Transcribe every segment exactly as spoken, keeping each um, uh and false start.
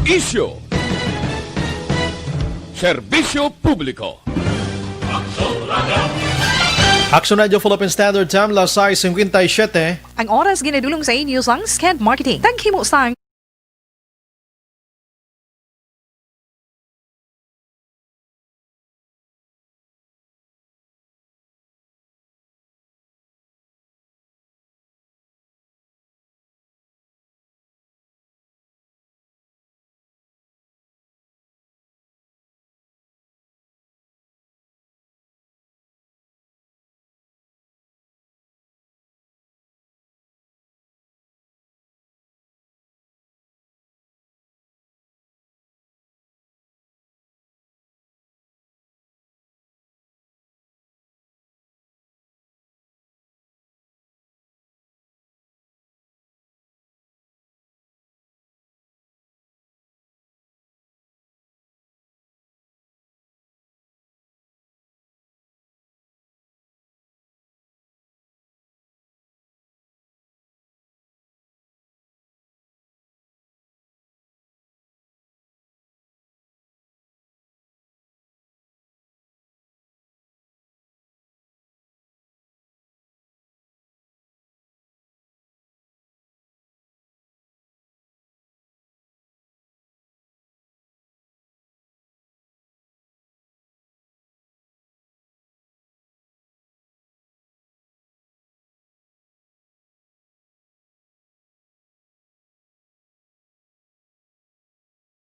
Isyu. Serbisyo publiko. Aksyon Radio Philippine Standard Time, las sais cincuenta y siete. Ang oras ginadulong sa inyo sang Sked Marketing. Taghimo sang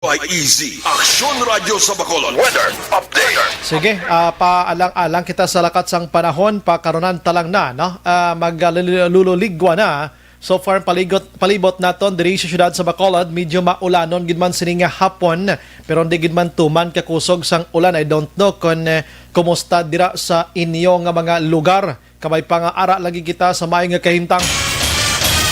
By E Z, Aksyon Radyo sa Bacolod. Weather update. Sige, ah, paalang-alang kita sa lakat sang panahon, pakarunan talang na, no? Ah, maglululigwa na. So far, paligot, palibot naton diri sa siyudad sa Bacolod, medyo maulanon gid man sini nga hapon, pero hindi gid man tuman kakusog sang ulan. I don't know kung, eh, kumusta dira sa inyo nga mga lugar. Kabay pa nga ara lagi kita sa maay nga kahimtang.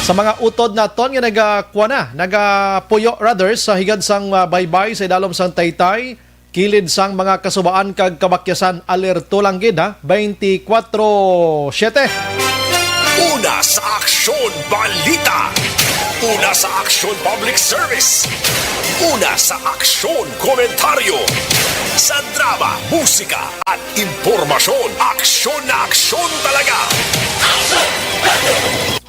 Sa mga utod naton nga nagakuha na, nagapuyo rather sa higad sang, ah, baybay sa idalom sang Taytay, kilid sang mga kasubaan kag kabakyasan, alerto lang gid, ha, twenty-four seven. Una sa Aksyon Balita. Una sa Aksyon Public Service. Una sa Aksyon Komentaryo. Sa drama, musika, at impormasyon, aksyon na aksyon talaga.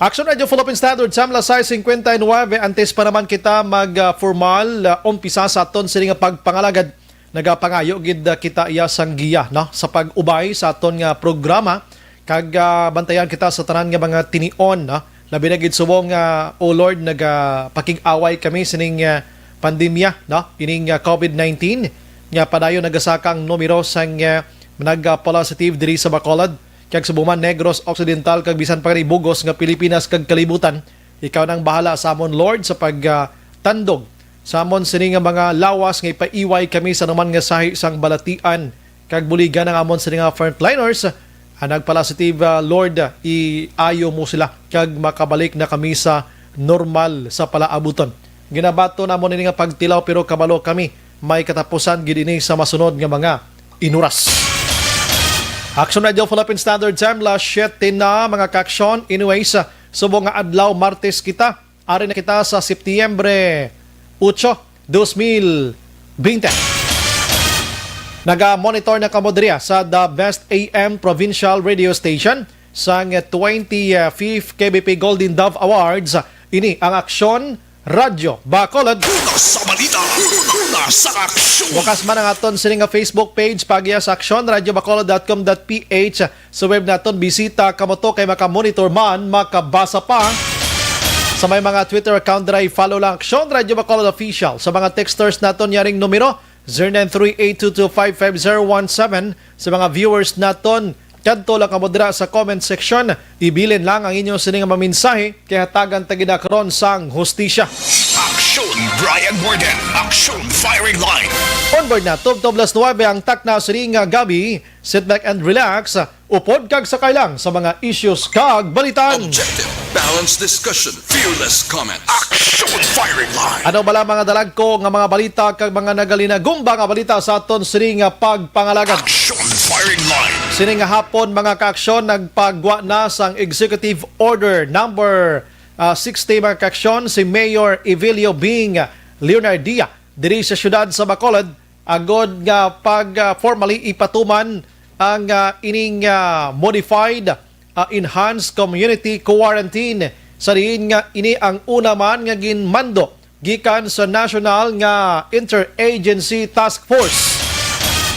Aksyon Radio Philippine Standard Time, las sais cincuenta y nueve. Antes pa naman kita mag, ah, formal, ah, umpisa sa aton sini nga pagpangalagad, nagapangayo gid, ah, kita iya sang giya, no, sa pag-ubay sa aton nga programa. Kag, ah, bantayan kita sa tanan nga mga tinion, no? Labi na gid subong nga, oh Lord, nagapakig-away kami sining, ah, pandemya, no? Ining, ah, covid nineteen nga padayon nagasaka ang numero sang, ah, nagpa-positive diri sa Bacolod, kag subong man Negros Occidental, kag bisan pa gani bug-os nga Pilipinas kag kalibutan. Ikaw nang bahala sa amon, Lord, sa pag, ah, tandog sa amon sini nga mga lawas nga ipaiway kami sa anuman nga sahi sang balatian kag buligan ang amon sini nga frontliners. Ang nagpala-positive, ah, Lord, ah, iayo mo sila kag makabalik na kami sa normal sa palaabuton. Ginabaton namon ini nga pagtilaw, pero kabalo kami may katapusan gid ini sa masunod nga mga inuras. Aksyon Radio Philippine Standard Time, las siete na, mga kaaksyon. Anyways, ah, subong nga adlaw, Martes kita. Ari na kita sa Setyembre otso, dos mil bente. Naga-monitor na kamo diri sa The Best A M Provincial Radio Station sang twenty-fifth K B P Golden Dove Awards. Ini ang Aksyon Radyo Bacolod. Una sa balita, una sa aksyon. Bukas man ang aton sini nga Facebook page, pagiya sa aksyon radyo bacolod dot com dot P H. Sa web naton, bisita kamo to kay makamonitor man, makabasa pa. Sa may mga Twitter account dira, i-follow lang Aksyon Radyo Bacolod Official. Sa mga texters naton, yaring numero, zero nine three eight two two five five zero one seven. Sa mga viewers naton, kadto lang kamo dira sa comment section. Ibilin lang ang inyo sini nga mga mensahe, kay hatagan ta gid na karon sang hustisya. Aksyon Brian Morgan, Aksyon Firing Line. Onboard na, tubtob las nuebe ang takna sini nga gabi. Sit back and relax. Upod kag sakay lang sa mga issues kag balitan. Objective, balanced discussion, fearless comments. Action Firing Line. Ano bala mga dalagko nga mga balita kag mga nagalinagumba nga balita sa aton sini nga pagpangalagad? Action Firing Line. Sini nga hapon, mga kaaksyon, nagpagwa na sang Executive Order number, ah, sixty, mga kaaksyon, si Mayor Evelio Bing Leonardia diri sa siyudad sa Bacolod, agod nga pag, ah, formally ipatuman ang, ah, ining, ah, modified, ah, enhanced community quarantine, sa diin nga ini ang una man nga ginmando gikan sa National nga Interagency Task Force.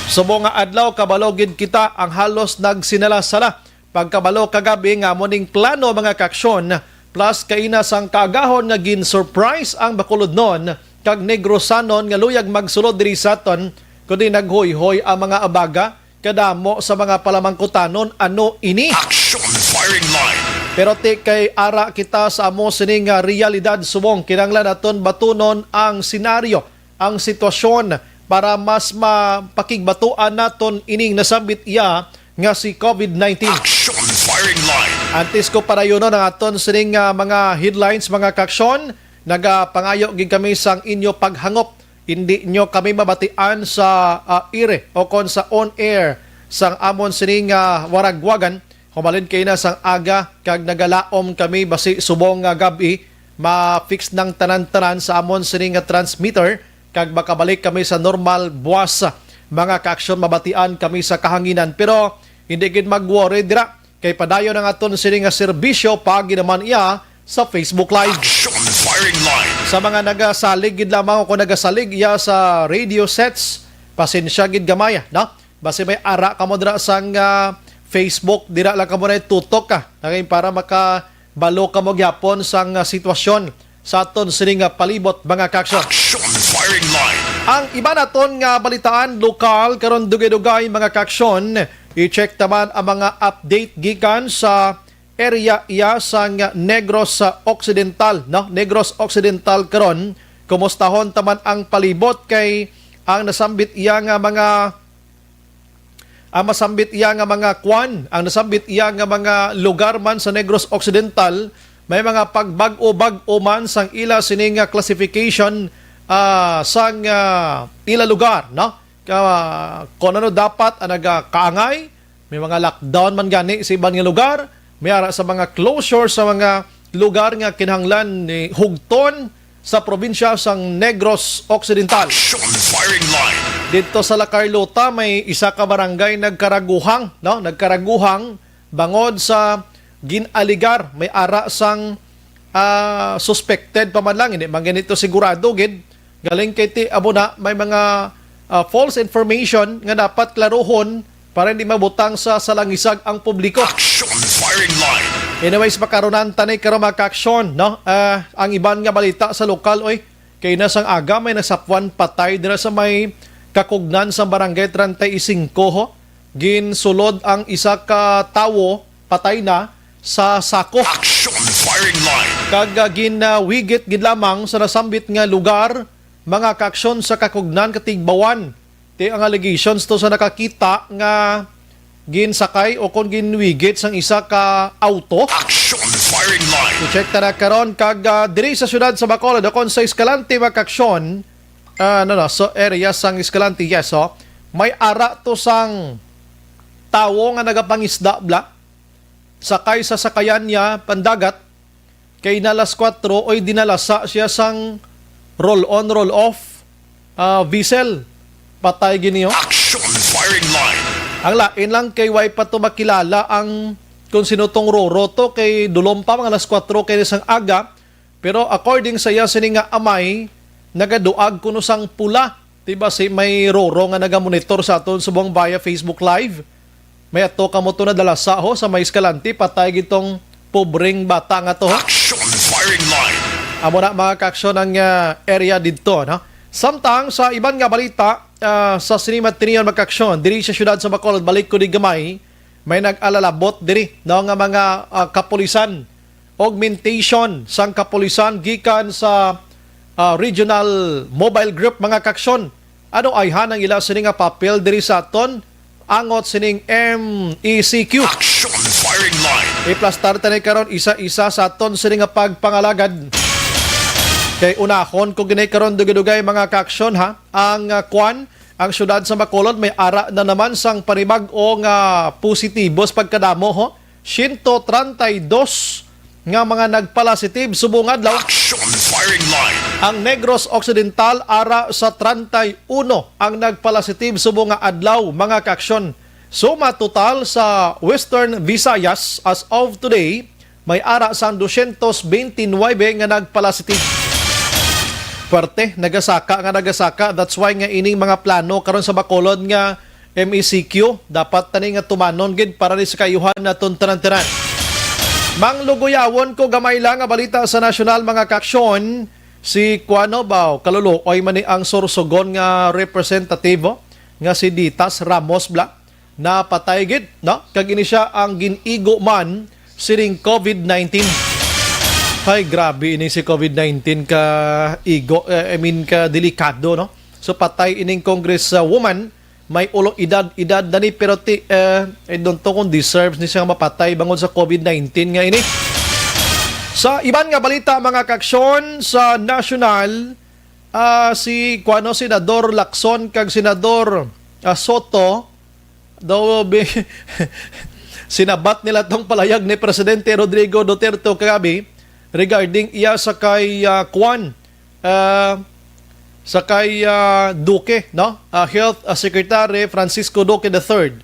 Subong nga adlaw, kabalo gid kita ang halos nagsinala-sala pagkabalo kagabi nga amo ning plano, mga kaaksyon, plus kaina sang kaagahon nga gin-surprise ang Bacolodnon kag Negrosanon nga luyag magsulod diri sa aton, kundi naghuyhoy ang mga abaga, kadamo sa mga palamangkutanon, ano ini? Action Firing Line. Pero ti kay ara kita sa amo sini nga realidad subong, kinahanglan naton batunon ang senaryo, ang sitwasyon, para mas mapakigbatuan naton ining nasambit iya nga si covid nineteen. Action Firing Line. Antes ko padayunon ang aton sining, ah, mga headlines, mga kaaksyon, nagapangayo gid kami sang inyo paghangop. Hindi nyo kami mabatian sa, ah, ire o kon sa on air sang amon sining, ah, waragwagan. Humalin kaina sang aga kag nagalaom kami basi subong nga gab-i ma-fix nang tanan-tanan sa amon sini nga transmitter kag makabalik kami sa normal buwas. Mga kaaksyon, mabatian kami sa kahanginan, pero hindi gid mag-worry dira kay padayon ang aton sini nga serbisyo pagi naman iya sa Facebook Live. Action Firing Line. Sa mga nagasalig gid lamang o kung nagasalig iya sa radio sets, pasensya gid gamay, no? Basi may ara kamo dira sang, ah, Facebook, dira lang kamo na tutok ka. Nangin para makabalo kamo gyapon sang, ah, sitwasyon sa aton sini nga palibot, mga kaaksyon. Action Firing Line. Ang iba naton nga balitaan lokal karon, dugay-dugay, mga kaaksyon, i-check taman ang mga update gikan sa area iya sang Negros Occidental, no? Negros Occidental karon. Kumustahon taman ang palibot kay ang nasambit iya nga mga ang masambit iya nga mga kwan, ang nasambit iya nga mga lugar man sa Negros Occidental, may mga pagbag-o-bag-o man sang ila sini nga classification, ah, sang, ah, ila lugar, no? Ka, kung ano dapat ang nagakaangay, may mga lockdown man gani sa iban nga lugar, may ara sa mga closure sa mga lugar nga kinahanglan ni hugton sa probinsya sang Negros Occidental. Action Firing Line. Dito sa La Carlota, may isa ka barangay nagkaraguhang, no? Nagkaraguhang bangod sa gin-aligar may ara sang, ah, suspected pa man lang, hindi man ganito sigurado gid. Galing kay ti amo na may mga, ah, false information nga dapat klaruhon para hindi mabutang sa salangisag ang publiko. Action Firing Line. Anyways, makarunan tanay karon, mga kaaksyon, no? Ah, ang iban nga balita sa lokal, oy, kay na sang aga may nasapwan patay dira sa may Kakugnan sa Barangay treinta y cinco, ho. Ginsulod ang isa ka tawo, patay na, sa sako. Action Firing Line. Kag, ah, ginawigit gid lamang sa nasambit nga lugar, mga kaaksyon, sa Kakugnan, Katigbawan. Ti ang allegations to sa nakakita nga ginsakay o kon ginwigit sang isa ka auto. Action Firing Line. I-check ta na karon kag, ah, diri sa siyudad sa Bacolod, o kon sa Escalante, mga kaaksyon, ah, no, no, so area sang Escalante, yes, oh. May ara to sang tawo nga nagapangisda bla, sakay sa sakayan niya pandagat, kay na alas kuwatro oy dinalasa siya sang roll on, roll off, ah, vessel. Patay gini, oh. Action Firing Line. Ang lain lang kay way pa to makilala ang kung sino tong Roro to, kay dulom pa, mga alas kuwatro kay sang aga. Pero according sa iya sini nga amay, nagaduag kuno sang pula. Di ba si may Roro nga nagamonitor sa aton subong via Facebook Live? May ato kamo to nadalasa, ho, sa may Escalante, patay gitong pobreng bata nga to, ho. Action Firing Line. Amo na, mga kaaksyon, ang, ah, area didto, no? Samtang sa iban nga balita, ah, sa Cinema Tinion, mga kaaksyon, diri sa siyudad sa Bacolod, balik ko di gamay, may nag-alalabot diri, no, nga mga, ah, kapulisan, augmentation sang kapulisan gikan sa, ah, Regional Mobile Group, mga kaaksyon. Ano ayhan ang ila sini nga papel diri sa aton angot sining M E C Q? Action Firing Line. Iplastar tani karon isa-isa sa aton sini nga pagpangalagad. Kay unahon ko gini karon, dugay-dugay, mga kaaksyon, ha. Ang, ah, kwan, ang siyudad sa Bacolod may ara na naman sang panibag-o nga positibo sa pagkadamo, ho. Siyento treinta y dos nga mga nagpalasitive subong adlaw. Action Firing Line. Ang Negros Occidental ara sa treinta y uno ang nagpalasitive subong nga adlaw, mga kaaksyon. Suma total sa Western Visayas as of today, may ara sang dosyentos bente nuwebe nga nagpalasitive. Puwerte, nagasaka nga nagasaka. That's why nga ining mga plano karon sa Bacolod nga M E C Q, dapat tani nga tumanon gid para ni sa kaayuhan naton tanan-tanan. Mangluguyawon ko gamay lang nga balita sa nasyonal, mga kaaksyon. Si kuano ba, kaluluoy man ni ang Sorsogon nga representative, oh, nga si Ditas Ramos bla, napatay gid, no? Kag ini sia ang gin-igo man sining covid nineteen. Ay, grabe ini si covid nineteen ka igo, eh, I mean, ka delikado, no? So, patay ining congresswoman, may ulo edad, edad na ni, pero ti, eh, I don't know kung deserves ni siya nga mapatay bangod sa covid nineteen nga ini. Sa iban nga balita, mga kaaksyon, sa nasyonal, ah, si kuano, Senador Lacson kag Senador, ah, Soto, daw bi-, sinabat nila tong palayag ni Presidente Rodrigo Duterte kagabi regarding iya sa kay, ah, kuan, ah, sa kay, ah, Duque, no? Ah, Health, ah, Secretary Francisco Duque the third,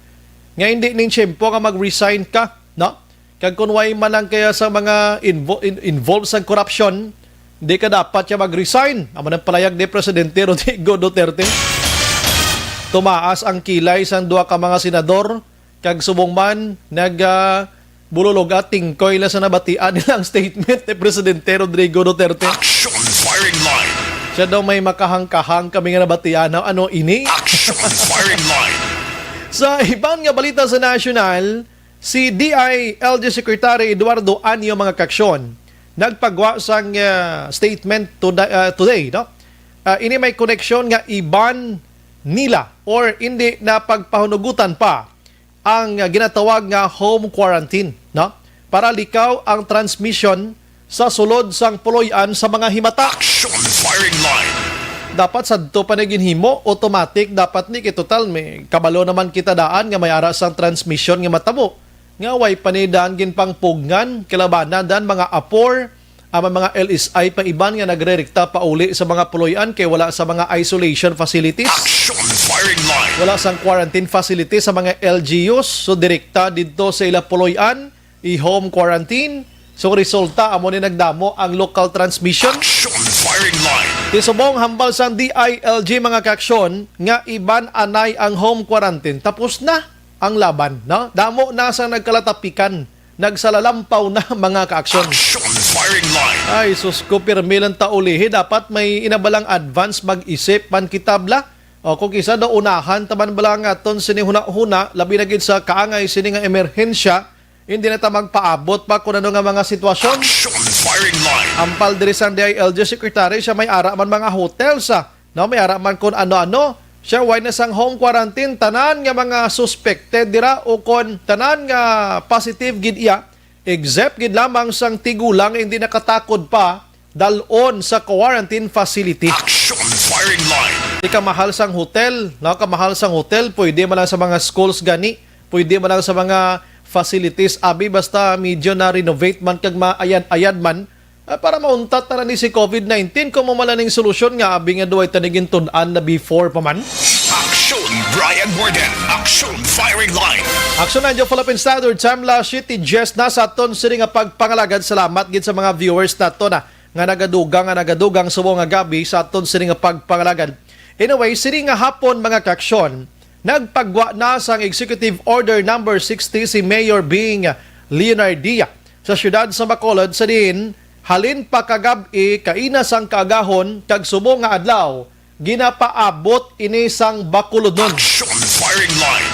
nga hindi ning tiyempo nga mag-resign ka, no? Kag kung way man lang kaya sa mga invo-, in-, involved sa korupsyon, di ka dapat siya mag-resign. Amo nang palayag ni Presidente Rodrigo Duterte. Tumaas ang kilay sang duha ka mga senador, kag subong man nag, ah, bululog at tingkoy lang sa nabatian nila ang statement ni Presidente Rodrigo Duterte. Action Firing Line. Siya daw may makahangkahang kami nga nabatian. Ano ini? Action Firing Line. Sa iban nga balita sa nasyonal, si D I L G Secretary Eduardo Anyo, mga kaaksyon, nagpagwa sang, ah, statement today, ah, today, no? Ah, ini may koneksyon nga iban nila or hindi na pagpahunugutan pa ang, ah, ginatawag nga home quarantine, no? Para likaw ang transmission sa sulod sang puloy-an sa mga himata. Action Firing Line. Dapat sadto pa ni ginhimo, automatic dapat ni, kay total may kabalo naman kita daan nga may ara sang transmission nga matabo, nga way pa ni daan ginpangpugngan, kalabanan dan mga apor, ang mga L S I pa iban nga nagrerekta pauli sa mga puloy-an kay wala sa mga isolation facilities. Action Firing Line. Wala sang quarantine facilities sa mga L G Us, so direkta didto sa ila puloy-an, i-home quarantine. So, resulta, amo ni nagdamo ang local transmission. Action Firing Line. Ti subong hambal sang D I L G, mga kaaksyon, nga iban anay ang home quarantine. Tapos na ang laban, no? Damo na sa nagkalatapikan, nagsalalampaw na, mga kaaksyon. Action Firing Line. Ay, sus ko, pirmi lang ta ulihi. Dapat may inabalang advance mag-isip man kita bla. O, kung kisa daw unahan taman bala nga aton sini huna-huna, labi na gid sa kaangay sini nga emerhensya, hindi na ta magpaabot pa kung ano nga mga sitwasyon. Action Firing Line. Ampal diri sang D I L G Secretary, siya may ara man mga hotels, ah, no, may ara man kung ano-ano. Siya, way na sang home quarantine, tanan nga mga suspected dira o kon tanan nga positive gid iya, except gid lamang sang tigulang nga hindi nakatakod pa, dal-on sa quarantine facility. Action Firing Line. Di kamahal sang hotel, no? Kamahal sang hotel, pwede man lang sa mga schools gani, pwede man lang sa mga facilities, abi, basta medyo na-renovate man kag maayad-ayad man, ah, para mauntat na ni si covid nineteen, kung mao man lang ning solusyon nga, abi, nga duway ta ni gintun-an na before pa man. Action Brian Warden. Action Firing Line. Action Radyo Philippine Standard Time, alas siyete diyes na sa aton sini nga pagpangalagad. Salamat gid sa mga viewers nato na nga nagadugang, nga nagadugang subong nga gab-i sa aton sini nga pagpangalagad. Anyway, sini nga hapon, mga kaaksyon, nagpagwa na sang Executive Order Number sixty si Mayor Bing Leonardia sa siyudad sa Bacolod, sa diin halin pa kagab-i, kaina sang kaagahon kag subong nga adlaw, ginapaabot ini sang Bacolodnon. Action Firing Line.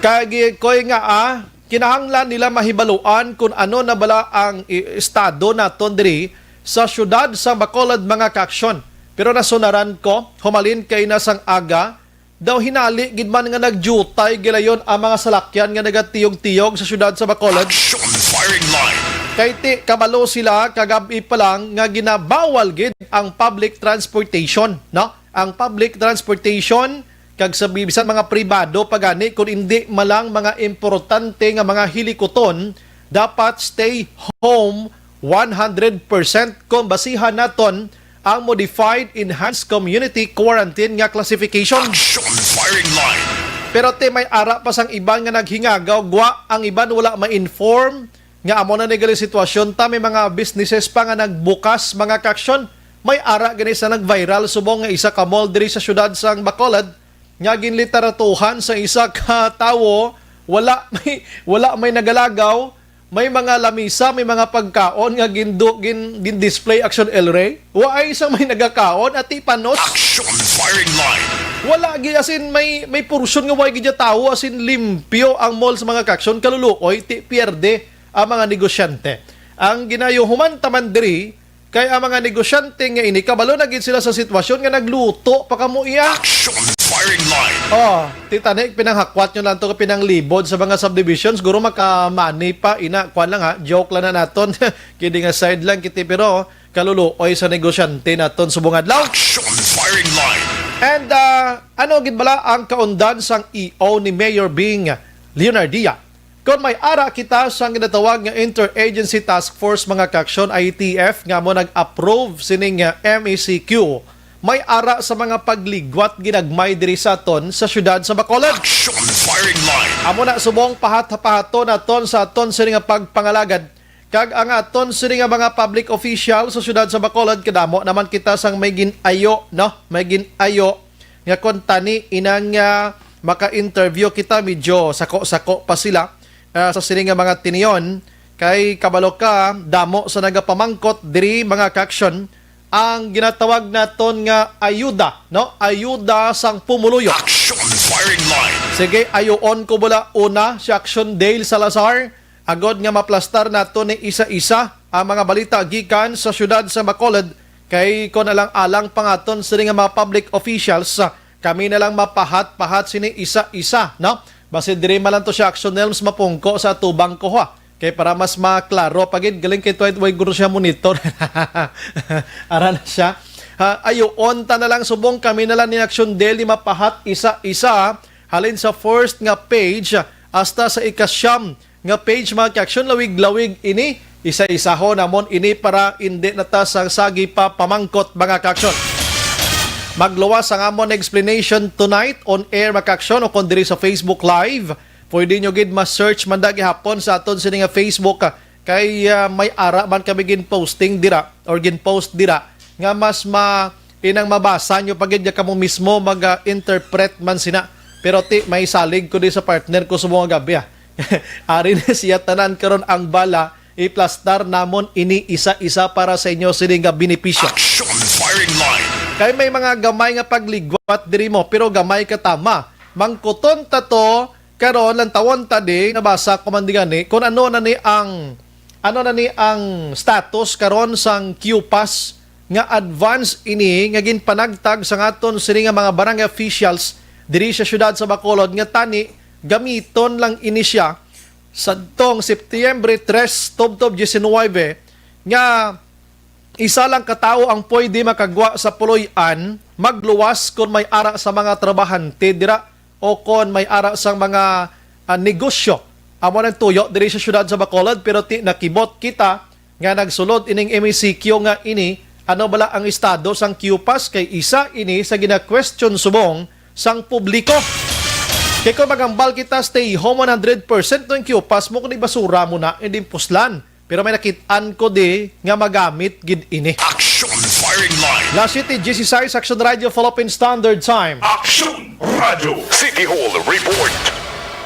Kag, koy nga, ah, kinahanglan nila mahibaluan kung ano na bala ang i-, estado naton diri sa siyudad sa Bacolod, mga kaaksyon. Pero nasunaran ko, humalin kaina sang aga, daw hinali gid man nga nagyutay gilayon ang mga salakyan nga nagatiyog-tiyog sa siyudad sa Bacolod. Action Firing Line. Kay ti, kabalo sila kagab-i pa lang nga ginabawal gid ang public transportation, no? Ang public transportation, kag sa bi-, bisan mga pribado pa gani, kun indi man lang mga importante nga mga hilikuton, dapat stay home one hundred percent kung basihan naton ang modified enhanced community quarantine nga classification. Action firing line. Pero te, may ara pa sang iban nga naghingagaw, gwa ang iban wala ma-inform nga amo na ni gali sitwasyon ta, may mga businesses pa nga nagbukas, mga kaaksyon. May ara gani sa nag-viral subong nga isa ka mall diri sa siyudad sang Bacolod nga ginlitaratuhan sa isa ka tawo, wala may, wala may nagalagaw, may mga lamisa, may mga pagkaon nga gindu, gin, gin-display, action, El Rey. Wa ay isang may nagakaon, ati panot. Action firing line. Wala gi, as in, may, may portion nga wa gid tawo, as in, limpyo ang mall sa mga kaaksyon, kaluluoy, ti pierde ang mga negosyante. Ang ginayo human taman diri, kay ang mga negosyante nga ini, kabalo na gid sila sa sitwasyon nga nagluto pa kamo iya. Action firing line. Oh, titani, pinanghakwat nyo lang to, pinanglibod sa mga subdivisions, guro makamani pa, ina, kwan lang ha, joke lang na naton. Kidding aside lang, kiti, pero kaluluoy sa negosyante naton subong adlaw. Action firing line. And, ah, ano gid bala ang kaundan sang E O ni Mayor Bing Leonardia? Kon may ara kita sang ginatawag nga Interagency Task Force, mga kaaksyon, I T F, nga mo nag-approve sining, ah, M E C Q, may ara sa mga pagligwat ginagmay diri sa aton sa siyudad sa Bacolod. Action firing line. Amo na subong pahat-pahaton naton sa aton sini nga pagpangalagad. Kag ang aton sini nga mga public official sa siyudad sa Bacolod, kadamo naman kita sang may gin-ayo, no? May gin-ayo nga kon tani inang, ah, maka-interview kita, medyo sako-sako pa sila, ah, sa sini nga mga tinion. Kay kabalo ka, damo sa nagapamangkot diri, mga kaaksyon, ang ginatawag naton nga ayuda, no? Ayuda sang pumuluyo. Action firing line. Sige, ayuon ko bala una si Action Dale Salazar, agod nga maplastar nato ni isa-isa ang mga balita gikan sa siyudad sa Bacolod, kay kon alang-alang pa nga aton sini nga mga public officials, ah, kami na lang mapahat-pahat sini isa-isa, no? Basi diri man lang to siya, Action Nelms, mapungko sa atubang ko, ha. Kay para mas maklaro pa gid, galing kay Dwight, way guro siya monitor. Ara na siya. Ha, ayuon ta na lang subong, kami na lang ni Action Daily mapahat isa-isa, halin sa first nga page hasta sa ikasyam nga page, mga kaaksyon. Lawig-lawig ini, isa-isahon namon ini para indi na ta sang sagi pa pamangkot, mga kaaksyon. Magluwas ang amon explanation tonight on air, mga kaaksyon, o kon diri sa Facebook Live. Pwede nyo gid ma-search man da gihapon sa aton sini nga Facebook, ah, kay, ah, may ara man kami gin-posting dira or gin-post dira nga mas ma-, inang mabasa nyo pa gid nga kamo mismo mag-interpret man sina. Pero ti, may salig ko di sa partner ko sa mga gabi, ah. Ari na siya tanan karon ang bala, iplastar namon ini isa-isa para sa inyo sini nga benepisyo. Action firing line. Kay may mga gamay nga pagligwat diri mo, pero gamay ka tama. Mangkuton ta to karon, lantawon ta di, nabasa ko man di gani, kung ano na ni ang, ano na ni ang status karon sang Q pass nga advance ini nga ginpanagtag sa aton sini nga mga barangay officials diri sa siyudad sa Bacolod, nga tani gamiton lang ini siya sadtong Setyembre tres tubtob diecinuebe, nga isa lang ka tawo ang pwede makagwa sa puloy-an, magluwas kon may ara sa mga trabahante dira o kon may ara sang mga, ah, negosyo. Amo nang tuyo diri sa siyudad sa Bacolod, pero ti nakibot kita nga nagsulod ining M E C Q nga ini, ano bala ang estado sang Q pass, kay isa ini sa gina-question subong sang publiko. Kay kung magambal kita, stay home one hundred percent, no, ang Q pass mo, kundi basura mo na, hindi puslan. Pero may nakit-an ko di nga magamit gid ini. Action firing line. Las siete dieciséis, Action Radio Philippine Standard Time. Action Radio. City Hall Report.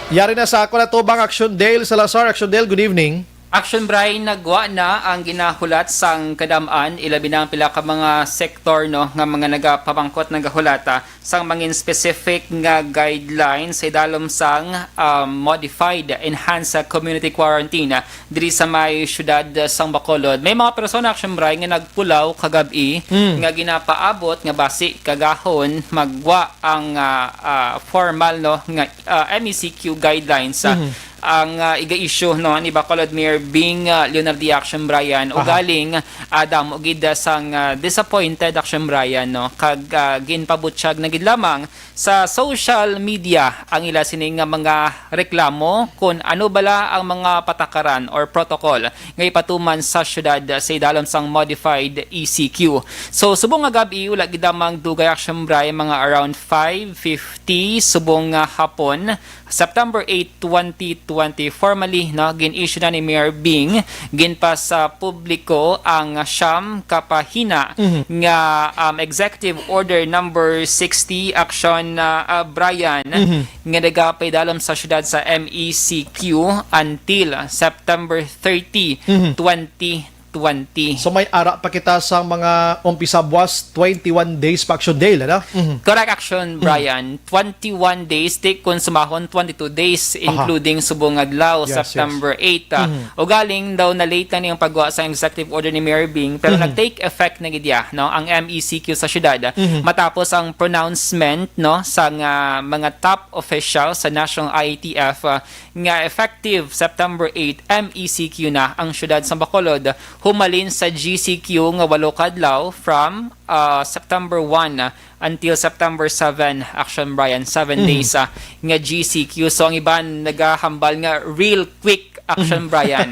Yari na sa ako na tubang Action Dale Salazar. Action Dale, good evening. Action Brian, nagwa na ang ginahulat sang kadam-an, ilabi na ang pila ka mga sektor, no, nga mga nagapamangkot, nagahulata sang mangin specific nga guidelines sa idalom sang, um, modified enhanced community quarantine, ah, diri sa may siyudad, ah, sang Bacolod. May mga persona, Action Brian, nga nagpulaw kagab-i, mm, nga ginapaabot nga basi kagahon magwa ang, ah, ah, formal, no, nga, ah, M E C Q guidelines, ah, mhm, ang, ah, iga-issue, no, ni Bacolod Mayor Bing, ah, Leonardi Action Brian, Aha. ugaling, ah, damo gid, ah, sang, ah, disappointed Action Brian, no, kag, ah, ginpabutyag na gid lamang sa social media ang ila sini nga mga reklamo kon ano bala ang mga patakaran or protocol nga ipatuman sa syudad sa idalom sang modified E C Q. So, subong nga gab-i, wala gid lamang dugay Action Brian, mga around five fifty subong nga hapon, September eight, twenty twenty, formally, no, gin-issue na ni Mayor Bing, ginpa sa publiko ang siyam ka pahina Mhm. nga, um, Executive Order Number sixty, Action, uh, uh, Brian, Mhm. nga nagapaidalom sa syudad sa M E C Q until September thirty, Mhm. twenty twenty. So, may ara pa kita sa mga umpisa buwas, twenty-one days pa, Action Dale, ano? Mhm. Correct, Action, Mm. Brian. Twenty-one days, di kun sumahon, twenty-two days, Aha. including subong adlaw, Yes, yes. September eight, ah. Mhm. Ugaling daw na late na niyang pagwa sa executive order ni Mayor Bing, pero Mhm. nag-take effect na gid ya, no, ang M E C Q sa syudad, Mhm. matapos ang pronouncement, no, sa nga mga top official sa National I A T F, ah, nga effective September eight, M E C Q na ang syudad sa Bacolod, humalin sa G C Q nga walo ka adlaw from, ah, September one until September seven, Action Brian, seven Mhm. days, ah, nga G C Q. So, ang iban nagahambal nga real quick, Action Mhm. Brian.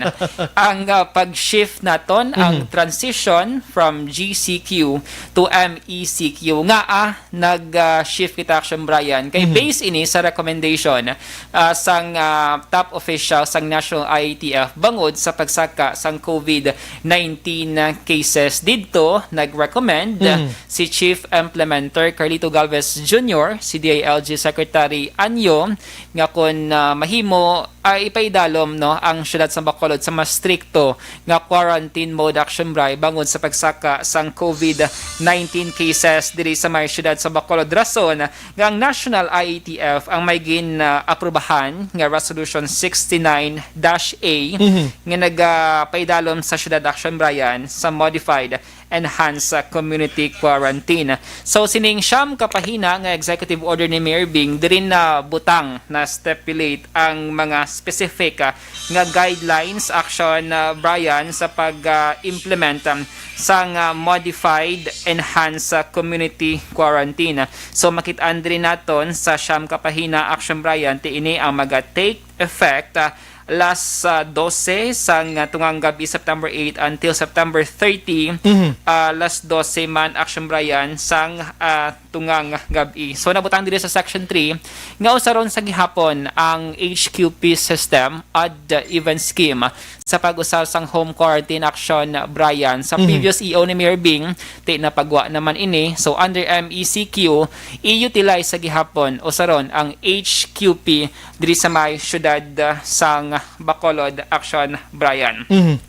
Ang, ah, pag-shift naton, ang Mhm. transition from G C Q to M E C Q, nga, ah, nag, ah, shift kita, Action Brian, kay Mhm. based ini sa recommendation, ah, sang, ah, top official sang National I A T F bangod sa pagsaka sang COVID nineteen cases. Didto nag-recommend Mhm. si Chief Implementer Carlito Galvez Junior, C D I L G Secretary Anyo, nga kon, ah, mahimo, ah, ipaidalom, no, ang syudad sa Bacolod sa mas strikto nga quarantine mode, Action Brian, bangod sa pagsaka sang COVID nineteen cases diri sa may syudad sa Bacolod. Rason nga ang National I A T F ang may gin-aprubahan nga Resolution sixty-nine dash A Mhm. nga nagapaidalom sa syudad, Action Brian, sa modified enhanced, uh, community quarantine. So, sining siyam ka pahina nga executive order ni Mayor Bing, diri na butang, na stipulate ang mga specific, uh, nga guidelines, Action, uh, Brian, sa pag, uh, implement, um, sang, uh, modified enhanced, uh, community quarantine. So, makit-an diri naton sa siyam ka pahina, Action Brian, ti ini ang maga-take effect, uh, last, uh, dose sang, uh, tungang gabi, September eight, until September thirty, Mhm. uh, last dose man, Action Brian, sang, uh, tungang gabi. So, nabutang diri sa Section three nga usaron sa gihapon ang H Q P system, odd even scheme, sa pag-usar sang home quarantine, Action Brian. Sa Mhm. previous E O ni Mayor Bing, ti napagwa naman ini. So, under M E C Q, i-utilize sa gihapon, usaron ang H Q P diri sa may siyudad, uh, sang Bacolod, Action Brian. Mhm.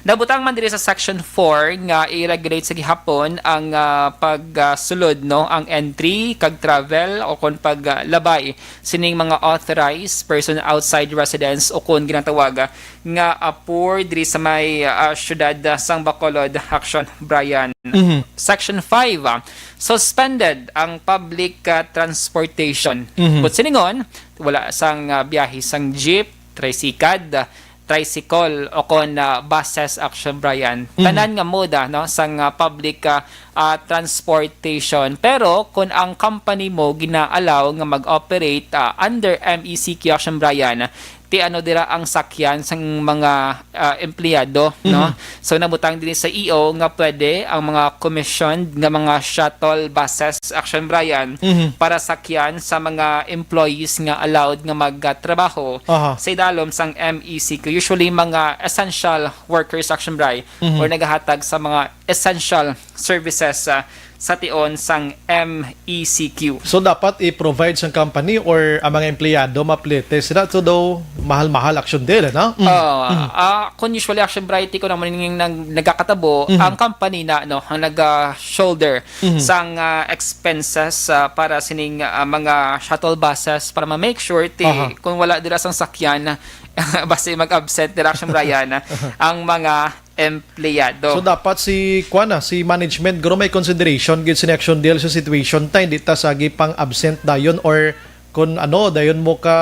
Nabutang man diri sa Section four nga i-regulate sa gihapon ang, ah, pagsulod, no, ang entry kag travel o kon paglabay sining mga authorized person outside residence o kon ginatawag nga, ah, poor diri sa may, ah, siyudad, ah, sang Bacolod, Action Brian. Mhm. Section five, ah, suspended ang public, ah, transportation. Mhm. But siningon, wala sang, ah, biyahe sang jeep, tricycad, tricycle, o kon, ah, buses, Action Brian. Mhm. Tanan nga moda, no, sang, ah, public, ah, ah, transportation. Pero kung ang company mo gina-allow nga mag-operate, ah, under M E C Q, Action Brian, ti ano dira ang sakyan sang mga, ah, empleyado, no? Mhm. So, nabutang din sa E O nga pwede ang mga commissioned nga mga shuttle buses, Action Brian, Mhm. para sakyan sa mga employees nga allowed nga magtrabaho Aha. sa idalom sang M E C Q. Usually, mga essential workers, Action Brian, Mhm. or nagahatag sa mga essential services, ah, sa tion sang M E C Q. So, dapat i-provide sang company or ang mga empleyado maplete sila? So, daw, mahal-mahal, Action Dale, no? Mm. Oo. Mm. Ah, kung usually, Action Brian, ti ko naman yung nag-, nagkakatabo, Mhm. ang company na, no, ang nag-shoulder Mhm. sang, ah, expenses, ah, para sining, ah, mga shuttle buses para ma-make sure ti Aha. kung wala dira sang sakyan, basta mag-absent dira, Action Brian, ang mga empleyado. So, dapat si, kuwan na, si management, guro, may consideration gid sini, Action Dale, sa situation ta, hindi ta sagi pang absent dayon or Kung ano, dayon mo ka,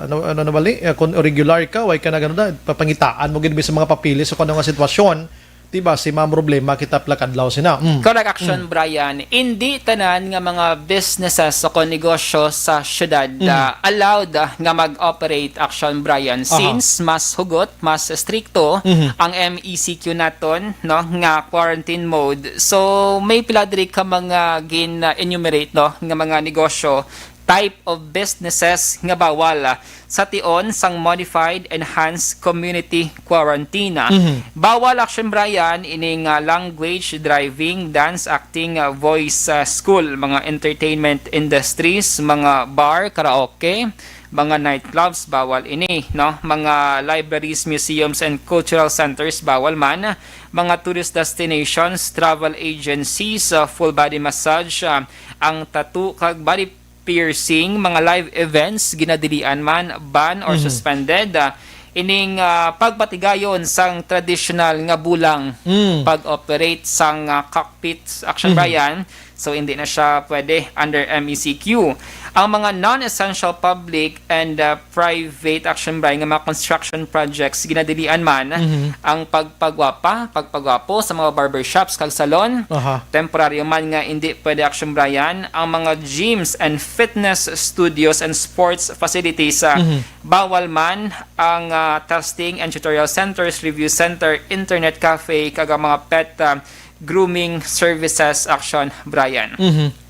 ano, ano na bali, eh, kung irregular ka, way ka nag-, ano na, papangitaan mo gid sa mga papeles o kung ano nga sitwasyon, di ba, si ma'am problema kita pila ka adlaw sina. Mm. Correct, Action Brian. Hindi tanan nga mga businesses o kon negosyo sa syudad ah, allowed ah, nga mag-operate, Action Brian, since mas hugot, mas stricto ang M E C Q naton, no, nga quarantine mode. So may pila diri ka mga gin-enumerate, no, nga mga negosyo, type of businesses nga bawal ah, sa tion sang modified enhanced community quarantine. Ah. Bawal, Action Brian, ining ah, language, driving, dance, acting, ah, voice ah, school, mga entertainment industries, mga bar, karaoke, mga nightclubs, bawal ini, no? Mga libraries, museums, and cultural centers, bawal man. Mga tourist destinations, travel agencies, ah, full body massage, ah, ang tattoo kag body piercing, mga live events, ginadilian man, ban or suspended. Ah, ining ah, pagpatigayon sang tradisyonal nga bulang, Mm. pag-operate sang ah, cockpits, Action Brian. So hindi na siya pwede under M E C Q. Ang mga non-essential public and ah, private, Action Brian, nga mga construction projects, ginadilian man ang pagpagwapa, pagpagwapo sa mga barbershops kag salon. Aha. Temporaryo man nga hindi pwede, Action Brian, ang mga gyms and fitness studios and sports facilities. Ah, bawal man ang ah, testing and tutorial centers, review center, internet cafe, kag ang mga pet ah, grooming services, Action Brian. Mhm.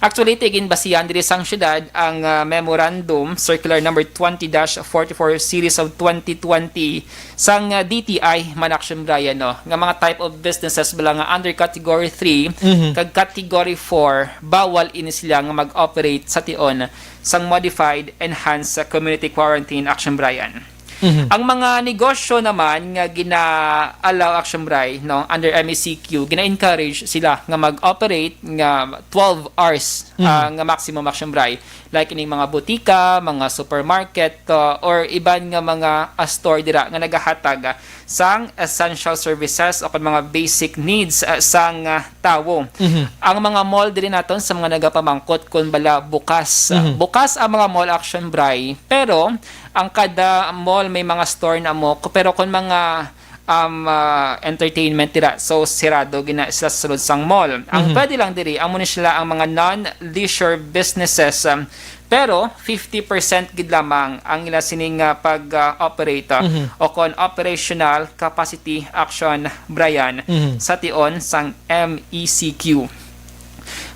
Actually, tigin basihan diri sang syudad ang ah, memorandum, circular number twenty dash forty-four series of twenty twenty sang ah, D T I man, Action Brian, no, nga mga type of businesses bala nga under category three Mhm. kag category four, bawal ini sila nga mag-operate sa tion sang modified enhanced ah, community quarantine, Action Brian. Mhm. Ang mga negosyo naman nga gina-allow, Action Bri, no, under M E C Q, gina-encourage sila nga mag-operate nga twelve hours Mhm. ah, nga maximum, Action Bri. Like ining mga butika, mga supermarket, uh, or iban nga mga ah, store dira nga nagahatag ah, sang essential services o kon mga basic needs ah, sang ah, tawo. Mhm. Ang mga mall diri naton sa mga nagapamangkot kung bala bukas. Ah, Mhm. Bukas ang mga mall, Action Bri, pero ang kada mall may mga store na mo, pero kung mga um, ah, entertainment dira, so sirado gina sila sa sulod sang mall. Ang Mhm. pwede lang diri, amo ni sila ang mga non-leisure businesses. Um, pero fifty percent gid lamang ang ila sining ah, pag-operate ah, Mhm. o kon operational capacity, Action Brian, Mhm. sa tion sang M E C Q.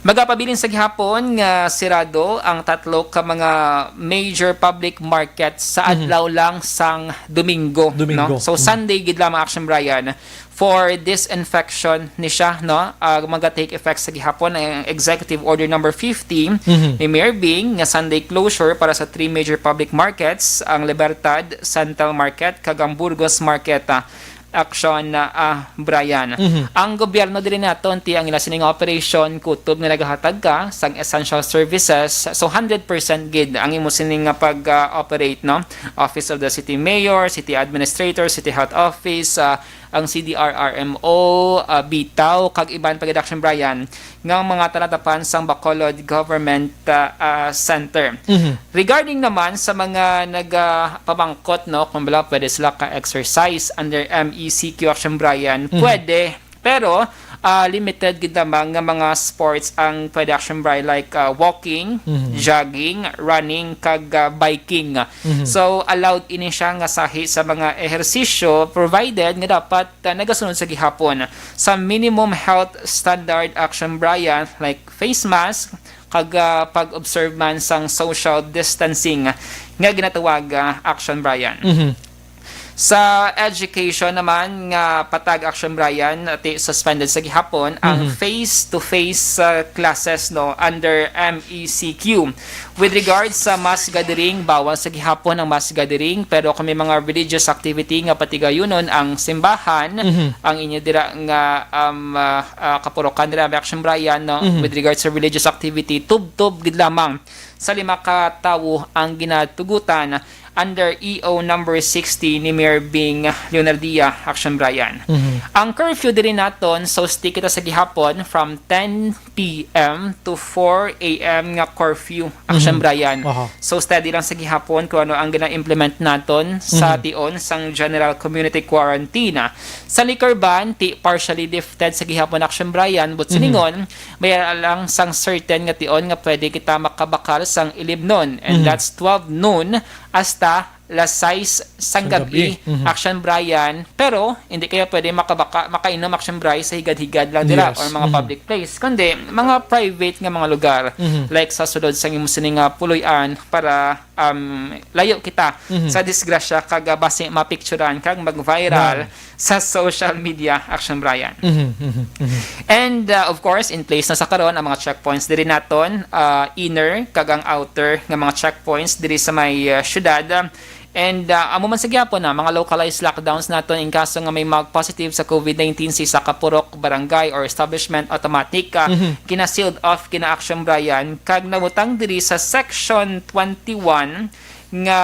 Magapabilin sa gihapon nga sirado ang tatlo ka mga major public markets sa Mhm. adlaw lang sang Domingo, Domingo. No? So Mhm. Sunday gid lamang, Action Brian, for disinfection ni siya, no? Ah, maga-take effect sa gihapon ang Executive Order number fifty Mhm. ni Mayor Bing nga Sunday closure para sa three major public markets, ang Libertad, Santel Market, kag ang Burgos Market. Ah, Action, ah, Brian. Mhm. Ang gobyerno diri naton, ti ang ila sining operation kutob nga nagahatag ka sang essential services. So hundred percent gid ang imo sining nga pag-operate, no? Office of the City Mayor, City Administrator, City Health Office, ah, ang C D R R M O, ah, bitaw, kag iban pa gid, Action Brian, nga mga talatapan sang Bacolod Government ah, ah, Center. Mhm. Regarding naman sa mga nagapamangkot, no, kung bala pwede sila ka-exercise under M E C Q, Action Brian, Mhm. pwede. Pero ah, limited gid lamang nga mga sports ang pwede, Action Brian, like ah, walking, Mhm. jogging, running, kag ah, biking. Mhm. So allowed ini siya nga sahi sa mga ehersisyo, provided nga dapat ah, nagasunod sa gihapon sa minimum health standard, Action Brian, like face mask, kag ah, pag-observe man sang social distancing nga ginatawag ah, Action Brian. Mhm. Sa education naman nga patag, Action Brian, ti suspended sa gihapon ang Mhm. face-to-face ah, classes, no, under M E C Q. With regards sa mass gathering, bawal sa gihapon ang mass gathering, pero kung may mga religious activity nga patigayunon ang simbahan, Mhm. ang inyo dira nga um, ah, ah, kapurokan dira, Action Brian, no, Mhm. with regards sa religious activity, tubtob gid lamang sa lima ka tawo ang ginatugutan under E O number sixty ni Mayor Bing Leonardia, Action Brian. Mhm. Ang curfew diri naton, so stick kita sa gihapon from ten P M to four A M nga curfew, Action Action Brian. Aha. So, steady lang sa gihapon kung ano ang gina-implement naton sa Mhm. tion sang general community quarantine. Sa liquor ban, ti partially lifted sa gihapon, Action Brian, but Mhm. silingon, may lang sang certain nga tion nga pwede kita makabakal sang ilimnon, and Mhm. that's twelve noon hasta las sais sang Sang gabi. gabi, Mhm. Action Brian. Pero, hindi kaya pwede makabaka-, makainom, Action Brian, sa higad-higad lang dira Yes. or mga Mhm. public place, kundi mga private nga mga lugar, Mhm. like sa sulod sang imo sini nga puloy-an para, um, layo kita Mhm. sa disgrasya kag, ah, basi mapicturan kag mag-viral Yan. sa social media, Action Brian. Mhm, mhm, mhm. And, uh, of course, in place na sa karon ang mga checkpoints diri naton, uh, inner kag ang outer nga mga checkpoints diri sa may, uh, syudad. And, uh, amo man sa gyapon na mga localized lockdowns naton in kaso nga may mag-positive sa covid nineteen sa isa ka purok, barangay, or establishment, automatic, uh, Mhm. gina-sealed off kina Action Brian kag nabutang diri sa Section twenty-one nga,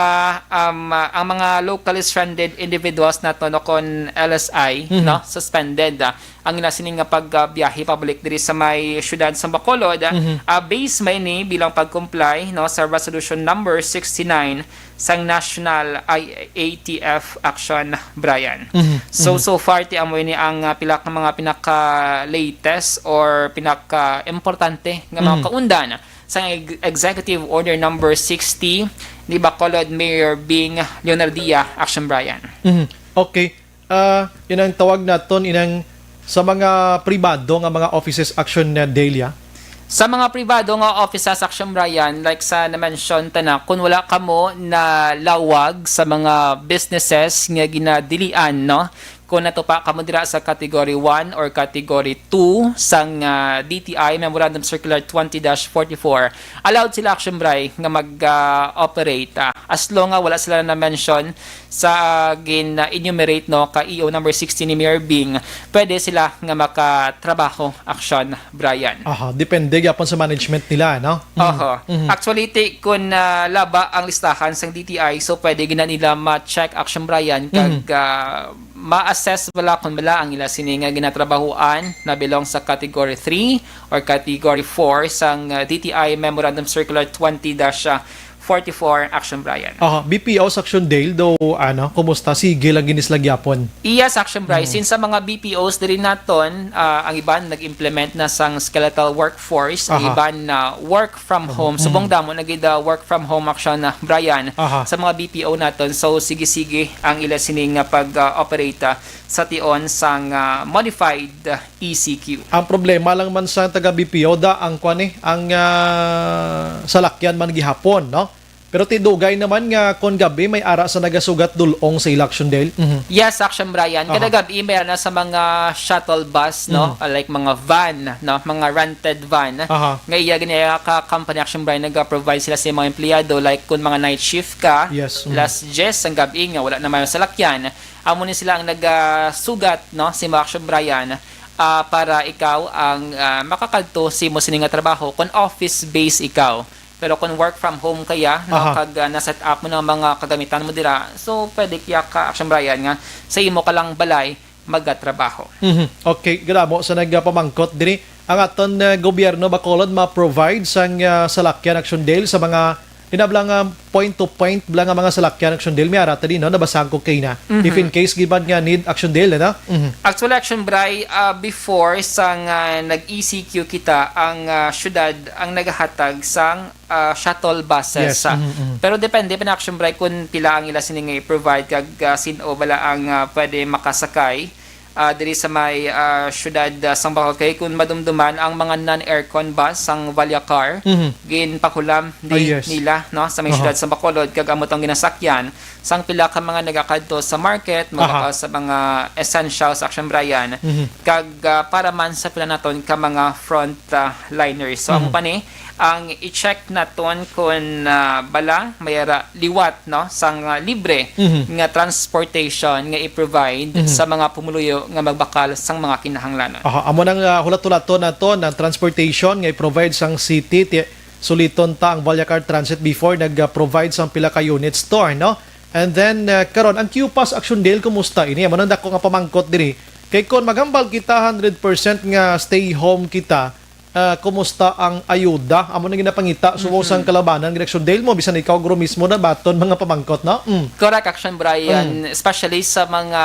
um, uh, ang mga locally stranded individuals naton o kon L S I, Mhm. no, suspended, uh, ang ila sini nga pagbiyahe pabalik diri sa may siyudad sa Bacolod, ah, Mhm. ah, base man ini bilang pag-comply, no, sa Resolution Number sixty-nine sang National I A T F Action, Brian. Mhm. So, Mhm. so far, ti amo ini ang, ah, pila ka mga pinaka-latest or pinaka-importante nga mga Mhm. kaundan sang Ex-, Executive Order Number sixty ni Bacolod Mayor Bing Leonardia, Action, Brian. Mhm. Okay. Ah, inang tawag naton, inang sa mga pribado nga mga offices, Action, ah, Delia? Sa mga pribado nga offices, Action, Brian, like sa na-mention ta na, kung wala kamo na lawag sa mga businesses nga ginadilian, no? Kung natupa kamo dira sa Category one or Category two sang, ah, D T I Memorandum Circular twenty dash forty-four, allowed sila, Action, Bri, nga mag, ah, operate, ah, as long nga wala sila na-mention sa gin-enumerate, no, ka E O number sixty ni Mayor Bing, pwede sila nga makatrabaho, Action, Brian. Aha, depende gyapon sa management nila, no? Mhm. Oho. Mhm. Actually, ti, kun, ah, laba ang listahan sang D T I, so pwede gina nila ma-check, Action, Brian, kag, Mhm. ah, ma-assess bala kun bala ang ila sini nga ginatrabahuan na belong sa Category three or Category four sang, ah, D T I Memorandum Circular twenty dash forty-four, Action, Brian. Aha, B P Os, Action, Dale, do, ano, kumusta? Sige lang gini sila gyapon. Yes, Action, Brian. Mm. Since sa mga B P Os diri naton, ah, ang iban nag-implement na sang skeletal workforce, ang Aha. iban na work from From home. home. Subong Mm. damo na gid, ah, work from home, Action, ah, Brian, Aha. sa mga B P O naton. So, sige-sige ang ila sini nga pag, ah, operate, ah, sa tion sang, ah, modified, ah, E C Q. Ang problema lang man sa taga B P O, da, ang kwan, eh, ang, ah, salakyan man gihapon, no? Pero ti dugay naman nga kon gabi may ara sa nagasugat dul-ong sa ila, Action, Dale. Mhm. Yes, Action, Brian. Aha. Kada gabi may ara na sa mga shuttle bus, no? Mhm. Ah, like mga van, no? Mga rented van. Aha. Nga iya gani ka company, Action, Brian, naga-provide sila sa mga empleyado. Like kung mga night shift ka, Yes, mhm. alas diyes ang gabi nga wala na may salakyan, amo ni sila ang nagasugat, no, sa imo, Action, Brian, ah, para ikaw ang, ah, makakadto sa imo sini nga trabaho kung office-based ikaw. Pero kung work from home kaya, no, Aha. kag, ah, na-set up mo na ang mga kagamitan mo dira, so pwede kaya ka, Action, Brian, nga sa imo ka lang balay magatrabaho. Mhm. Okay, gid amo sa nagapamangkot diri. Ang aton, ah, gobyerno, Bacolod, ma-provide sang, ah, salakyan, Action, Dale, sa mga Ina bala nga point to point bala nga mga salakyan, Action, Dale, may ara ta di, no? Nabasahan ko kay na. Mhm. If in case, giban nga need, Action, Dale, no? Mhm. Actually, Action, Bri, ah, before sang, ah, nag-E C Q kita, ang, ah, syudad ang nagahatag sang, ah, shuttle buses, Yes. ah. Mhm, mhm. Pero depende pa na, Action, Bri, kung pila ang ila sini nga i-provide kag, ah, sin-o bala ang, ah, pwede makasakay. Ah, diri sa may, ah, siyudad, ah, sang Bacolod, kay kun madumduman ang mga non-aircon bus sang Vallecar, Mhm. ginpakulam Ah, din yes. nila, no, sa may Aha. siyudad sang Bacolod, kag amo tong ginasakyan sang pila ka mga nagakadto sa market, Aha. magaka sa mga essentials, Action, Brian, Mhm. kag, ah, para man sa pila naton ka mga front, ah, liners. So, amo Mhm. pa ni, ang i-check naton kun, ah, bala may ara liwat, no, sang, ah, libre Mhm. nga transportation nga i-provide Mhm. sa mga pumuluyo nga magbakal sang mga kinahanglanon. Aha, amo nang, ah, hulat-hulaton naton ang transportation nga i-provide sang city. Ti-, suliton ta ang Vallecar Transit before nag-provide sang pila ka units store, no? And then, ah, karon, ang Q-Pass, Action, Dale, kumusta ini? Amo nang dako nga pamangkot diri. Kay kon maghambal kita hundred percent nga stay home kita, Ah, kumusta ang ayuda? Amo nang ginapangita subong Mhm. sang kalabanan, Action Dale, mo, bisan ikaw guro mismo na baton mga pamangkot, no? Mm. Correct, Action Brian, Mm. especially sa mga,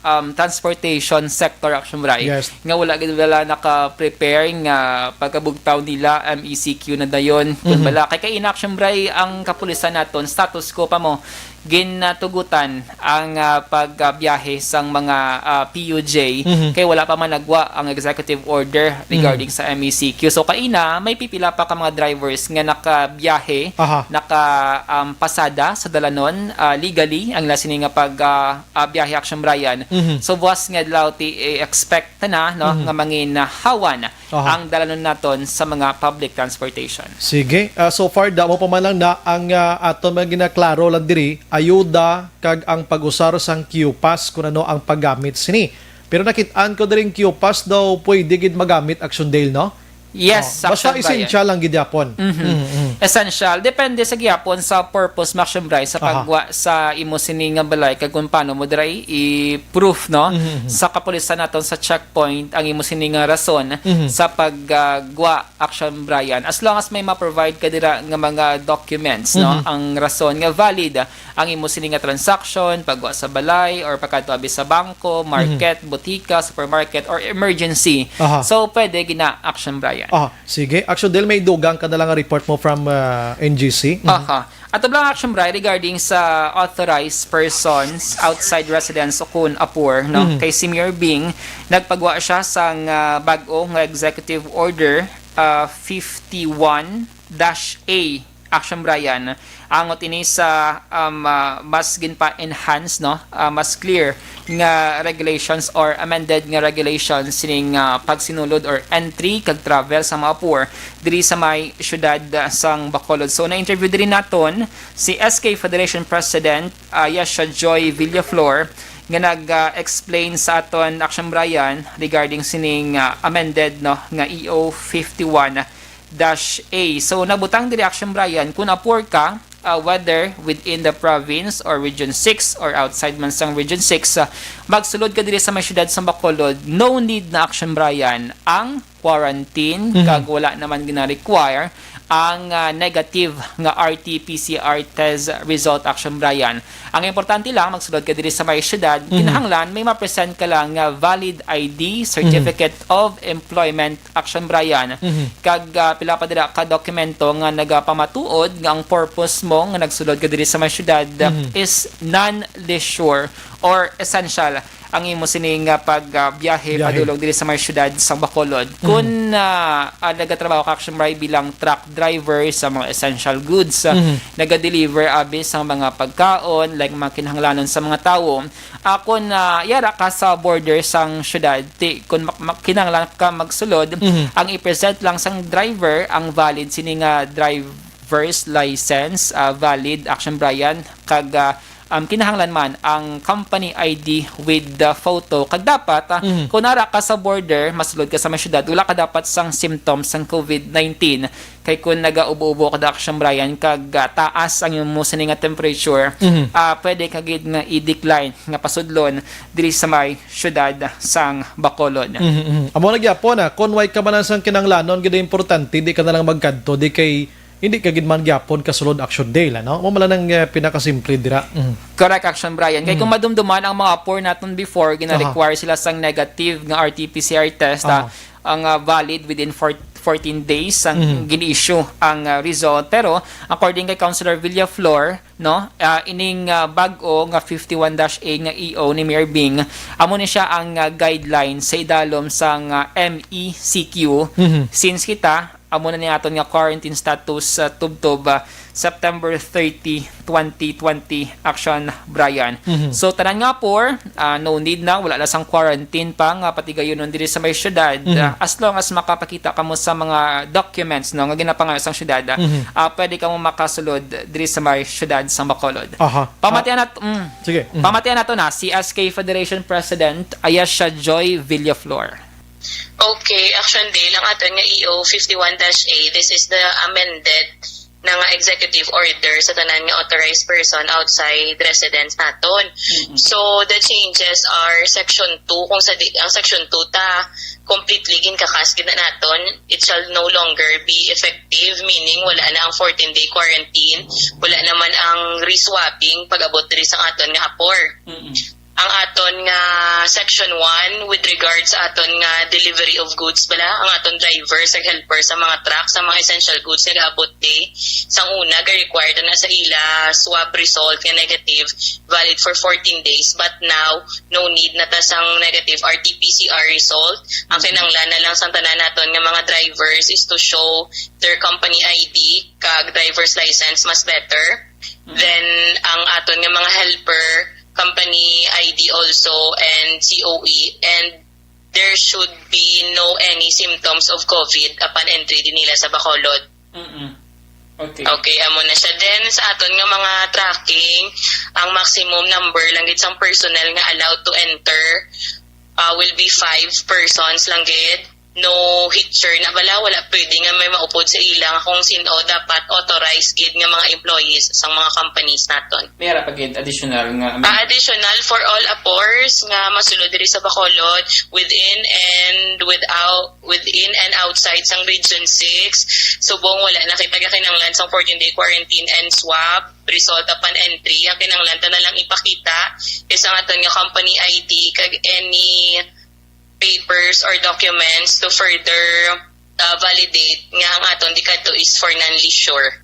um, transportation sector, Action Brian, Yes. nga wala gid, wala naka-prepare nga pagkabugtaw nila, M E C Q na dayon. Kun Mhm. bala, kay kaina, Action Brian, ang kapulisan naton, status quo pa mo, ginatugutan ang, ah, pagbiyahe sang mga, ah, P U J, Mhm. kay wala pa man nagwa ang executive order regarding Mhm. sa M E C Q. So, kaina, may pipila pa ka mga drivers nga nakabiyahe, Aha. naka, um, pasada sa dalanon, ah, legally, ang ila sini nga pag, ah, ah, biyahe, Action Brian. Mhm. So, buwas nga adlaw, ti, i-expect na, no, Mhm. nga manginhawan Aha. ang dalanon naton sa mga public transportation. Sige. Ah, so far, damo pa man lang na ang, ah, aton mga ginaklaro lang diri, ayuda kag ang pag-usar sang Q-Pass, kung ano ang paggamit sini. Pero nakit-an ko diri ang Q-Pass daw pwede gid magamit, Action Dale, no? Yes, Oh, basta Action Brian. Essential lang gid yapon. Mhm. Mm, mm. Essential. Depende sa gihapon sa purpose mo, Action Brian, sa Aha. pagwa sa imo sini nga balay kag kung paano mo diri i-proof, no? Mhm, mhm. Sa kapulisan naton sa checkpoint ang imo sini nga rason Mhm. sa pagwa, Action Brian. As long as may ma-provide ka dira nga mga documents, no? Mhm. Ang rason nga valid ang imo sini nga transaction, pagwa sa balay, or pagkadto abi sa bangko, Mhm. market, botika, supermarket, or emergency. Aha. So, pwede gina, Action Brian. Aha. Sige. Action Dale, may dugang ka na lang nga report mo from, ah, N G C. Mhm. Aha. Ato lang, Action Brian, regarding sa authorized persons outside residence o kun apor, no? Mhm. Kay si Mayor Bing, nagpagwa siya sang, ah, bag-o nga executive order, ah, fifty-one dash A, Action Brian. Angot ini sa, um, ah, mas ginpa-enhance, no? Ah, mas clear nga regulations or amended nga regulations sining, ah, pagsinulod or entry kag travel sa mga apor diri sa may siyudad, ah, sang Bacolod. So, na-interview diri naton si S K Federation President, ah, Yasha Joy Villaflor, nga nag-explain sa aton, Action Brian, regarding sining, ah, amended, no, nga E O fifty-one dash A. So, nabutang diri, Action Brian, kung apor ka, ah, whether within the province or Region six or outside man sang Region six, ah, magsulod ka diri sa may siyudad sa Bacolod, no need na, Action Brian, ang quarantine, Mhm. kag wala naman gina-require ang, ah, negative nga R T P C R test result, Action Brian. Ang importante lang, magsulod ka diri sa may siyudad, Mhm. kinahanglan may ma-present ka lang nga valid I D, Mhm. Certificate of Employment, Action Brian. Mhm. Kag, ah, pila pa dira ka dokumento nga nagapamatuod nga ang purpose mo nga nagsulod ka diri sa may siyudad Mhm. is non-leisure or essential ang imo sini nga pag, ah, biyahe Biyahe. padulong diri sa may siyudad sa Bacolod. Mhm. Kung, ah, ah, nagatrabaho ka, Action Brian, bilang truck driver sa mga essential goods, ah, Mhm. naga-deliver abi sa mga pagkaon, like, mga kinahanglanon sa mga tawo, ah, kung, ah, yara ka sa border sang siyudad, ti, kung mak-, mak-, kinahanglan ka magsulod, Mhm. ang i-present lang sang driver ang valid sini nga driver's license, ah, valid, Action Brian, kag, ah, um, kinahanglan man ang company I D with the photo. Kag dapat, ah, Mhm. kung nara ka sa border, masulod ka sa may siyudad, wala ka dapat sang symptoms sang covid nineteen. Kay kung nagaubo-ubo ka, Action Brian, kag, ah, taas ang imo sini nga temperature, Mhm. ah, pwede ka gid nga i-decline nga pasudlon diri sa may siyudad sang Bacolod. Mhm, mhm. Amo na gyapon, ah, kung way ka man sang kinahanglanon, gid importante, di ka na lang magkadto, di kay hindi ka gid man gyapon kasulod, Action Dale, ano? Amo man lang ang, eh, pinakasimple dira. Mhm. Correct, Action Brian. Kay Mhm. kung madumduman ang mga apor naton before, gina-require Aha. sila sang negative nga R T P C R test, ah, Aha. ang, ah, valid within four, fourteen days ang Mhm. gin-issue ang, ah, result. Pero according kay Councilor Villaflor, no, ah, ining, ah, bag-o nga fifty-one dash A nga E O ni Mayor Bing, amo ni siya ang, ah, guideline sa idalom sang, ah, M E C Q. Mhm. Since kita, amo na ni aton nga quarantine status, ah, tubtob, ah, September thirty, twenty twenty, Action Brian. Mhm. So, tanan nga apor, ah, no need na, wala na sang quarantine pa nga patigayunon diri sa may syudad. Mhm. Ah, as long as makapakita kamo sa mga documents, no, nga ginapangayo sang syudad, ah, Mhm. ah, pwede kamo makasulod diri sa may syudad sa Bacolod. Aha. Pamatian nat-, mm. Sige. Mhm. Pamatian nato na si S K Federation President Ayesha Joy Villaflor. Okay, Action Dale, ang aton nga E O fifty-one dash A, this is the amended na nga executive order sa tanan nga authorized person outside residence naton. So, the changes are section two, kung sa di, ang section two ta, completely ginkakas gid na naton, it shall no longer be effective, meaning wala na ang fourteen-day quarantine, wala naman ang reswabbing pag-abot diri sa aton nga apor. Ang aton nga section one with regards sa aton nga delivery of goods bala, ang aton driver sa helper sa mga truck, sa mga essential goods nagaabot di sang una ga-required na sa ila swab result nga negative, valid for fourteen days, but now no need na ta sang negative R T P C R result. Ang kinahanglan na lang sang tanan naton nga mga drivers is to show their company I D kag driver's license, mas better. Then ang aton nga mga helper, company I D also, and C O E, and there should be no any symptoms of COVID upon entry din nila sa Bacolod. Mm-mm. Okay. Okay, amo na siya. Then sa aton nga mga tracking, ang maximum number lang gid sang personnel nga allowed to enter uh, will be five persons lang gid. No hitcher na bala, wala pwede nga may maupod sa ila nga kung sin-o, dapat authorized gid nga mga employees sang mga companies naton. May ara pa gid additional nga, I mean, Ah, additional for all apors nga masulod diri sa Bacolod, within and without, within and outside sang Region six. Subong wala na kita gakinahanglan sang fourteen-day quarantine and swab result upon entry. Ang kinahanglan ta na lang ipakita is ang aton nga company I D kag any papers or documents to further uh, validate nga ang aton dikadto is for non-leisure.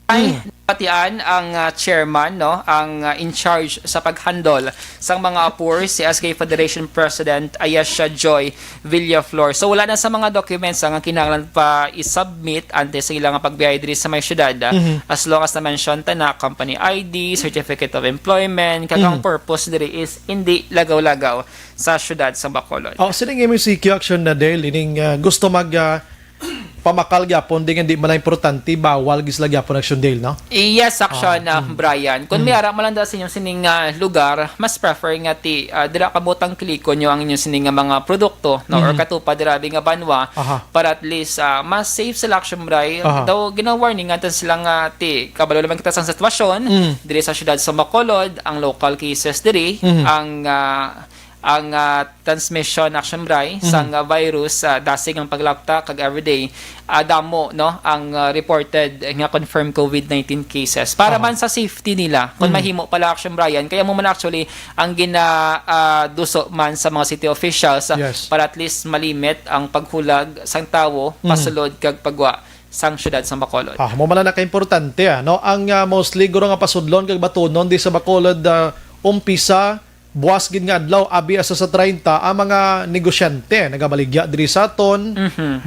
Ay, patian ang ah, chairman, no, ang ah, in charge sa paghandle sang mga apor, si S K Federation President Ayesha Joy Villaflor. So wala na sa mga documents ang kinahanglan pa i-submit antes sa ilang pagbiyahe diri sa may syudad, ah, as long as na-mention ta na company I D, certificate of employment, kag ang purpose diri is hindi lagaw-lagaw sa syudad sa Bacolod. Oh, sining M C Q action na, Dale, ining ah, gusto mag ah, pamakal gyapon, di nga di man lang importante, bawal gid sila gyapon, action, Dale, no? Yes, action, ah, Brian. Kung may ara man lang da sa inyong sining ah, lugar, mas prefer nga ti ah, dira ka butang kliko nyo ang inyong sining nga mga produkto, no, or katupa dira bi nga banwa, Aha. Para at least ah, mas safe sila, action, Brian. Aha. Daw gina-warning nga sila nga ti kabalo naman kita sa sitwasyon diri sa syudad sa Bacolod, ang local cases diri, ang ah, ang ah, transmission, action, Bri, sang ah, virus, ah, dasig ang paglapta kag everyday ah, damo, no, ang ah, reported nga confirmed COVID nineteen cases. Para man sa safety nila, kung mahimo pala, action, Brian, kaya mo man actually ang gina ah, duso man sa mga city officials ah, Yes. para at least malimit ang paghulag sang tawo pasulod kag pagwa sang syudad sang Bacolod. Ah, mo man na ka-importante, ah, no? Ang ah, mostly guro nga pasudlon kag batunon di sa Bacolod, ah, umpisa buwas gid nga adlaw, abi, hasta sa treinta, ang mga negosyante nagabaligya diri sa aton.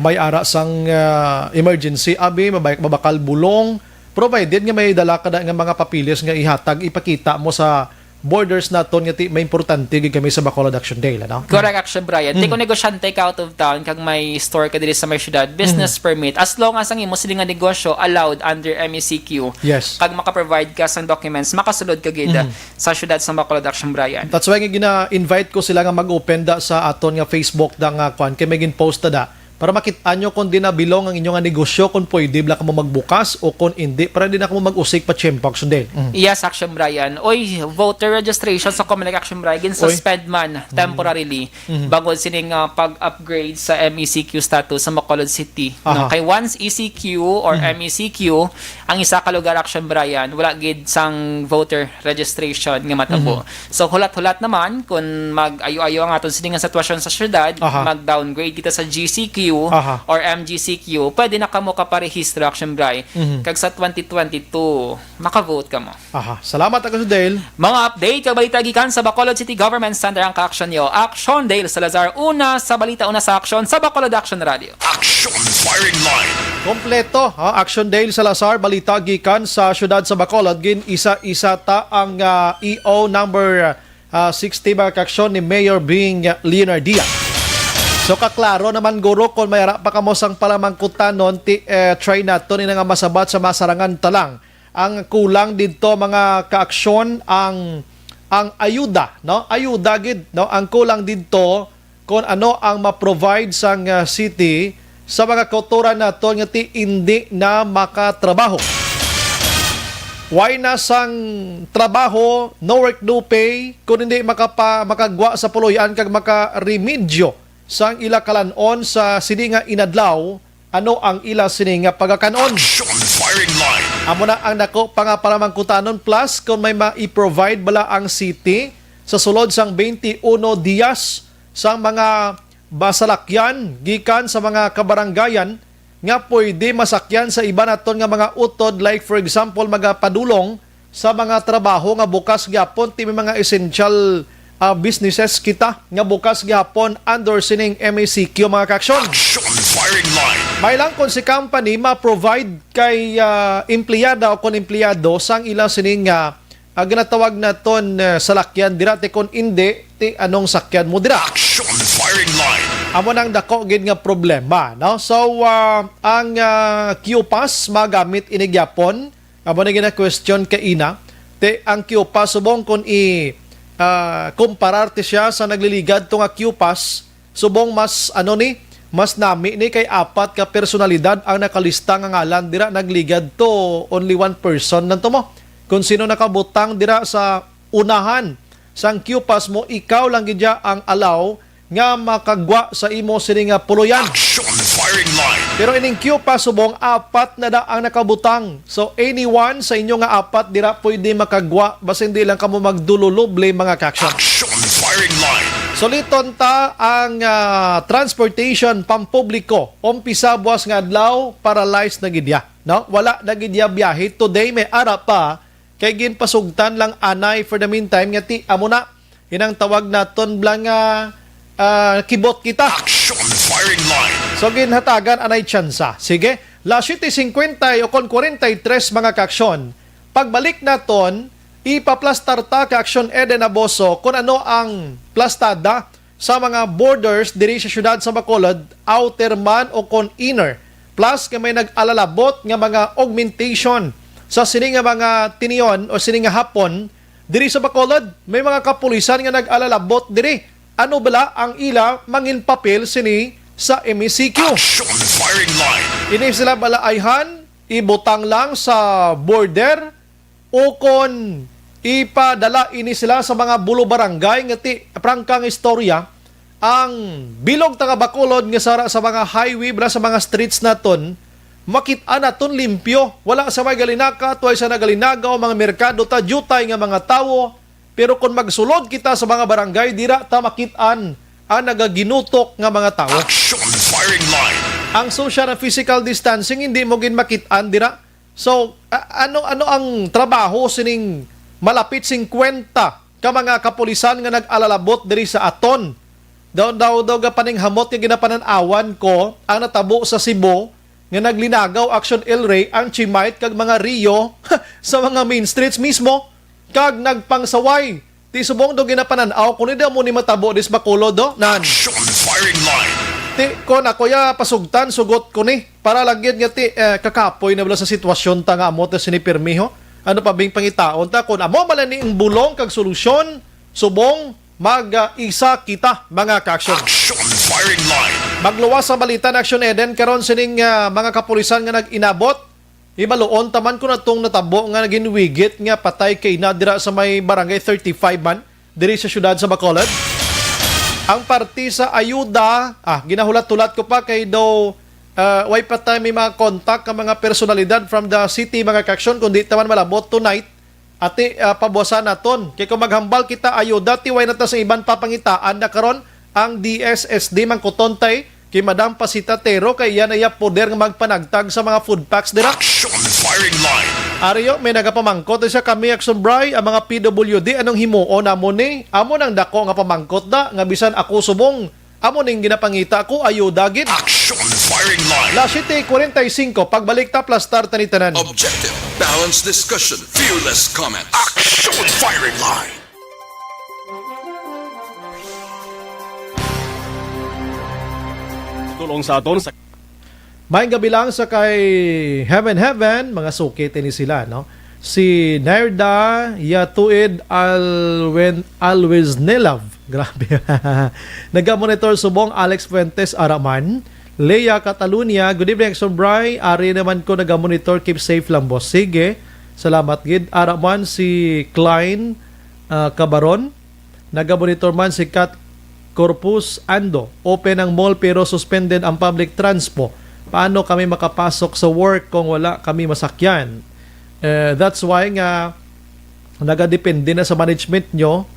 May ara sang ah, emergency, abi, mabay- mabakal bulong, provided nga may dala ka na nga mga papeles nga ihatag, ipakita mo sa borders naton nga ti may importante gid kami sa Bacolod, action, Dale, ano? Correct, action, Brian. Ti kung negosyante ka out of town, kag may store ka diri sa may syudad, business permit, as long as ang imo sila nga negosyo allowed under M E C Q, Yes. kag maka-provide ka sang documents, makasulod ka gid sa syudad sa Bacolod, action, Brian. That's why nga gina-invite ko sila nga mag-open da sa aton nga Facebook da nga kwan, kay may gin-post na da. Para makit-an nyo kung di na bilong ang inyo nga negosyo, kung pwede bala kamo magbukas o kung hindi, para di na kamo mag-usik pa tiyempo, action, Dale. Mm. Yes, action, Brian. Oy, voter registration sa Comelec, action, Brian, gin-suspend man temporarily bangod sining ah, pag-upgrade sa M E C Q status sa Bacolod City. No? Aha. Kay once E C Q or M E C Q, ang isa ka lugar, action, Brian, wala gid sang voter registration nga matabo. So hulat-hulat naman kung mag-ayo-ayo ang aton sini nga sitwasyon sa syudad, Aha. mag-downgrade kita sa G C Q Aha. or M G C Q, pwede na kamo kaparehistro, action, Bri. Kag sa twenty twenty-two, maka-vote kamo. Aha. Salamat, action, Dale. Mga update kag balita gikan sa Bacolod City Government Center ang ka-action nyo. Action, Dale Salazar, una sa balita, una sa aksyon sa Bacolod Action Radio. Action Firing Line. Kompleto, ha? Action, Dale Salazar, balita gikan sa syudad sa Bacolod. Gin-isa-isa ta ang ah, E O number ah, sixty, mga kaaksyon, ni Mayor Bing Leonardia. So kaklaro naman, guro, kung may ara pa kamo sang palamangkutanon, ti, eh, try nato ni nga masabat sa masarangan ta lang. Ang kulang didto, mga kaaksyon, ang ang ayuda, no? Ayuda gid, no? Ang kulang didto kung ano ang ma-provide sang ah, city sa mga kautoran naton nga ti indi na makatrabaho. Way na sang trabaho, no work, no pay, kung hindi makapa-, makagwa sa puloy-an kag makaremedyo sang ila kalan-on sa sini nga inadlaw, ano ang ila sini nga pagakan-on? Action Firing Line. Amo na ang dako pa nga palamangkutanon, plus kung may ma-i-provide bala ang city sa sulod sang twenty-one dias sang mga basalakyan gikan sa mga kabarangayan nga pwede masakyan sa iban naton nga mga utod, like for example, magapadulong sa mga trabaho nga bukas gyapon, ti may mga essential, ah, businesses kita nga bukas gyapon under sining M A C Q, mga ka-aksyon. Action Firing Line. May lang kung si company ma-provide kay, ah, empleyada o kung empleyado sang ila sining, ah, ah, ginatawag naton, ah, salakyan dira, ti kung indi, ti anong sakyan mo dira? Action Firing Line. Amo nang dako gid nga problema, no? So, ah, ang, ah, Q pass magamit ini gyapon. Amo na gina-question kaina. Te, ang Q pass subong kon i, ah, kumparar ti siya sa nagliligad to nga Q pass, subong mas, ano ni, mas nami ni kay apat ka personalidad ang nakalista nga ngalan dira, nagligad to only one person lang to mo. Kung sino nakabutang dira sa unahan sang Q pass mo, ikaw lang gid ya ang allow nga makagwa sa imo sini nga puloy-an. Action Firing Line. Pero ining Q pass subong, apat na da ang nakabutang. So, anyone sa inyo nga apat dira pwede makagwa, basta hindi lang kamo magdululubli, mga ka-aksyon. Action Firing Line. Suliton ta ang, ah, transportation pampubliko. Umpisa buwas nga adlaw, paralyzed na gid ya, no? Wala na gid ya biyahe. Today may ara pa, kay ginpasugtan lang anay for the meantime nga ti amo na inang tawag naton bala nga, ah, kibot kita. Action Firing Line. So, ginhatagan anay tsansa. Sige, las siyete cincuenta o kon kwarenta y tres, mga ka-aksyon. Pagbalik naton, ipaplastar ta, ka-aksyon Eden Aboso, kung ano ang plastada sa mga borders diri sa siyudad sa Bacolod, outer man o kon inner. Plus, nga may nag-alalabot nga mga augmentation sa sini nga mga tinion o sini nga hapon diri sa Bacolod. May mga kapulisan nga nag-alalabot diri. Ano bala ang ila mangin papel sini sa M E C Q? Action Firing Line. Ini sila bala ayhan, ibutang lang sa border, ukon ipadala ini sila sa mga bulo barangay nga ti-, prangka nga istorya, ang bilog taga Bacolod nga sara sa mga highway, bala sa mga streets naton, makit-an naton limpyo. Wala sa may galinakat, way sa nagalinagaw, mga merkado ta, diutay nga mga tawo. Pero kung magsulod kita sa mga barangay, dira ta makit-an ang nagaginutok nga mga tawo. Action Firing Line. Ang social and physical distancing, hindi mo gid makit-an dira. So, a-, ano, ano ang trabaho sining malapit singkwenta ka mga kapulisan nga nag-alalabot diri sa aton? Daw, daw, daw, gapaninghamot nga ginapanan-awan ko ang natabo sa Cebu, nga naglinagaw, Action El Rey, ang Chimite kag mga Rio sa mga main streets mismo, kag nagpangsaway. Ti subong do ginapanan-aw, kung hindi mo ni matabo dis Bacolod, do? Nan. Action Firing Line. Ti, kon ako ya pasugtan, sugot ko ni. Para lang gyud nga ti, eh, kakapoy na bala sa sitwasyon ta nga amo ta sini pirmi, ho. Ano pa bing pangitaon ta? Kung amo bala ni ang bulong kag solusyon, subong mag, ah, isa kita, mga ka-action. Action Firing Line. Magluwas sa balita na Action Eden karon sining, ah, mga kapulisan nga nag-inabot. Hibaluon ta man kung atong natabo nga ginwigit nga patay kay na dira sa may Barangay thirty-five man, diri sa siyudad sa Bacolod. Ang parte sa ayuda, ah, ginahulat-hulat ko pa kay daw, ah, way pa tayo may mga contact ka mga personalidad from the city, mga ka-action, kundi ta man malabot tonight. Ati, ah, pabuwasan naton. Kay kung maghambal kita ayuda, ti way na ta sa iban papangitaan na karon ang D S S D mangkuton tay kay Madam Pasita Tero kay iya na iya poder nga magpanagtag sa mga food packs dira. Action Firing Line. Ariyo, may nagapamangkot siya kami, Action Bry, ang mga P W D, anong himuon namo ni? Amo nang dako nga pamangkot da, nga bisan ako subong, amo ning ginapangita ko, ayuda gid. Action Firing Line. Las siyete kwarenta y cinco, pagbalik ta, plastar tani tanan. Objective, balanced discussion, fearless comments. Action Firing Line. Tulong sa aton sa Maayong gabi lang sa kay Heaven Heaven, mga suki tini sila, no? Si Nerda Yatuid Alwen, Always Nilove. Grabe. Nagamonitor subong Alex Fuentes Araman. Lea Catalunya, good evening, Exo Bry. Ari naman ko naga-monitor. Keep safe lang, boss. Sige. Salamat gid. Ara man si Klein, ah, Cabaron. Naga-monitor man si Kat Corpus Ando. Open ang mall pero suspended ang public transpo. Paano kami makapasok sa work kung wala kami masakyan? Eh, that's why nga nagadepende na sa management nyo.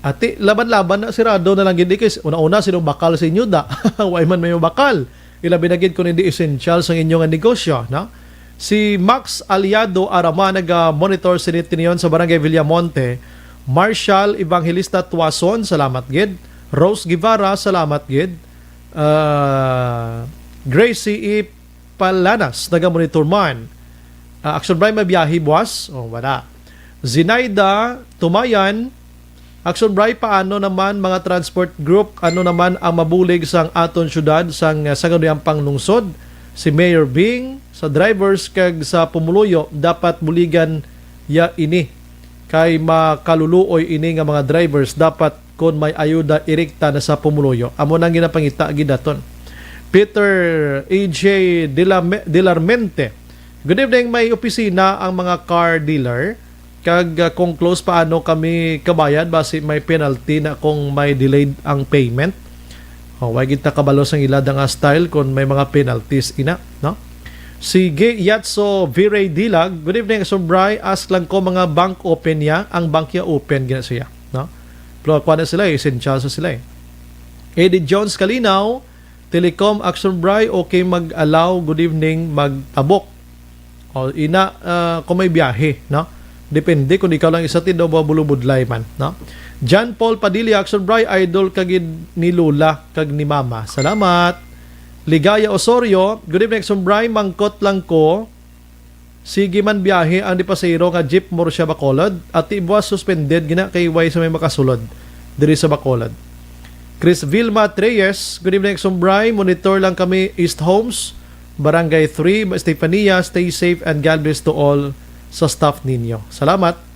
Ati, laban-laban na, sirado na lang gid. Kay una-una, sino bakal sa inyo da? Wa man may mabakal. Ilabi na gid kung hindi essential sa inyo nga negosyo, no? Si Max Aliado Arama naga-monitor sini tiniyon sa Barangay Villamonte. Marshall Evangelista Tuason, salamat gid. Rose Guevara, salamat gid. Ah, Gracie E. Palanas, naga-monitor man. Ah, Action Bry, mabiyahe buwas? Oh, wala. Zinaida Tumayan, Action Bry, paano naman mga transport group? Ano naman ang mabulig sang aton syudad sang, ah, sangguniang panglungsod? Si Mayor Bing, sa drivers kag sa pumuluyo, dapat buligan ya ini. Kay makaluluoy ini nga mga drivers, dapat kon may ayuda, irekta na sa pumuluyo. Amo nang ginapangita gid naton. Peter A J Dilame-, Dilarmente, good evening. May opisina ang mga car dealer? Kag, ah, kung close, paano kami kabayad? Basi may penalty na kung may delayed ang payment. Oh, wa gid ta kabalo sang ila da nga style kung may mga penalties ina, no? Sige, Yatso Viray Dilag, good evening, Exo Bry. Ask lang ko, mga bank open ya? Ang bank ya open gina siya, no? Pero kuha na sila, eh, essential sa sila, eh. Eddie Jones Kalinaw, Telecom, Action Bry, okay mag-allow, good evening, magtabok. O, ina, ah, kung may biyahe, no? Depende kung ikaw lang isa, tido ba bulubudlay man, no? John Paul Padilla, Action Bry, idol ka gid ni Lola kag ni Mama. Salamat. Ligaya Osorio, good evening, Action Bry, mangkot lang ko. Sige man biyahe ang di pasahero nga jeep Murcia Bacolod, at ti buwas suspended gina kay way sa may makasulod diri sa Bacolod. Chris Vilma Treyes, good evening, Exo Bry. Monitor lang kami, East Homes, Barangay three, Estefania. Stay safe and God bless to all sa staff ninyo. Salamat.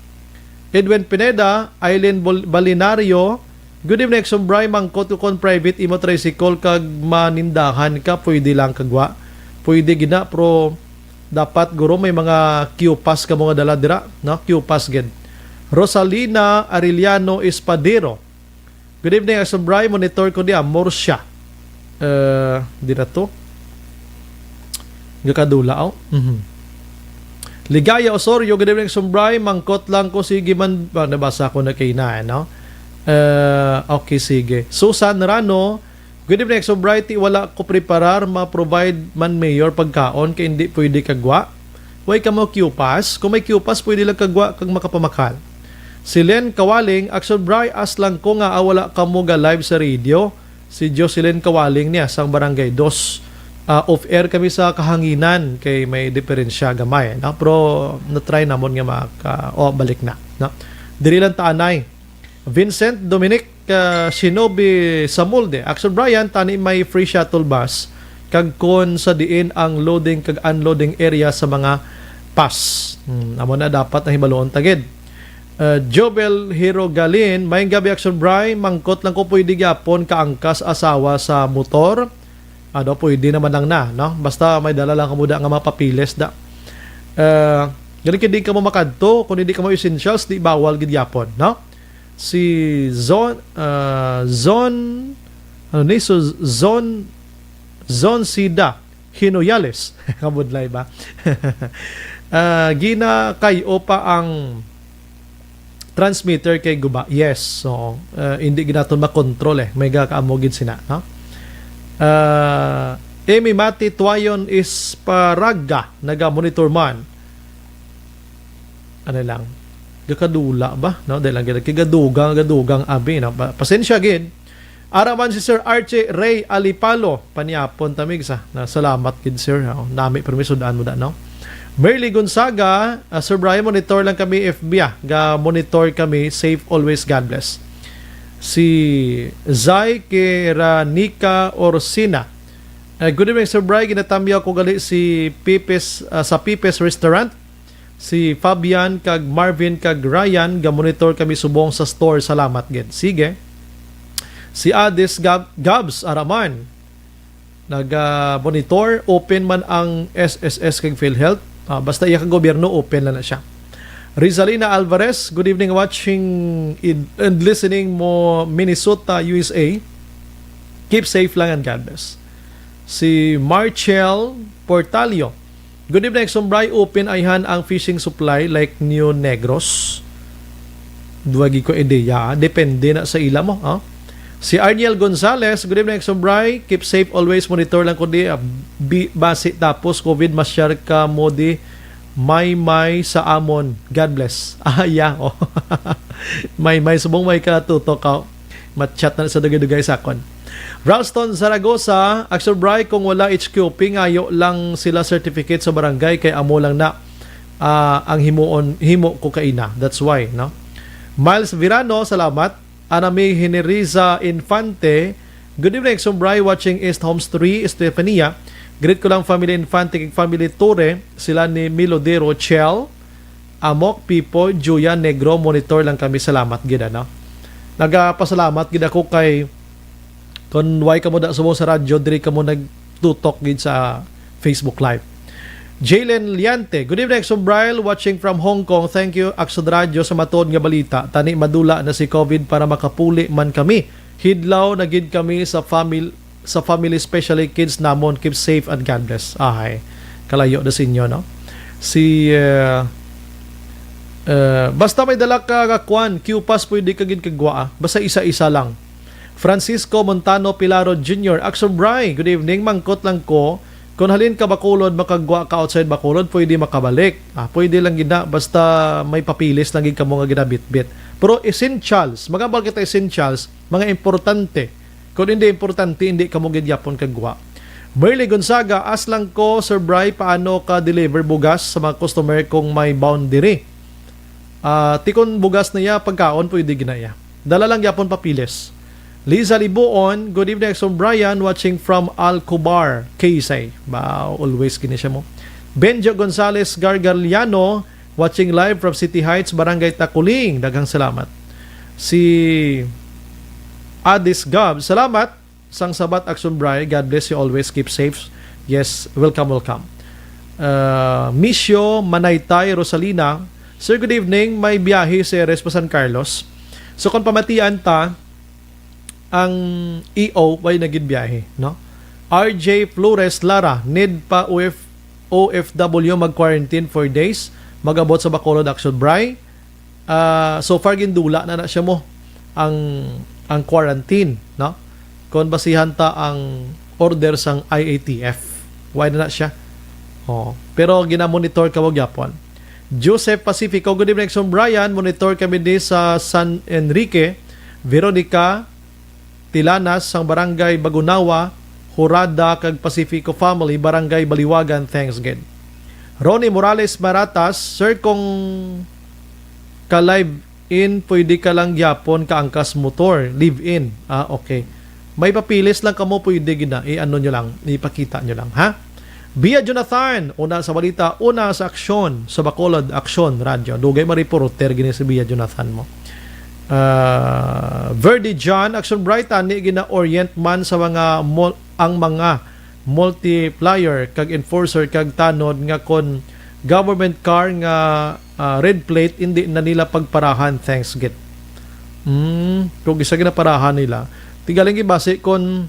Edwin Pineda, Aileen Bol-, Balinario, good evening, Exo Bry. Mangkot ko kon private imo tricycle kag manindahan ka, pwede lang kagwa. Pwede gina, pero dapat guro may mga Q-Pass ka mga dala dira, no? Q-Pass gid. Rosalina Arellano Espadero, good evening, Exo Bry. Monitor ko diya, Murcia. Eh, di na to. Gakadula, oh. Mhm. Ligaya Osorio, good evening, Exo Bry. Mangkot lang ko, sige man. Ah, nabasa ko na kay na, no? Eh, okay, sige. Susan Rano, good evening, Exo Bry. Ti wala ko preparar, ma-provide man mayor pagkaon, kay hindi pwede kagwa. Way kamo Q-Pass? Kung may Q-Pass, pwede lang kagwa kag makapamakal. Si Len Kawaling, Action Bry, ask lang ko nga, ah, wala kamo ga live sa radio. Si Jocelyn Kawaling niya sang Barangay Dos. Ah, off-air kami sa kahanginan kay may diferensya gamay, no? Pero na-try namon nga maka-, oh, balik na, no? Diri lang ta anay. Vincent Dominic, ah, Shinobi Samulde, Action Brian, tani may free shuttle bus kag kon sa diin ang loading kag unloading area sa mga pass. Hmm, amo na dapat na hibaluon ta gid. Uh, Jobel Hirogalin, maayong gabi, Action Bry. Mangkot lang ko, pwede gyapon kaangkas asawa sa motor? Ano, pwede naman lang na, no? Basta may dala lang kamo da nga mga papiles da. Uh, gani, kung di kamo makadto, kung hindi kamo essentials, di bawal gid gyapon, no? Si Zon, uh, Zon, ano ni? So, Zon, Zon Sida. Hinuyales. Kabudlay ba? Ah, ginakay-o pa ang transmitter kay guba. Yes. So, ah, hindi gid naton makontrol eh. May gakaamo gid sina, no? Ah, Amy Mati Tuayon Isparaga, naga-monitor man. Ano lang, gakadula ba, no? Dahil lang gid, kay gadugang, gadugang abi, no? Pa-, pasensya gid. Ara man si Sir Archie Ray Alipalo, paniapon ta mig sa. Na, salamat gid, sir, no? Nami permi sud-an mo da, no? Merly Gonzaga, ah, Sir Brian, monitor lang kami F B, ah. Ga-monitor kami. Safe always, God bless. Si Zay Kiranika Orsina. Eh, good evening, Sir Brian. Ginatamyaw ko gali si Pipis, ah, sa Pipis Restaurant. Si Fabian kag Marvin kag Ryan, ga-monitor kami subong sa store. Salamat gid. Sige. Si Ades Gab-, Gabs Araman. Naga-monitor, open man ang S S S kag PhilHealth. Ah, basta iya ka gobyerno, open lang na siya. Rizalina Alvarez, good evening, watching in, and listening mo, Minnesota, U S A. Keep safe lang and God bless. Si Marchel Portalio, good evening, Exombray, open ayhan ang fishing supply like New Negros. Duwa gid ko ideya, ah. Depende na sa ila mo, ah. Si Arniel Gonzalez, good evening, Exombray. Keep safe always. Monitor lang ko di, ah, bi-, basi tapos COVID, masyar ka mo di. May may sa amon. God bless. Ah, yeah. Oh. May may subong may ka tutok ka. Mat-chat na sa dugay-dugay sa akon. Ralston Zaragoza, Exombray, kung wala H Q P, ngayo lang sila certificate sa barangay kay amo lang na, ah, ang himuon, himo ko kaina. That's why, no? Miles Virano, salamat. Anami Hiniriza Infante, good evening, Exombray, watching East Homes three, Estefania. Greet ko lang family Infante kag family Torre, sila ni Milodero Chel, Amok, Pipo, Juya, Negro, monitor lang kami. Salamat gid, ano? Nagapasalamat gid ako kay kun why kamo da subong sa radyo, diri kamo nagtutok gid sa Facebook Live. Jalen Liante, good evening, Exombray, watching from Hong Kong. Thank you, Aksyon Radyo, sa matuod nga balita. Tani madula na si COVID para makapuli man kami. Hidlaw na gid kami sa family, sa family, especially kids namon. Keep safe and God bless. Ahay, kalayo na sa inyo, no? Si, uh, uh, basta may dala ka, ka kwan, Q-Pass, pwede ka gid kagwa, ah. Basta isa-isa lang. Francisco Montano Pilaro Junior, Exombray, good evening. Mangkot lang ko, kung halin ka Bacolod, makagwa ka outside Bacolod, pwede makabalik. Ah, pwede lang gid na, basta may papilis lang gid kamo nga ginabitbit. Pero essentials, magambal kita essentials, mga importante. Kung hindi importante, hindi kamo gid yapon kagwa. Merly Gonzaga, ask lang ko, Sir Bry, paano ka deliver bugas sa mga customer kung may boundary? Ah, tikon bugas na iya, pagkaon, pwede gid na iya. Dala lang gyapon papilis. Liza Libuon, good evening, Exombray, watching from Alcobar, Quezon. Ba, always gini siya mo. Benjo Gonzalez Gargaliano, watching live from City Heights, Barangay Taculing. Daghang salamat. Si Adis Gab, salamat sang Sabat, Exombray. God bless you always. Keep safe. Yes, welcome, welcome. Uh, Misyo Manaytay Rosalina, Sir, good evening. May biyahe si Eres pa San Carlos. So, kung pamatian ta, ang E O, way na gid biyahe, no? R J Flores Lara, need pa O F, O F W mag-quarantine four days, mag-abot sa Bacolod, Exombray. Ah, so far, gindula na na siya mo ang, ang quarantine, no? Kung basihan ta ang order sang I A T F. Why na na siya? Oh, pero ginamonitor ka mo gyapon. Joseph Pacifico, good evening, Exombray. Monitor kami di sa San Enrique. Veronica Tilanas sang Barangay Bagunawa, Hurada kag Pacifico family, Barangay Baliwagan, thanks gid. Ronnie Morales Maratas, sir, kung ka live in, pwede ka lang gyapon kaangkas motor, live in. Ah, okay. May papilis lang kamo, pwede gid na. I-ano nyo lang, ipakita nyo lang, ha? Bia Jonathan, una sa balita, una sa aksyon, sa Bacolod Aksyon Radyo. Dugay ma-reporter gini si Bia Jonathan mo. Ah, Verdi John, Exombray, tani gina-orient man sa mga mul-, ang mga multiplier kag enforcer kag tanod nga kon government car nga, ah, red plate, hindi na nila pagparahan, thanks gid. Hmm, kung isa ginaparahan nila. Tigaling gibasi kon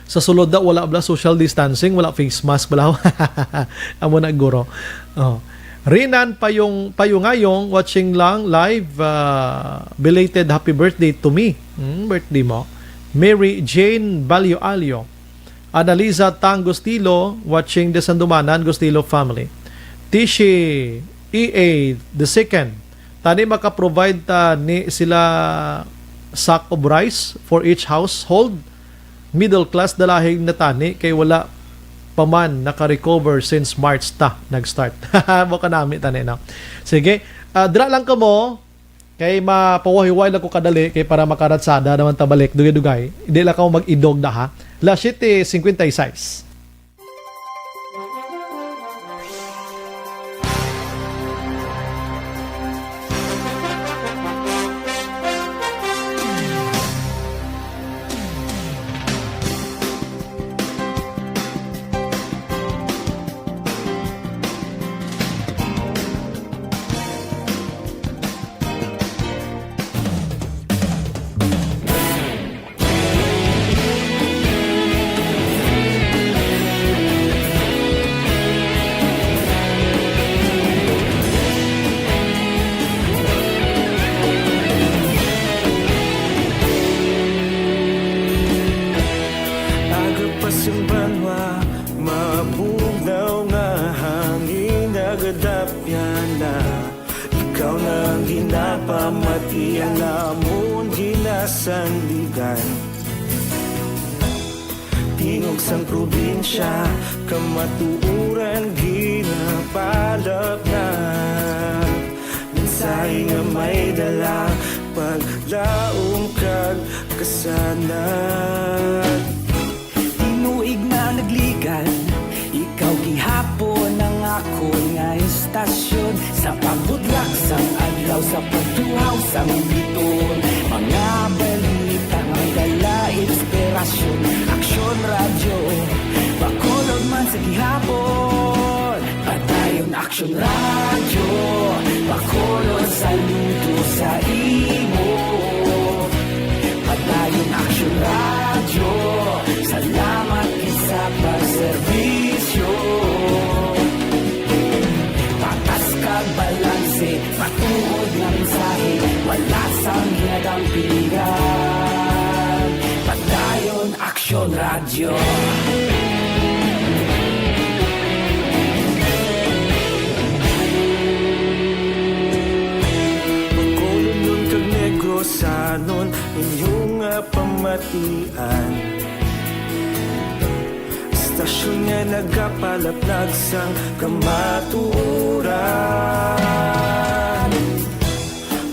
sa sulod daw, wala bala social distancing, wala face mask bala. Amo na guro. Oh. Rinan Payong, Payungayong, watching lang live, ah, belated happy birthday to me. Hmm, birthday mo. Mary Jane Balyo Alyo. Analiza Tang Gustilo, watching the Sandumanan Gustilo family. Tishi E A the second. Tani maka-provide ta ni sila sack of rice for each household. Middle class dalahig na tani kay wala pa man naka-recover since March ta nag-start. Mo kanami tani, no? Sige, ah, dira lang kamo kay mapawahiway lang ko kadali kay para makaratsada naman ta balik dugay-dugay. Hindi lang kamo mag-idog na, ha. Las siete cincuenta y seis. Napamatian namon ginasandigan. Tingog sang probinsya, kamatuoran ginapalapnap. Mensahe nga may dala, paglaom kag kasanag. Tinuig na nagligan, ikaw gihapon ang akon nga istasyon. Sa pagbudlak sang adlaw, sa pagtuhaw sang biton, mga balita may dala inspirasyon. Aksyon Radyo, Bacolod man sa gihapon. Padayon Aksyon Radyo, Bacolod, saludo sa imo. Padayon Aksyon Radyo, salamat gid sa pagserbisyo. Patas kag balanse, matuod nga mensahe, wala sang ginadampigan. Padayon Aksyon Radyo. Bacolodnon kag Negrosanon, inyo nga pamatian. Istasyon nga nagapalaplag sang kamatuoran.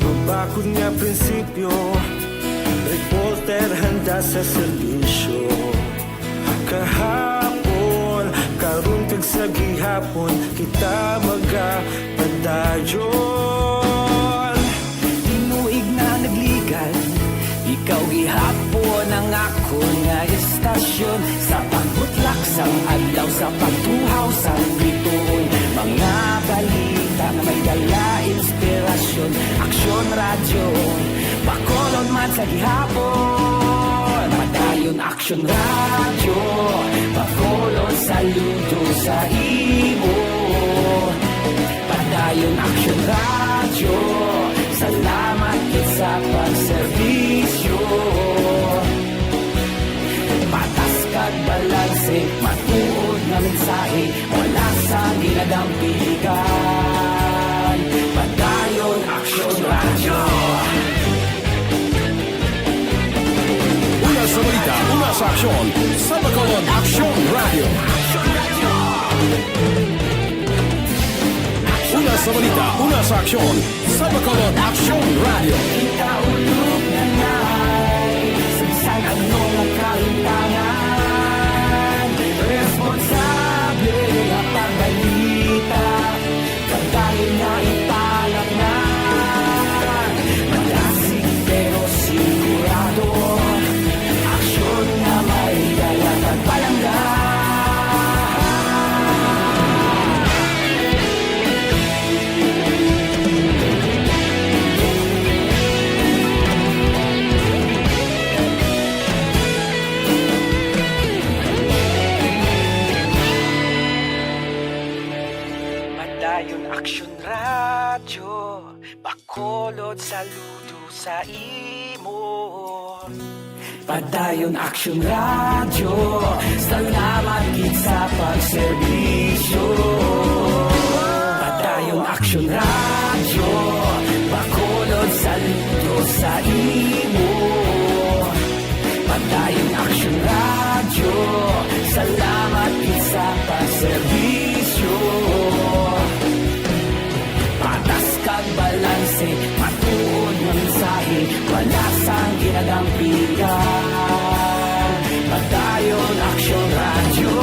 Mabakod nga prinsipyo, reporter handa sa serbisyo. Kahapon, karon kag sa gihapon, kita magapadayon. Tinuig na nagligan, ikaw gihapon ang akon nga istasyon. Sa pagbutlak sang adlaw, sa pagtuhaw sang bituon, mga balita nga may dala inspirasyon. Aksyon Radyo, Bacolod man sa gihapon. Padayon Aksyon Radyo, Bacolod, saludo sa imo. Padayon Aksyon Radyo, salamat gid sa pagserbisyo. Patas kag balanse, matuod nga mensahe, wala sang ginadampigan. Padayon Aksyon Radyo. Una sa balita, una sa aksyon, sa Bacolod Aksyon Radyo. Una sa balita, una sa aksyon, sa Bacolod Aksyon Radyo. Ikaulog na na'y sagsag ang mga kahintangan. Responsable nga pagbalita, pagdahil nga ipalaknag. Madasig pero sigurado, aksyon nga may dala kag palangga. Padayon Aksyon Radyo, Bacolod, saludo sa imo. Padayon Aksyon Radyo, salamat gid sa pagserbisyo. Padayon Aksyon Radyo, Bacolod, saludo sa imo. Padayon Aksyon Radyo, salamat gid sa pagserbisyo. Patas kag balanse, matuod nga mensahe, wala sang ginadampigan. Padayon Aksyon Radyo.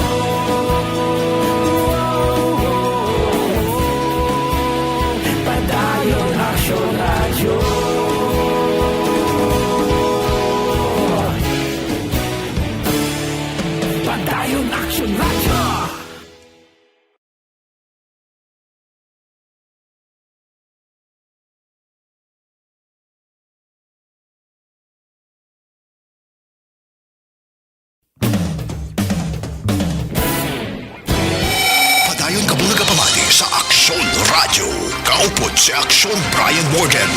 Padayon Aksyon Radyo. Padayon Aksyon Radyo. Padayon ka bulag pamati sa Aksyon Radyo. Kaupod si Aksyon Brian Morgan.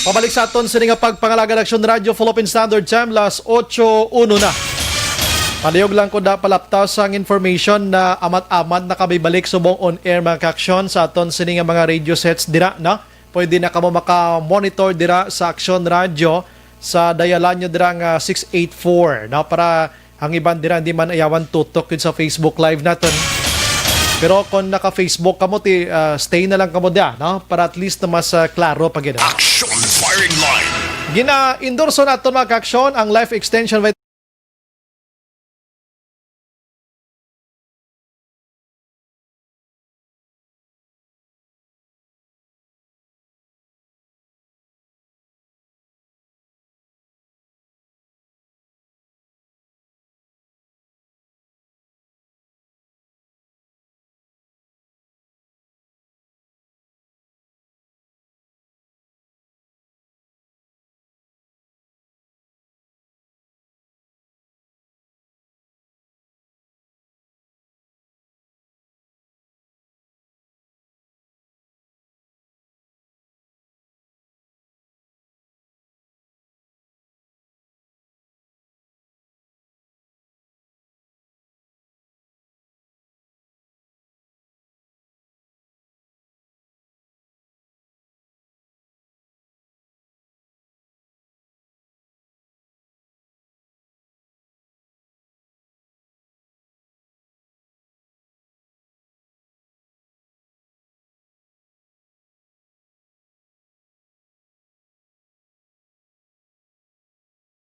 Pabalik sa aton sini nga pagpangalaga, Aksyon Radyo, Philippine Standard Time, las otso uno na. Palihog lang ko da palaptaw sang information na amat-amat na kami balik subong on air, mga ka-aksyon, sa aton sini nga mga radio sets dira, no? Pwede na kamo maka-monitor dira sa Aksyon Radio sa dialan nyo dira nga six eight four, no? Para ang iban dira hindi man ayawan tutok yun sa Facebook Live naton. Pero kung naka-Facebook kamo, ti, ah, stay na lang kamo dia, no? Para at least na mas, ah, klaro pa gid, no? Action Firing Line. Gina-endorso naton, mga ka-aksyon, ang Life Extension Vit-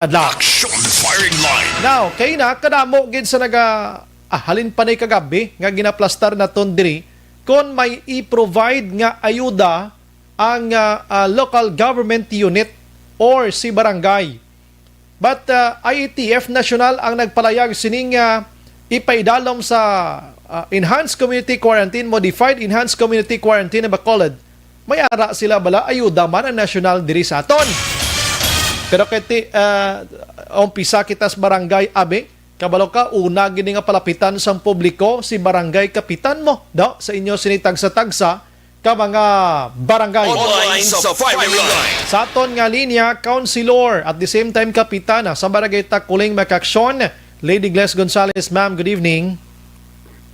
Adlaw. Action Firing Line. Now, kay na kadamo gid sa naga, ah, halin pa ni kagabi nga ginaplastar naton diri kon may i-provide nga ayuda ang, ah, ah, local government unit or si barangay. But, ah, I A T F National ang nagpalayag sining, ah, ipaidalom sa, ah, Enhanced Community Quarantine, Modified Enhanced Community Quarantine ng Bacolod. May ara sila bala, ayuda man ang national diri sa aton. Pero kay ti, ah, umpisa kita sa barangay, abi, kabalo ka, una gini nga palapitan sang publiko, si barangay kapitan mo, daw, sa inyo sini tagsa-tagsa ka mga barangay. Online sa firing line. Sa aton nga linya, Councilor, at the same time, Kapitana sa Barangay Takuling, Makaksyon, Lady Gles Gonzalez. Ma'am, good evening.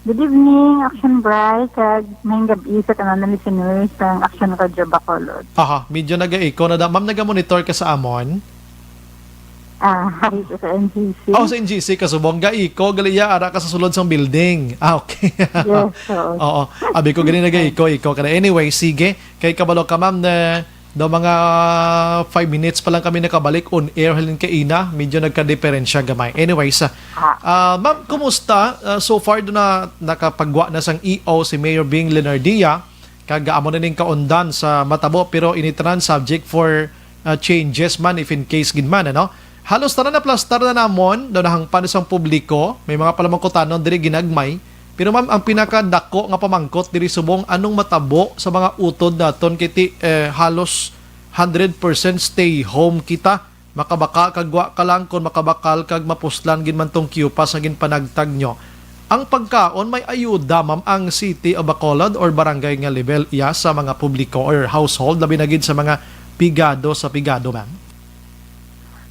Good evening, Action Bri, kag maayong gab-i sa tanan nga listeners sang Action Radio Bacolod. Aha, medyo naga-echo na da. Ma'am, naga-monitor ka sa amon? Ah, hi, sa N G C. Oh, sa N G C ka subong. Ga-echo, gali iya, ara ka sa sulod sang building. Ah, okay. Yes, oo. Oo. Abi ko, gani naga-echo, echo ka na. Anyway, sige. Kay kabalo ka, ma'am, na daw mga five minutes pa lang kami nakabalik on air halin kaina, medyo nagkadiperensya gamay. Anyways, ah, Ah. ah, ma'am, kumusta? Ah, so far, do na nakapagwa na sang E O si Mayor Bing Leonardia, kag amo na ning kaundan sa matabo, pero ini tanan subject for, ah, changes man if in case gid man, ano? Halos tanan naplastar na namon, daw nahangpan sang publiko, may mga palamangkutanon diri ginagmay. Pero ma'am, ang pinakadako nga pamangkot diri subong, anong matabo sa mga utod naton kay ti, eh, halos hundred percent stay home kita. Makabakal kag wa ka lang, kon makabakal kag mapuslan gid man tong kyupas nga ginpanagtag nyo. Ang pagkaon, may ayuda, ma'am, ang City of Bacolod or barangay nga level iya sa mga publiko or household, labi na gid sa mga pigado sa pigado, ma'am?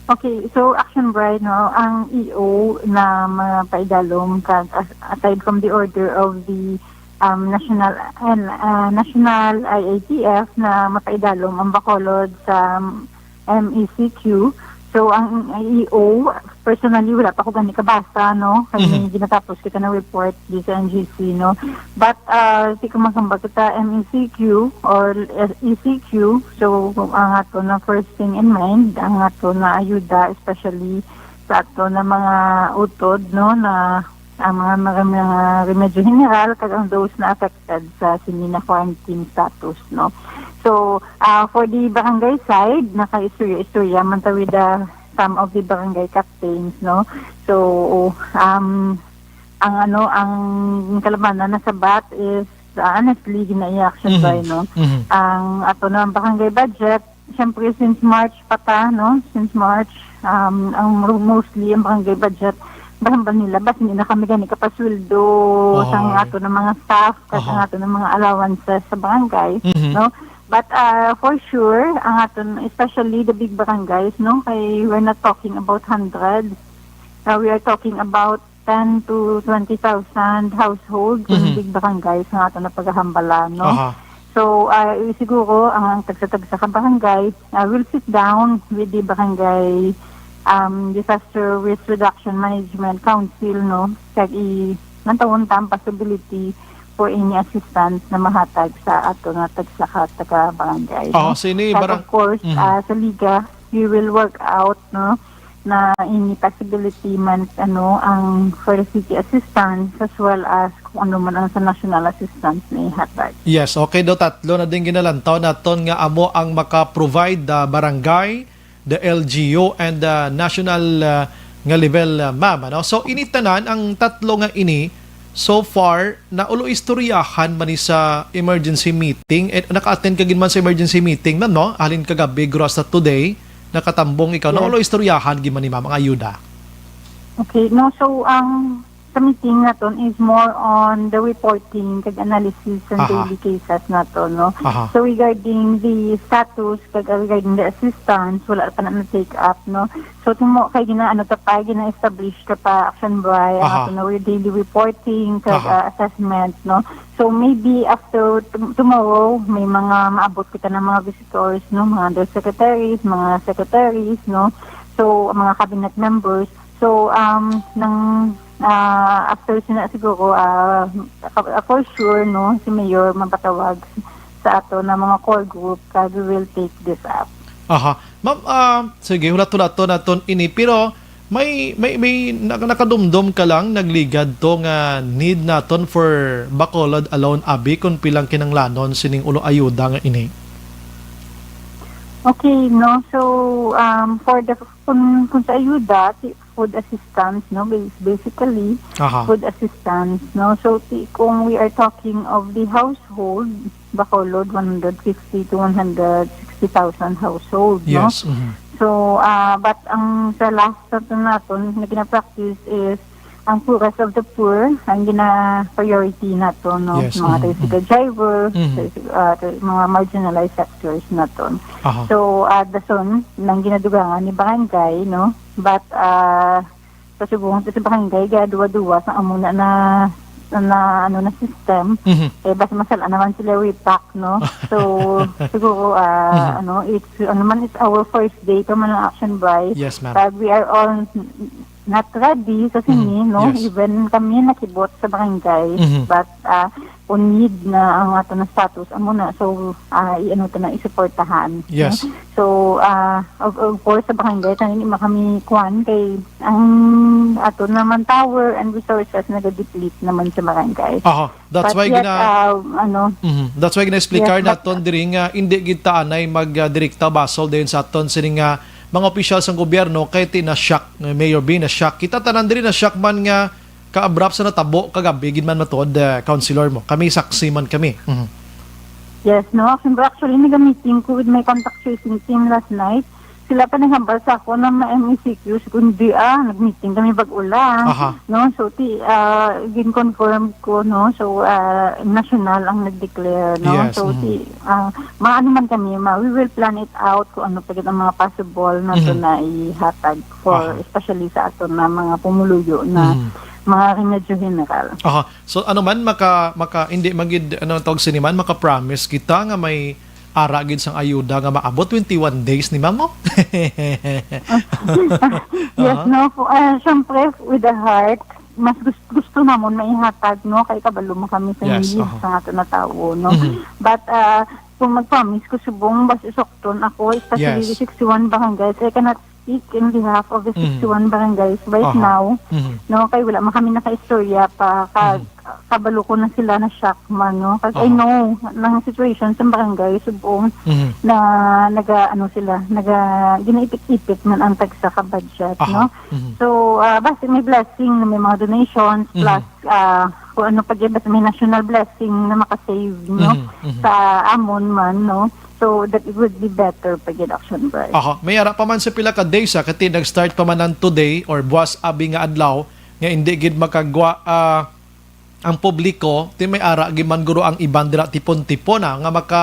Okay, so Action Bright, no, ang E O na mapaidalom kag as-, aside from the order of the, um, national and, uh, national I A T F na mapaidalom ang Bacolod sa M E C Q. So, ang E O, personally, wala pa ko gani kabasa, no? Kay Mhm. ginatapos kita na report di sa N G C, no? But, uh, si kumakamba kita M E C Q or E C Q. So, ang ato na first thing in mind, ang ato na ayuda, especially sa ato na mga utod, no, na ang mga, mga, mga remedyo general, kag ang those na affected sa sini na quarantine status, no. So, ah, for the barangay side, nakaistorya-istorya man ta with, ah, some of the barangay captains, no. So, um, ang ano, ang kalabanan na sabat is, ah, honestly, gina-action Mhm. by, no. Mhm. Ang ato na barangay budget, siyempre, since March pa ta, no? Since March, um, ang mo-, mostly ang barangay budget, bahambal nila, bas hindi na kami gani kapasweldo sa Oy. ato ng mga staff, kasi Aha. ang ato ng mga allowances sa barangay, Mhm. no? But, uh, for sure, ang aton, especially the big barangays, no? Kay we're not talking about hundreds. Uh, we are talking about ten to twenty thousand households, Mhm. big barangays, ang aton na paghahambalan, no? Aha. So, ah, siguro ang tagsa-tagsa ka barangay, ah, will sit down with the barangay, um, Disaster Risk Reduction Management Council, no? Kag i-, mantawon ta ang possibility for any assistance na mahatag sa ato nga tagsa ka taga barangay, Oo, no? Sini Kag barang-, of course, Mhm. ah, sa Liga, we will work out, no, na any possibility man, ano, ang for the city assistance as well as kung ano man ang sa national assistance na ihatag. Yes, okay daw, tatlo na din ginalantaw naton nga amo ang maka-provide, ah, barangay, the L G U, and, ah, national, ah, nga level, ah, ma'am, ano? So, ini tanan ang tatlo nga ini, so far, naulo istoryahan man ni sa emergency meeting. Eh, naka-attend ka gid man sa emergency meeting, ma'am, no? Halin kagabi, guro, hasta today, nakatambong ikaw. Yes. Naulo istoryahan gid man ni, ma'am, ang ayuda. Okay, no, so ang sa meeting naton is more on the reporting kag analysis sa Aha. daily cases naton, no? Aha. So regarding the status kag regarding the assistance, wala pa na na-take up, no? So tumo kay gina-, ano ta pa, gina-establish ta pa, Action Bri, ang Aha. ato na daily reporting kag, Aha. ah, assessment, no? So maybe after tom-, tomorrow, may mga maabot kita ng mga visitors, no? Mga undersecretaries, mga secretaries, no? So mga cabinet members. So, um, nang, ah, after sina siguro, ah, for sure, no, si Mayor mapatawag sa ato na mga core group, kag we will take this up. Aha. Ma'am, ah, sige, hulat-hulaton naton ini, pero may, may, may nak-, nakadumdom ka lang, nagligad to nga need naton for Bacolod alone, abi, kung pilang kinanglanon sining ulo ayuda nga ini? Okay, no? So, um, for the, kung, kung sa ayuda, ti-, food assistance, no? Bas-, basically, Aha. food assistance, no? So, ti-, kung we are talking of the household, Bacolod, one hundred fifty to one hundred sixty thousand household, no? Yes, mhm. So, ah, but ang sa last naton, naton na gina-practice is ang poorest of the poor ang gina-priority naton, no? Yes, Mga mhm, tricycle mhm. driver, Mhm. tri-, ah, tri-, mga marginalized sectors naton. Aha. So, ah, dason, nang ginadugangan ni barangay, no? But, ah, sa subong sa barangay, gaduwa-duwa sa amo na, na, na, ano, na system. Mhm. Eh, basta masala naman sila repack, no? So, siguro, ah, Mhm. ano, it's, ano man, it's our first day pa man ang Action Bri. Yes, ma'am. Pag we are all not ready sa sini, Mhm. no? Yes. Even kami nakibot sa barangay, Mhm. but, ah, on need na ang ato na status, amo na. So, ah, i-, ano to na, isuportahan, no? Yes. So, ah, of, of course, sa barangay, tanan, di man kami kuwan kay ang ato naman tower and resources nagadeplete naman sa barangay. Aha. That's But why yet, gina-, ah, ano, Mhm. That's why gina-explicar Yes, but naton diri nga hindi gid ta anay mag, ah, direkta basol dayon sa aton sini nga mga opisyal sang gobyerno kay ti na-shock, eh, Mayor B, na-shock. Kita tanan diri na-shock man nga ka-abrupt sa natabo kagabi gid man matuod, ah, Councilor mo. Kami saksi man kami. Mhm. Yes, no? Actually, actually, nag-meeting ko with my contact tracing team last night. Sila pa naghambal sa ako na ma-M E C Qs, kundi, ah, nag-meeting kami bag-o lang, Aha. no? So, ti, ah, gin-confirm ko, no? So, ah, national ang nag-declare, no? Yes, So, mhm. ti, ah, maano man kami, ma, we will plan it out kung ano pa gid ang mga possible na to Mhm. na ihatag for, Aha. especially sa ato na mga pumuluyo na Mhm. mga remedyo general. Aha. So, ano man, maka, maka, hindi man gid, ano tawag sini man, maka-promise kita nga may ara gid sang ayuda nga maabot twenty-one days ni ma'am mo? Yes, Aha. no? Fu-, ah, syempre, with the heart, mas gus-, gusto namon maihatag, no? Kay kabalo mo kami sa Yes, need aha. sa ato na tawo, no? Mhm. But, ah, kung mag-promise ko subong, bas isukton ako, especially Yes. the sixty-one barangays, I cannot speak in behalf of the Mhm. sixty-one barangays right Aha. now, Mhm. no? Kay wala man kami nakaistorya pa, ka-, Mhm. kabalo ko na sila na shock man, no? Kag I Aha. know, nang situation sa barangay, subong Mhm. na naga, ano sila, naga, ginaipit-ipit man ang tagsa ka budget, Aha. no? Mhm. So, ah, basi may blessing na may mga donations, Mhm. plus, ah, kung ano pa gyud, basi may national blessing na makasave, no? Mhm, mhm. Sa amon man, no? So, that it would be better pa gyud, Action Bri. Aha, may ara pa man sa pila ka days, ah, kati nag-start pa man ang today or buwas abi nga adlaw nga hindi gid makagwa, ah, ang publiko, ti may ara gid man guro ang iban dira tipon-tipon, ah, nga maka,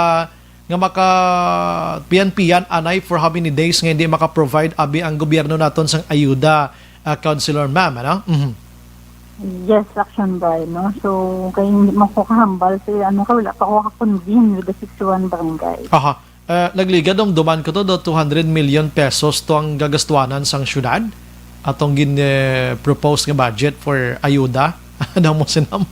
nga maka piyan-piyan anay for how many days nga hindi maka-provide abi ang gobyerno naton sang ayuda, ah, Councilor Ma'am, ano? Mhm. Yes, Action Bay, no? So, kay hindi man ko kahambal, kay ano ka, wala pa ko ka-convene with the sixty-one barangay. Aha. Eh, nagligad, dumduman ko to, do two hundred million pesos to ang gagastuanan sang syudad. Atong gin, eh, propose nga budget for ayuda. Daw mo sinam.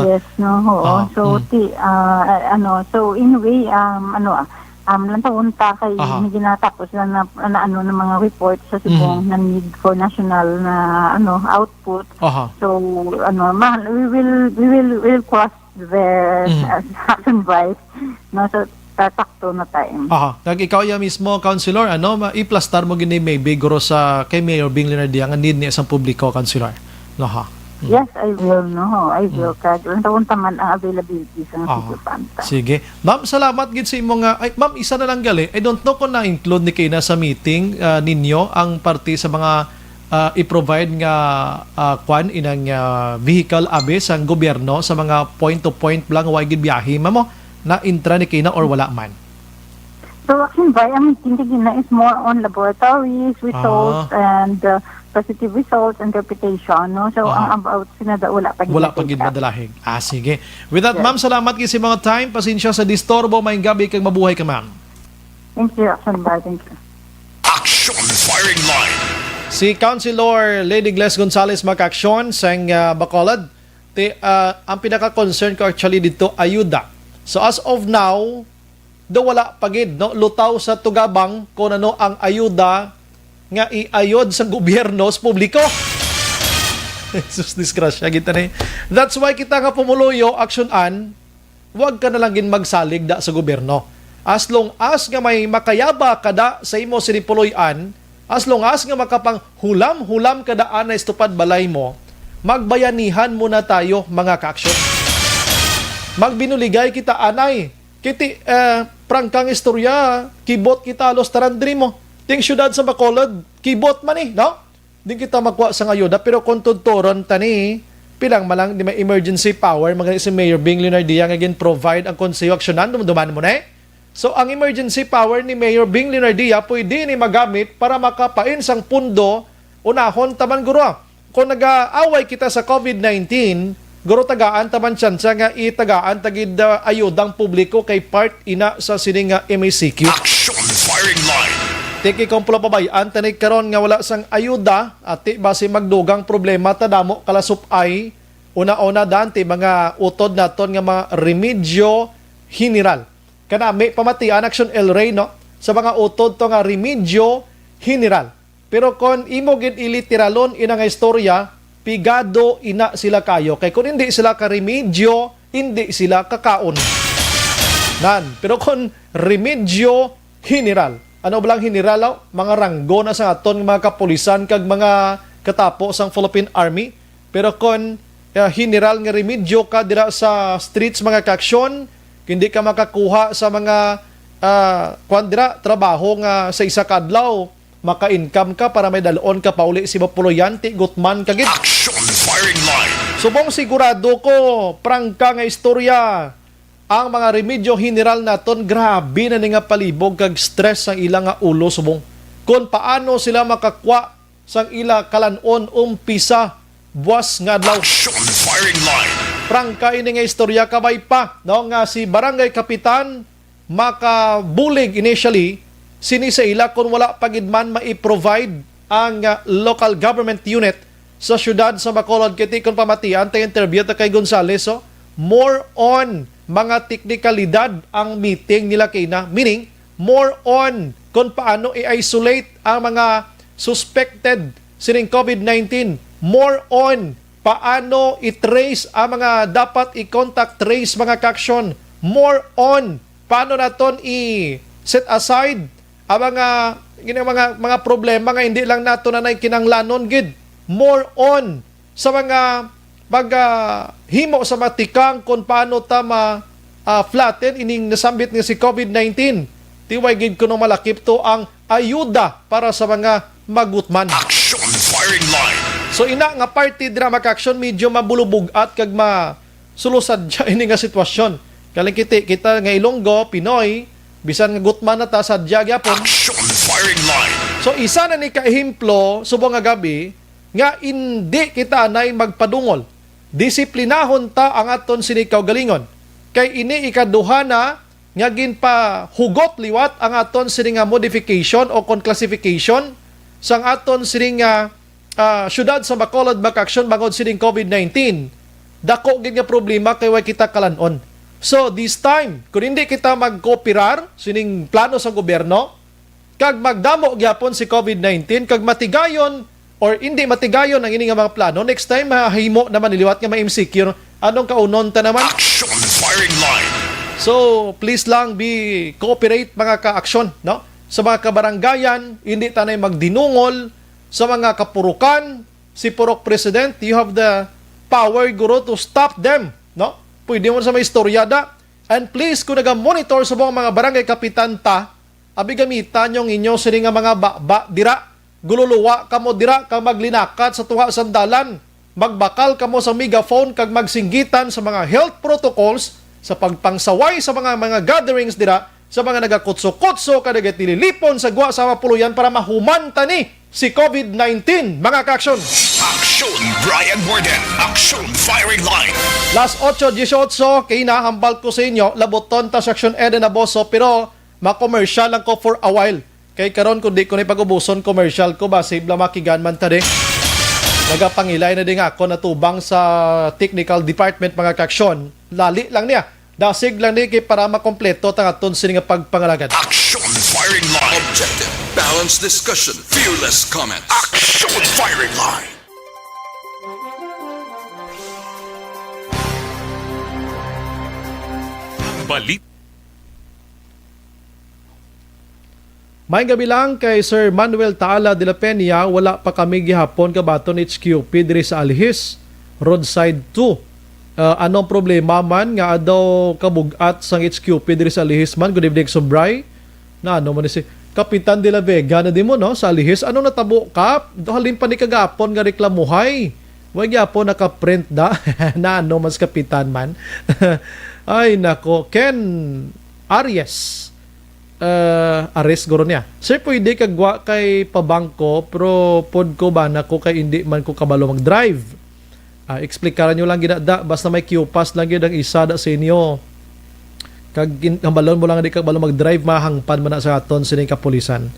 Yes, no, oo. Ah, So, mm. ti, ah, ano, so, in a way, um, ano, ah, um, lang taon ta kay Aha. may ginatapos na, na, na, ano, ng mga report sa Cebu Mhm. na need for national na, ano, output. Aha. So, ano, ma-, we will, we will, we will cross the Mhm. uh, Action Bay, no? So, tatakto na time. Aha. Kag ikaw ya mismo, Councilor, ano, ma-, iplastar mo gini maybe guro sa kay Mayor Bing Leonardia nga need ni isang publiko, Councilor. No, ha? Mm. Yes, I will, no? I will. Mm. Kag lang taon taman ang availability sa Aha. Sitio Panta. Sige. Ma'am, salamat gid sa imo nga, ay, ma'am, isa na lang gali. I don't know kung na-include ni kaina sa meeting, ah, ninyo ang parte sa mga, ah, i-provide nga, ah, kwan, inang, ah, vehicle abi sang gobyerno sa mga point to point lang, wa gid biyahe, ma'am, oh? Na-intra ni kaina or wala man? So, Action Bay, ang meeting kagina is more on laboratories, results, Ah. and, uh, positive results, interpretation, no? So, Ah. ang about sinada, wala pa gid Wala pa gid madalahig. Ah, sige. With that, Yes. ma'am, salamat gid sa mga time. Pasensya sa disturbo. Maayong gabi kag mabuhay ka, ma'am. Thank you, Action Bay. Thank you. Action Firing Line. Si Councilor Lady Gles Gonzalez, mga ka-aksyon, sang, ah, Bacolod. Ti, ah, ang pinaka-concern ko actually dito, ayuda. So, as of now, do wala pa gid, no, lutaw sa tugabang kung ano ang ayuda nga iayod sa gobyerno sa publiko. Jesus, disgrasya kita ni. That's why kita nga pumuluyo, aksyonan, wag ka na lang gid magsalig da sa gobyerno. As long as nga may makayaba ka da sa imo sini puloy-an, as long as nga makapanghulam-hulam ka da anay sa tupad balay mo, magbayanihan mo na tayo, mga kaaksyon. Magbinuligay kita anay. Kiti, eh, prangkang istorya, kibot kita halos tanan diri mo. Ting siyudad sa Bacolod, kibot man eh, no? Di kita magkuha sang ayuda, pero kung tuturon ta ni, pilang malang di may emergency power, magani si Mayor Bing Leonardia nga gin-provide ang Konseho Aksyonan, dumduman mo na eh. So, ang emergency power ni Mayor Bing Leonardia pwede ni magamit para makapain sang pundo, unahon taman guro. Kung nag-aaway kita sa covid nineteen, guro tagaan taman tsansa nga itagaan ta gid, ah, ayudang publiko kay part ina sa sini nga M A C Q. Action Firing Line. Tiki kung pula pabay-an tani karon nga wala sang ayuda, ati basi magdugang problema ta damo kalasupay. Una-una dan ti mga utod naton nga mga remedyo general. Kanami pamatian Action El Rey, no? Sa mga utod to nga remedyo general. Pero kon imo gid iliteralon ina nga istorya, pigado ina sila kayo. Kay kon hindi sila ka remedyo, hindi sila kakaon. Nan, pero kon remedyo general, ano ba lang general, oh? Mga ranggo na sa aton mga kapulisan kag mga katapo sang Philippine Army. Pero kon, ah, general nga remedyo ka dira sa streets, mga kaaksyon, hindi ka makakuha sa mga, ah, kwan dira, trabaho nga sa isa ka adlaw, maka-income ka para may dalon ka pauli sa imo puloy-an, ti gutman ka gid. Action Firing Line. Subong sigurado ko, prangka nga istorya, ang mga remedyo general naton, grabe na ni nga palibog kag stress ang ila nga ulo, subong. Kon paano sila makakwa sang ila kalan-on umpisa buwas nga adlaw. Action Firing Line. Prangka ini nga istorya, kabay pa, no, nga si Barangay Kapitan makabulig initially sini sa ila kon wala pa gid man mai-provide ang, ah, local government unit sa siyudad sa Bacolod. Kay ti kon pamatian ta interview ta kay Gonzales, oh, more on mga teknikalidad ang meeting nila kay na, meaning more on kon paano i-isolate ang mga suspected sining covid nineteen, more on paano i-trace ang mga dapat i-contact trace, mga kaaksyon, more on paano naton i-set aside ang mga, gini, mga, mga problema nga hindi lang nato na nay kinahanglanon gid, more on sa mga pag, ah, himo sa matikang kung paano ta ma, ah, flatten ining nasambit nga si covid nineteen. Ti way gid kuno malakip to ang ayuda para sa mga magutman. Action Firing Line. So, ina nga parte dira, mga kaaksyon, medyo mabulubog-at kag ma-, sulo sadya ini nga sitwasyon. Kalingkiti kita nga Ilonggo, Pinoy, bisan nga gutman na ta, sadya gyapon. Action Firing Line. So, isa na ni ka ehemplo, subong nga gabi, nga indi kita anay magpadungol. Disiplinahon ta ang aton sini kaugalingon. Kay ini ikaduha na nga ginpahugot liwat ang aton sini nga modification o kon classification sang aton sini nga, ah, syudad sa Bacolod, mga ka-aksyon, bangod sining covid nineteen. Dako gid nga problema kay way kita kalan-on. So, this time, kung hindi kita magkooperar sining plano sa gobyerno, kag magdamo gyapon si covid nineteen, kag matigayon or hindi matigayon ang ini nga mga plano, next time, mahimo naman niliwat nga ma-M C Q. Anong kaunon ta naman? Action firing line. So, please lang be cooperate, mga ka-aksyon, no? Sa mga kabarangayan, hindi tanay magdinungol sa mga kapurukan. Si Purok President, you have the power, guro, to stop them, no? Pwede mo sa may istorya da. And please, kung naga-monitor sa mga, mga barangay kapitan ta, abi, gamitan yung inyo sini nga mga baba dira. Gululuwa kamo dira kag maglinakat sa tunga sang dalan. Magbakal kamo sa megaphone kag magsinggitan sa mga health protocols sa pagpangsaway sa mga, mga gatherings dira sa mga nagakutso-kutso kag nagatililipon sa gwa sa mga puloy-an para mahuman ta ni si covid nineteen, mga ka-aksyon. Action, Brian Warden. Action, firing line. Las ocho dieciocho, kinahambal ko sa inyo, labuton ta sa aksyon, Eden Aboso, pero ma-commercial lang ko for a while. Kay karon, kung di ko ni pag-ubuson commercial ko, ba, save lang makigan man ta di. Nagapangilay na di nga ako natubang sa technical department, mga ka-aksyon. Lali lang niya. Dasig lang ni kay para makompleto ta nga aton sini nga pagpangalagad. Action firing line. Objective, balanced discussion, fearless comments. Action firing line. Balit. May gabi lang kay Sir Manuel Taala de la Peña, wala pa kami gihapon kabaton H Q P diri sa Alihis, Roadside two. Ah, ano ang problema man nga adaw kabug-at sang H Q P diri sa Alihis man? Good evening, Subray. Na ano man ni si Kapitan de la Vega na di mo, no? Sa Alihis, ano natabo, Kap? Halin pa ni kagapon nga reklamuhay. Wa gyapon nakaprint da. Na ano man si Kapitan man? Ay, nako. Ken Aries. Uh, Aries guro niya. Sir, pwede kagwa kay pabangko, pero pod ko ba na ko kay hindi man ko kabalo mag-drive. Ah, eksplikaran nyo lang gid da, basta may Q-Pass lang gid ang isa da sa inyo. Kag gin-, hambalon mo lang, di ka kabalo mag-drive, mahangpan man na sa aton sining kapulisan.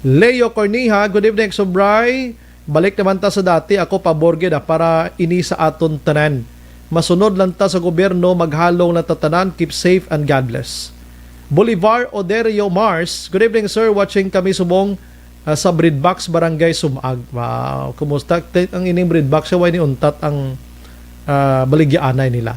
Leo Corniha, good evening, Subray. Balik naman ta sa dati, ako pabor gid, ah, para ini sa aton tanan. Masunod lang ta sa gobyerno, maghalong lang ta tanan, keep safe and God bless. Bolivar Oderio Mars, good evening, sir. Watching kami subong, ah, sa Breedbox, Barangay Sumag. Wow, kumusta? Te-, ang ining Breedbox, siya way ni untat ang, ah, baligyaanay nila.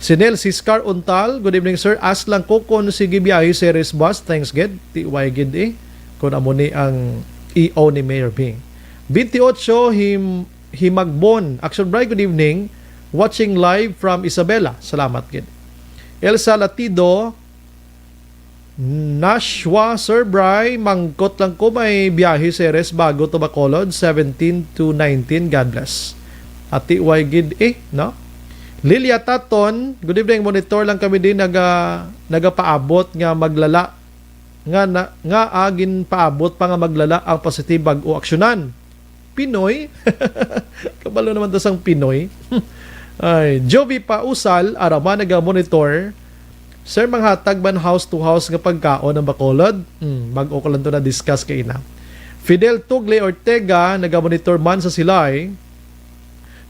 Si Nel Siscar Untal, good evening, sir. Ask lang ko kung sige biyahe si Res Bus. Thanks gid. Ti way gid, eh. Kung amo ni ang E O ni Mayor Bing. Twenty-eight Him-, Himagbon. Action Bright, good evening. Watching live from Isabela. Salamat gid. Elsa Latido, Nashwa, Sir Bry, mangkot lang ko, may biyahe si Res Bago to Bacolod, seventeen to nineteen. God bless. Ati way gid, eh, no? Lilia Taton, good evening, monitor lang kami din, naga, nagapaabot nga maglala, nga na, nga agin paabot pa nga maglala ang positive bag-o aksyonan. Pinoy? Kabalo naman ta sang Pinoy. Ay, Jovi Pausal, Arama, naga-monitor. Sir, manghatag man house to house nga pagkaon ang Bacolod? Hmm, bag-o ko lang to na-discuss kay ina. Fidel Tugle Ortega, naga-monitor man sa Silay.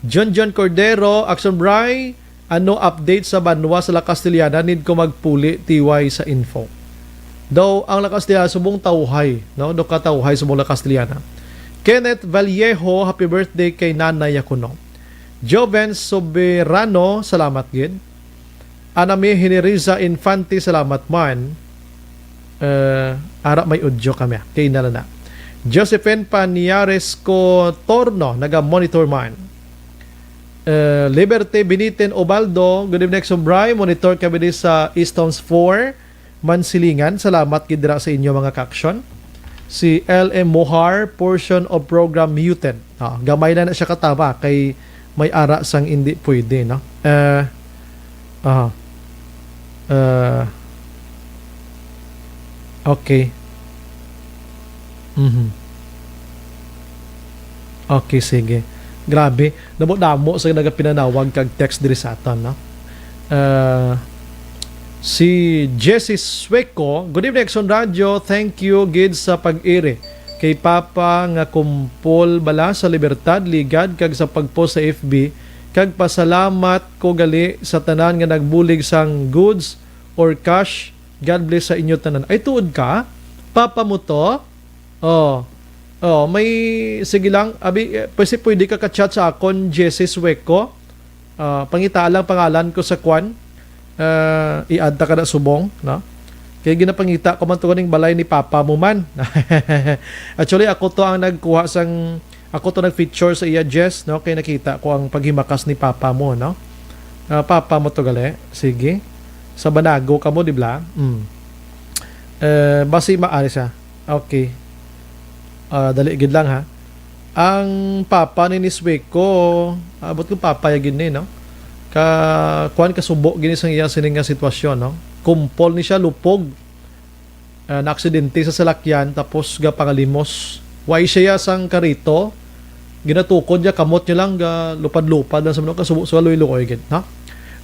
John John Cordero, Action Bry, ano update sa banwa sa La Castellana? Need ko magpuli, T Y sa info. Daw, ang La Castellana, subong tawhay, no? Do ka tawhay, subong La Castellana. Kenneth Vallejo, happy birthday kay Nanay Yakuno. Joven Soberano, salamat gid. Anami Hiniriza Infante, salamat man. Eh, ara may audio kami, ah. Kay nala na. Josephine Paniares Cotorno, naga-monitor man. Eh, Liberty Beniten Obaldo, good evening, Subray. Monitor kami di sa Easton's four, Mansilingan. Salamat gid dira sa inyo, mga ka-action. Si L M Mohar, portion of program muted. Ah, gamay na na siya katama kay may ara sang indi pwede, no? Eh, aha. Eh, okay. Mhm. Okay, sige. Grabe, damo-damo sa nagapinanawag kag text diri sa aton, no? Ah, si Jessie Sueco, "Good evening, Action Radio. Thank you gid sa pag-iri kay Papa nga kumpol bala sa Libertad, Ligad, kag sa pag-post sa F B. Kag pasalamat ko gali sa tanan nga nagbulig sang goods or cash. God bless sa inyo tanan." Ay, tuod ka? Papa mo to? Oh. Oh, may, sige lang, abi, eh, pwede, pwede ka ka-chat sa akon, Jessie Sueco. Ah, pangita lang pangalan ko sa kwan. Ah, i-add ta ka na subong, no? Kay ginapangita ko man to ning balay ni Papa mo man. Actually, ako to ang nagkuha sang, ako to nag-feature sa iya, Jess, no? Kay nakita ko ang paghimakas ni Papa mo, no? Ah, Papa mo to gali. Sige. Sa Banago ka mo, di ba? Mm. Eh, basi maari siya. Okay. Ah, dali gid lang, ha. Ang papa ni Nisweko, abot ko papa ya gid ni, no? Ka, kuwan, kasubo gini sang iya sining nga sitwasyon, no? Kumpol ni siya, lupog. Ah, naaksidente sa salakyan, tapos gapangalimos. Way siya ya sang karito, ginatukod niya, kamot niya lang, ga lupad-lupad lang sa mga kasubo, sa luoy-luoy gid, no?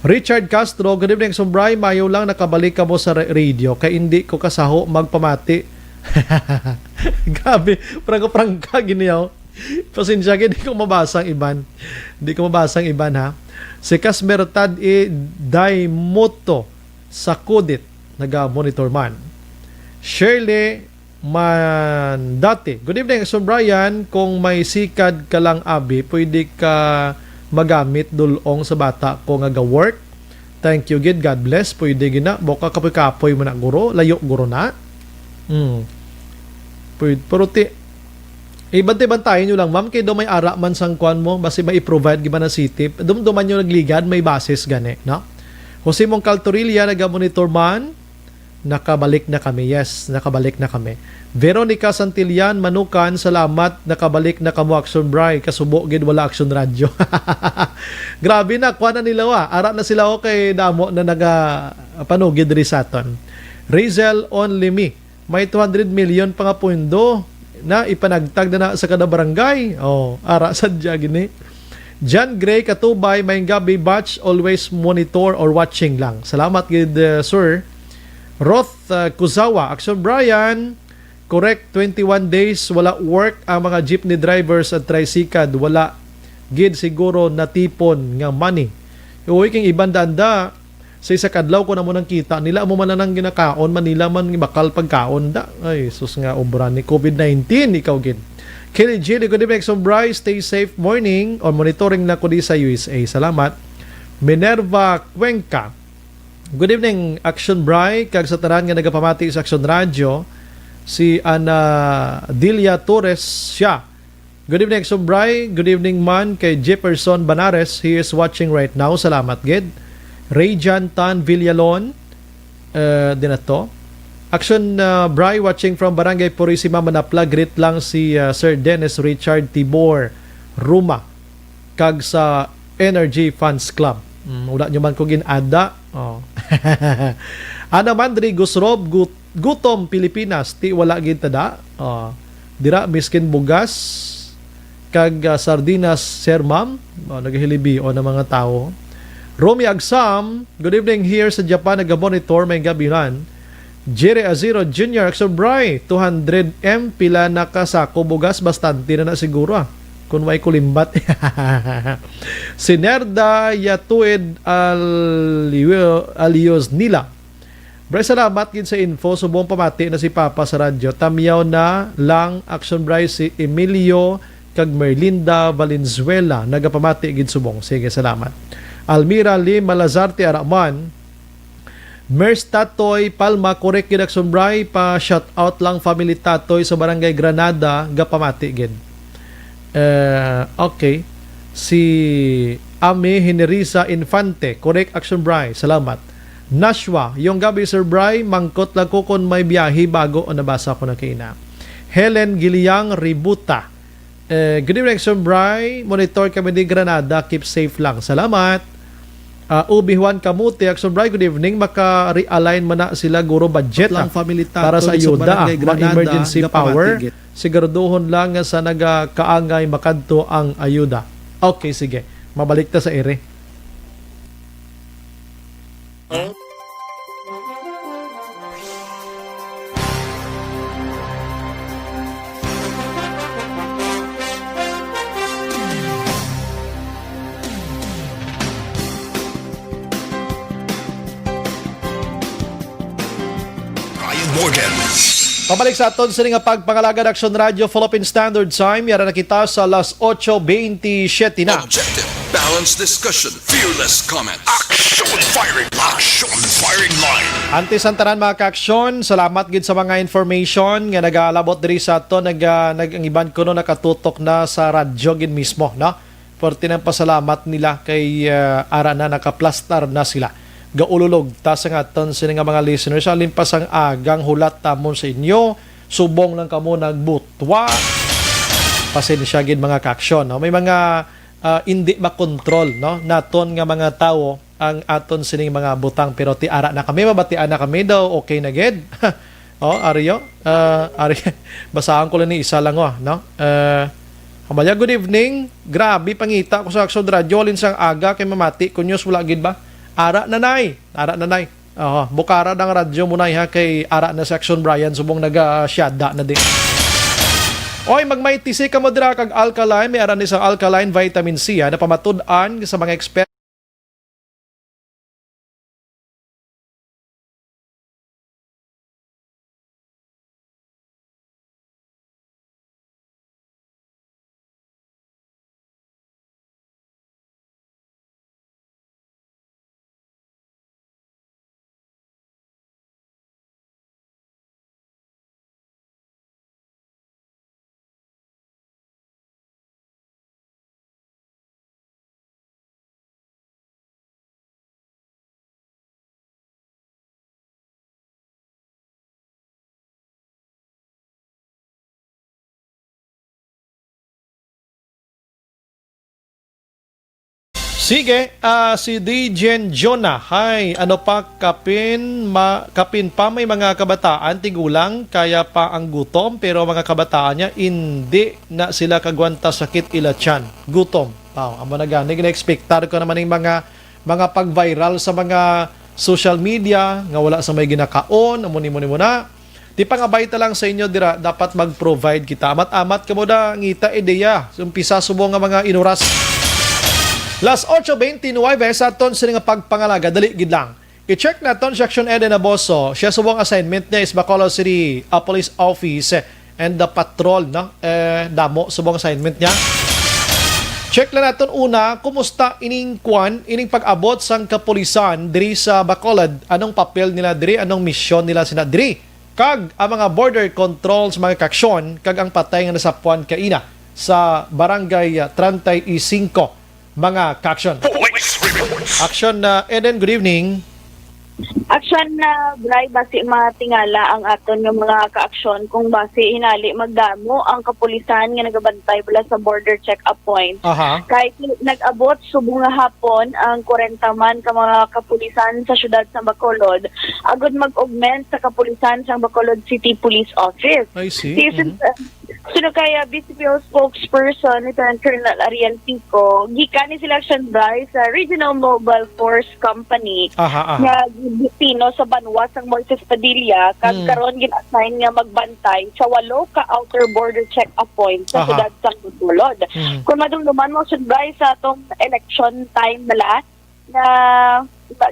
Richard Castro, "Good evening, Sumbray. Mayo lang nakabalik kamo sa ra-, radio, kay hindi ko kasaho magpamati." Grabe, prangka-prangka gini, oh. Pasensya, di ko mabasa ang iban. Di ko mabasa ang iban, ha. Si Casmer Tad E. Daimoto Sakudit, naga-monitor man. Shirley Mandati, "Good evening, Sir Brian. Kung may sikad ka lang, abi, pwede ka magamit dulong sa bata ko nga ga-work. Thank you gid. God bless." Pwede gina. Baka kapoy-kapoy mo na, guro. Layo, guro na. Hmm. Pwede. Pero ti, ibantay-bantayan nyo lang, ma'am. Kay daw may ara man sang kwan mo. Basi may i-provide giba na city. Dumduman nyo nagligad, may basis gani, no? Jose Mongcal Torilla, naga-monitor man. Nakabalik na kami. Yes, nakabalik na kami. Veronica Santillan Manukan, "Salamat, nakabalik na kamo, Action Bray. Kasubo gid wala Action Radyo." Grabe na, kuha na nila, wa. Ara na sila, okay, damo na naga panugid diri sa aton. Rizel Only Me, "May two hundred million pa nga pondo na ipanagtag na, na sa kada barangay." Oh, ara sad gini. John Gray Katubay, "Maayong gabi, batch, always monitor or watching lang." Salamat gid, uh, sir. Roth, uh, Kuzawa, "Action Brian, correct, twenty-one days wala work ang mga jeepney drivers at tricycad, wala gid siguro natipon nga money." Uy, king iban daan da, sa isa ka adlaw ko na mo nang kita nila, amo man lang ginakaon man nila man bakal pagkaon da. Ay, sus nga obra ni covid nineteen, ikaw gid. Kelly Jilly, "Good evening, Action Bray. Stay safe, morning, or monitoring na ko di sa U S A. Salamat." Minerva Cuenca, "Good evening, Action Bray, kag sa tanan nga nagapamati sa Action Radio." Si Ana Dilia Torres siya. "Good evening, Action Bray. Good evening man kay Jefferson Banares. He is watching right now. Salamat gid." Rayjan Tan Villalon, uh, din ato. "Action, uh, Bray, watching from Barangay Purisima, Manapla. Greet lang si, uh, Sir Dennis Richard Tibor Ruma kag sa Energy Fans Club." Mm, wala nyo man ko gin-ada. Oh. Ana Mandri Gusrob, Gut-, Gutom Pilipinas, ti wala gid tada. Oh. Dira, miskin bugas kag, ah, sardinas, sir, ma'am. Oh, nagahilibion ang mga tawo. Romy Agsam, "Good evening here sa Japan, naga-monitor, may gabihan." Jerry Aziro Junior, "Action Bray, two hundred M, pila na ka sako bugas? Bastante na na siguro, ah, kung may kulimbat." Si Nerda Yatuid Alio-, Alios Nila, "Bray, salamat gid sa info. Subong pamati na si Papa sa radyo. Tamyaw na lang, Action Bray, si Emilio kag Merlinda Valenzuela nagapamati gid subong." Sige, salamat. Almira Lim Malazarte, ara man. Mers Tatoy Palma, "Correct gid, Action Bray. Pa shout out lang family Tatoy sa Barangay Granada, gapamati gid." Eh, okay. Si Ami Hinerisa Infante, "Correct, Action Bray. Salamat." Nashwa, "Yung gabi, Sir Bray, mangkot lang ko kung may biyahe bago." O, nabasa ko na kaina. Helen Giliang Ributa, eh, "Good evening, Action Bray. Monitor kami di Granada. Keep safe lang." Salamat. Ah, Ubi Juan Kamote, "Action Bray, good evening. Maka-realign man na sila, guro, budget, lang ah, family para sa Tatoy sa ayuda, Barangay ah, Granada, ma-emergency gapamati power. Gid. Siguraduhon lang nga sa nagakaangay makadto ang ayuda." Okay, sige. Mabalik ta sa ere. Brian Morgan. Pabalik sa aton sini nga pagpangalagad, Action Radio Philippine Standard Time. Yara na kita sa alas otso veintisiete na. Objective, balanced discussion, fearless comment. Action firing, action firing line. Antes ang tanan, mga ka-aksyon, salamat gid sa mga information nga nagalabot diri sa aton. Nag, ah, nag, ang iban kuno nakatutok na sa radyo gid mismo, no? Perti ang pasalamat nila kay, ah, ara na, nakaplastar na sila. Gaululog ta sa nga aton sini nga mga listeners, halin pa sang agang hulat tamon sa inyo, subong lang kamo nagbutwa. Pasensya gid, mga ka-aksyon, no? May mga, ah, indi makontrol, no, naton nga mga tawo ang aton sining mga butang, pero ti ara na kami, mabatian na kami daw, okay na gid. Oh, Ario, ah, Ari, basahan ko lang ni isa lang, oh, no? Ah, Amalia, good evening. Grabe, pangita ko sa Action Radio, halin sang aga kay mamati ko news, wala gid ba? Ara na, nay. Ara na, nay. Oo, bukara ang radyo mo, nay, ha, kay ara na si Action Brian, subong naga-, ah, siyada na din. Oy, magmaitisi kamo dira kag Alkaline, may ara ni sang Alkaline Vitamin C, ha, napamatud-an sa mga expert. Sige, ah, si D J Jonah. Hay, ano pa, kapin, ma-, kapin pa may mga kabataan, tigulang, kaya pa ang gutom, pero mga kabataan niya, hindi na sila kagwanta sakit ila tiyan. Gutom. Wow, amo na gani, gina-expectar ko naman yung mga, mga pag-viral sa mga social media, nga wala sa may ginakaon, amo ni mo ni mo na. Di pa nga bayta lang sa inyo dira, dapat mag-provide kita. Amat-amat kamo da ngita ideya. Umpisa subong nga mga inuras. Las ocho veintinuebe sa aton sini nga pagpangalaga. Dali gid lang. I-check naton si Action Eden Aboso. Siya subong assignment niya is Bacolod City, uh, Police Office and the Patrol, no? Eh, damo subong assignment niya. Check lang naton una, kumusta ining kwan, ining pag-abot sang kapulisan diri sa Bacolod? Anong papel nila diri? Anong misyon nila sina diri? Kag ang mga border controls, mga kaaksyon, kag ang patay nga nasapuan kaina sa Barangay, ah, treinta y cinco, mga kaaksyon. Police reports. Action, ah, Eden, good evening. Action na, Bri, basi matingala ang aton nga mga kaaksyon kung basi hinali magdamo ang kapulisan nga nagabantay bala sa border check-up point. Aha. Kay nag-abot subong nga hapon ang kwarenta man ka mga kapulisan sa siyudad sa Bacolod agud mag-augment sa kapulisan sang Bacolod City Police Office. I see. Si Mhm. Sino kaya V C P O spokesperson, Lieutenant Colonel Ariel Pico, gikan ni sila Action Bri sa Regional Mobile Force Company Aha, aha. nga gidestino sa banwa sang Moises Padilla, kag Mm. karon gin-assign nga magbantay sa walo ka outer border check-up point sa Aha. siyudad sang Bacolod. Mm. Kung madumduman mo, Action Bri, sa atong election time bala, nga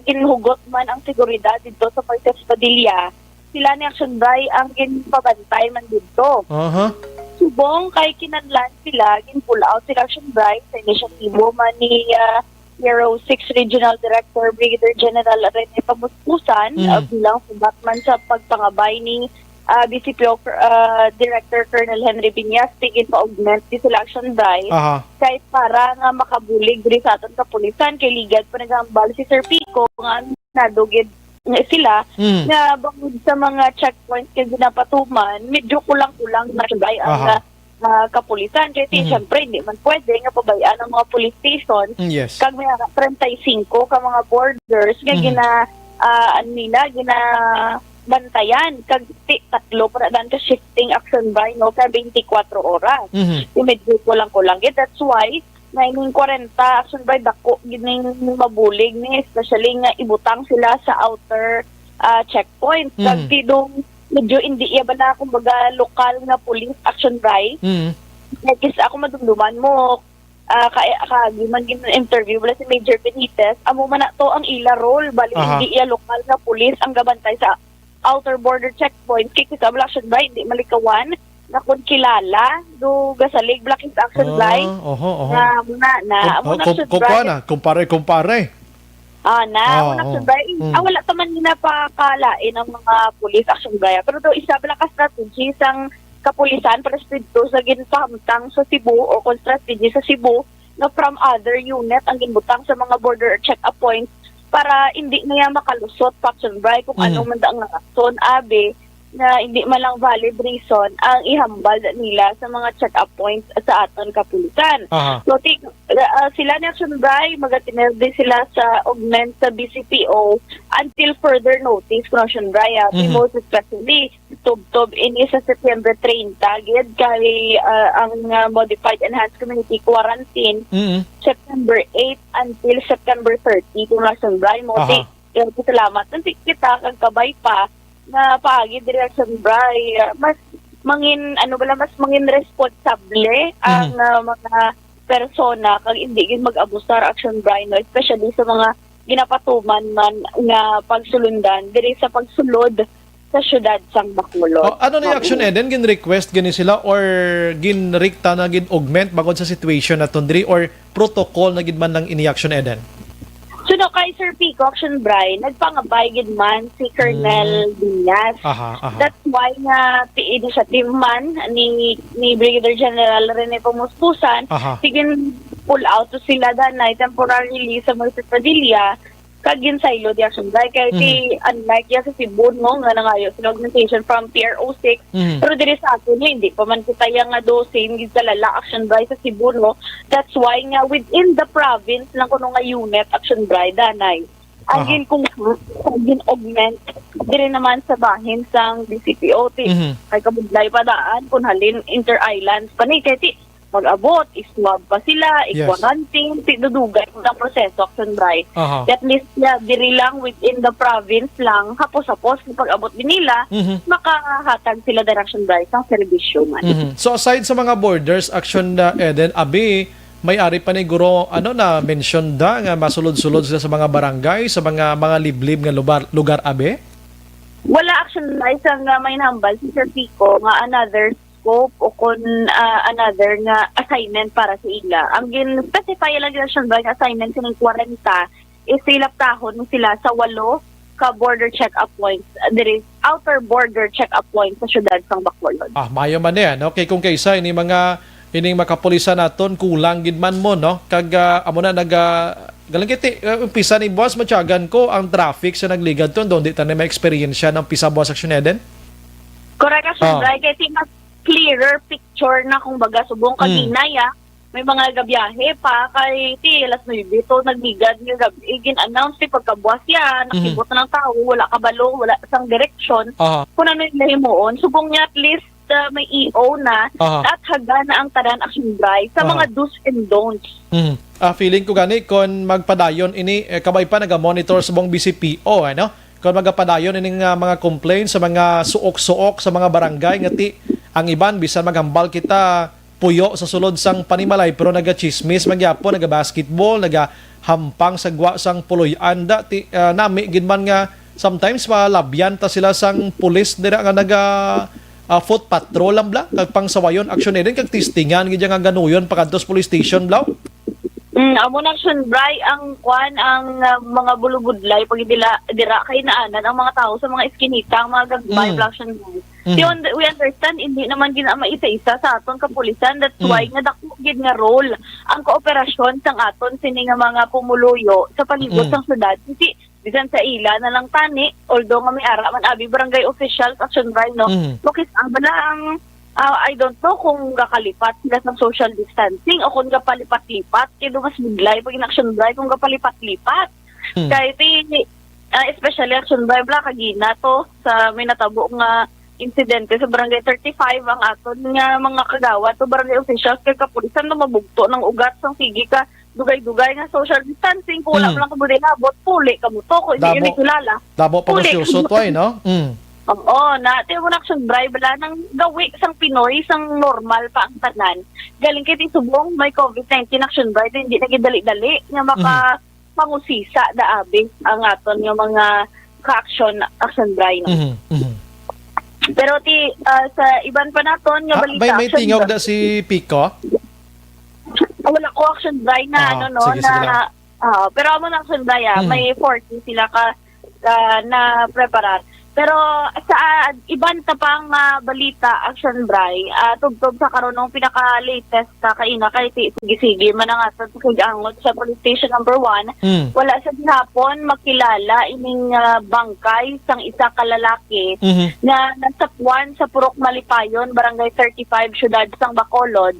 ginhugot man ang seguridad didto sa Moises Padilla, sila ni Action Bri ang ginpabantay man didto. Aha. Subong kay kinahanglan sila, gin-pull out sila, Action Bri, sa inisyatibo man ni, ah, Bureau six Regional Director Brigadier General Rene Pamuspusan, Mm. ah, bilang subat man sa pagpangabay ni ah, V C P O, ah, Director Colonel Henry Viñas, tigin pa-augment di sila Action Bri. Aha. Kay para nga makabulig diri sa aton kapulisan, kay ligad pa nagahambal si Sir Pico nga nado gid nga sila Mm. nga bangod sa mga checkpoints nga ginapatuman, medyo kulang-kulang na Action Bri ang, Aha. ah, ah, kapulisan. Kay ti-, Mhm. siyempre, hindi man pwede nga pabay-an ang mga police station. Mm, yes. Kag may treinta y cinco ka mga borders nga Mhm. gina-, ah, ano nila, gina-, bantayan. Kag ti-, tatlo pa na dan ka shifting Action Bri, no, ka twenty-four oras. Mhm. Yung medyo kulang-kulang gid. That's why, na ining kwarenta, Action Bri, dako gid ning mabulig ni, especially nga ibutang sila sa outer, ah, checkpoint. Kag Mm. tidong medyo hindi iya bala, kumbaga, lokal nga police, Action Bri. Mm. Like, is ako madumduman mo, ah, ka, kaagi man gin-interview bala si Major Benitez, amo man na to ang ila role, bali Aha. hindi iya lokal nga police ang gabantay sa outer border checkpoint, kay kita bala, Action Bri, hindi malikawan na kung kilala do gasalig bala kita, Action Bri. Ah, oho, oho. Na, muna na, Kum-, amo na, kum-, Action Bri. Kumpara, kumpare, kumpare. Ah, na, Ah, amo na, oo. Action Bri. Mm. Ah, wala ta man ginapakalain ang mga police, Action Bri. Pero do isa bala ka strategy sang kapulisan para sa didto sa ginpahamtang sa Cebu o kung strategy sa Cebu, no, from other unit ang ginbutang sa mga border check-up points para hindi na yan makalusot, Action Bri, kung Mhm. ano man da ang rason, abi, na hindi man lang valid reason ang ihambal nila sa mga check-up points sa aton kapulisan. Aha. So, ti-, ah, sila ni, Action Bri, magatiner din sila sa augment sa B C P O until further notice, Action Bri, ah, Mhm. most especially tubtob ini sa September treinta gid kay, ah, ang, ah, modified enhanced community quarantine, Mm. September eight until September thirty, kung Action Bri, mo Aha. ti, eh, salamat. Nanti kita kag kabay pa na paagi diri, Action Bri, ah, mas mangin, ano bala, mas mangin responsable ang, Mm. ah, mga persona kag hindi gid mag-abusar, Action Bri, no, especially sa mga ginapatuman man nga pagsulundan diri sa pagsulod sa siyudad sang Bacolod. Oh, ano ni Action Eden? Gin-request gani sila or ginrikta na gid augment bangod sa situation naton diri or protocol na gid man lang ini, Action Eden? So, no, kay Sir Pico, Action Bri, nagpangabay gid man si Colonel Mm. Diaz. Aha, aha. That's why nga ti initiative man ni, ni Brigadier General Rene Pomuspusan, Aha. sige, pull out to sila danay temporarily sa Moises Padilla, kag ginsaylo di, Action Bri. Kay ti, Mhm. unlike ya sa Cebu, no, nga nangayo sila augmentation from P R O six, Mhm. pero diri sa aton, hindi pa man kita ya nga do same gid kalala, Action Bri, sa Cebu, no. That's why nga within the province lang kuno nga unit, Action Bri, danay. Ang Aha. gin-, kung, kung gin-augment diri naman sa bahin sang B C P O, ti, Mhm. kay kabudlay pa daan kung halin inter-islands pa ni, kay ti, mag-abot, iswab pa sila, Yes. i-quarantine, ti, dudugay ang proseso, Action Bri. Aha. At least, yeah, diri lang within the province lang, hapos-hapos, kung pag-abot din nila, Mhm. makahatag sila direction, Bri, sa serbisyo man. Mhm. So, aside sa mga borders, Action, uh, Eden, abi, may ari pa ni guro, ano, na mention da nga masulod-sulod sila sa mga barangay, sa mga, mga liblib nga lugar, lugar, abi? Wala, Action Bri, sa nga may nahambal si Sir Pico nga another scope o kon, ah, another nga assignment para sa ila. Ang gin-specify lang gid, Action Bri, nga assignment sining kwarenta is silaptahon mo sila sa walo ka border check-up points, ah, diri, outer border check-up points sa siyudad sang Bacolod. Ah, maayo man ni, ano? Kay kung kaisa ini mga, ining makapulisan naton, kulang gid man mo, no? Kag, ah, amo na nag, ah, galang kiti, ah, umpisa ni buwas, matyagan ko ang traffic sa nagligad to, doon di tayo na ma-experience ng pisa buwas, Action Eden? Correct, Action Ah. Bri. Kay ti mas clearer picture na, kung baga, subong Mm. kaginaya, may mga gabiyahe pa, kay ti alas nuebe to nagligad nga gab-i, gin-announce ti pagkabuwas yan, Mhm. nakibot na ng tao, wala kabalo, wala sang direksyon. Aha. Kung ano yung nahimuon, subong niya at least, ah, may E O na, Aha. at haga na ang tanan, Action Bri, sa Aha. mga do's and don'ts. Mhm. Ah, feeling ko gani, kon magpadayon ini, eh, kabay pa naga-monitor sa buong B C P O, ano? Kon magapadayon ining, ah, mga complaints sa mga suok-suok sa mga barangay, nga ti, ang iban, bisan maghambal kita, puyo sa sulod sang panimalay, pero nagachismis man gyapon, nagabasketball, nagahampang sa gwa sang puloy-an. Da, ti, ah, nami gid man nga sometimes malabyan ta sila sang pulis dira nga naga, ah, foot patrol lang bla, kag pangsawayon, aksyon din, kag testingan gid nga ganuyon pakadto sa police station, bla. Mm, amo na, Action Bri, ang kwan, ang, ah, mga bulubudlay pag dila, dira kay naanan ang mga tao sa mga eskinita, ang mga gagmay, Mm. bla, Action Bri. Mhm. Ti, we understand, hindi naman gid na maisa-isa sa aton kapulisan. That's Mm. why nga dako gid nga role ang kooperasyon sang aton sini nga mga pumuluyo sa palibot Mm. sang syudad. Kasi bisan sa ila na lang tani, although nga may ara man abi barangay officials, Action Bri, no? Mm. Bakit ang bala ang, ah, I don't know kung gakalipat sila sa social distancing o kung gapalipat-lipat. Kaya do mas budlay pag in, Action Bri, kung gapalipat-lipat. Mm. Kaya ti, ah, especially, Action Bri, bla, kagina to sa may natabo nga insidente sa Barangay thirty-five, ang aton nga mga kagawad o barangay officials kag kapulisan na mabugto ng ugat sang sige ka dugay-dugay nga social distancing. Kung wala Mm. man lang ka modilabot, puli ka mo to. Kung hindi Damo. Hindi kilala, Damo pa puli ka mo to. Ay, no? Mm. Oo, na, ti mo na, Action Bri, bala nang gawi sang Pinoy, sang normal pa ang tanan. Galing kay ti subong may covid nineteen, Action Bri, ti hindi na gidali-dali nga maka- Mhm. pangusisa da abi ang aton nga mga ka-action, Action Bri, no? Mhm, mhm. Pero ti, ah, sa iban pa naton nga Ah, balita, may, may Action tingog Bri. Da si Pico? Ah, wala ko, Action Bri, na Ah, ano, no, sige, na, sige lang. Ah, pero amo na, Action Bri, ah, Mhm. may forty sila ka, ka na preparar. Pero sa iban ta pang, ah, balita, Action Bri, ah, tubtob sa karon, ang pinaka-latest sa kaina kay ti-, sige-sige man ang aton pakig-angot sa police station number one. Mm. Wala sa gihapon makilala ining, ah, bangkay sang isa ka lalaki Mhm. nga nasapuan sa Purok Malipayon, Barangay thirty-five, Siyudad sang Bacolod.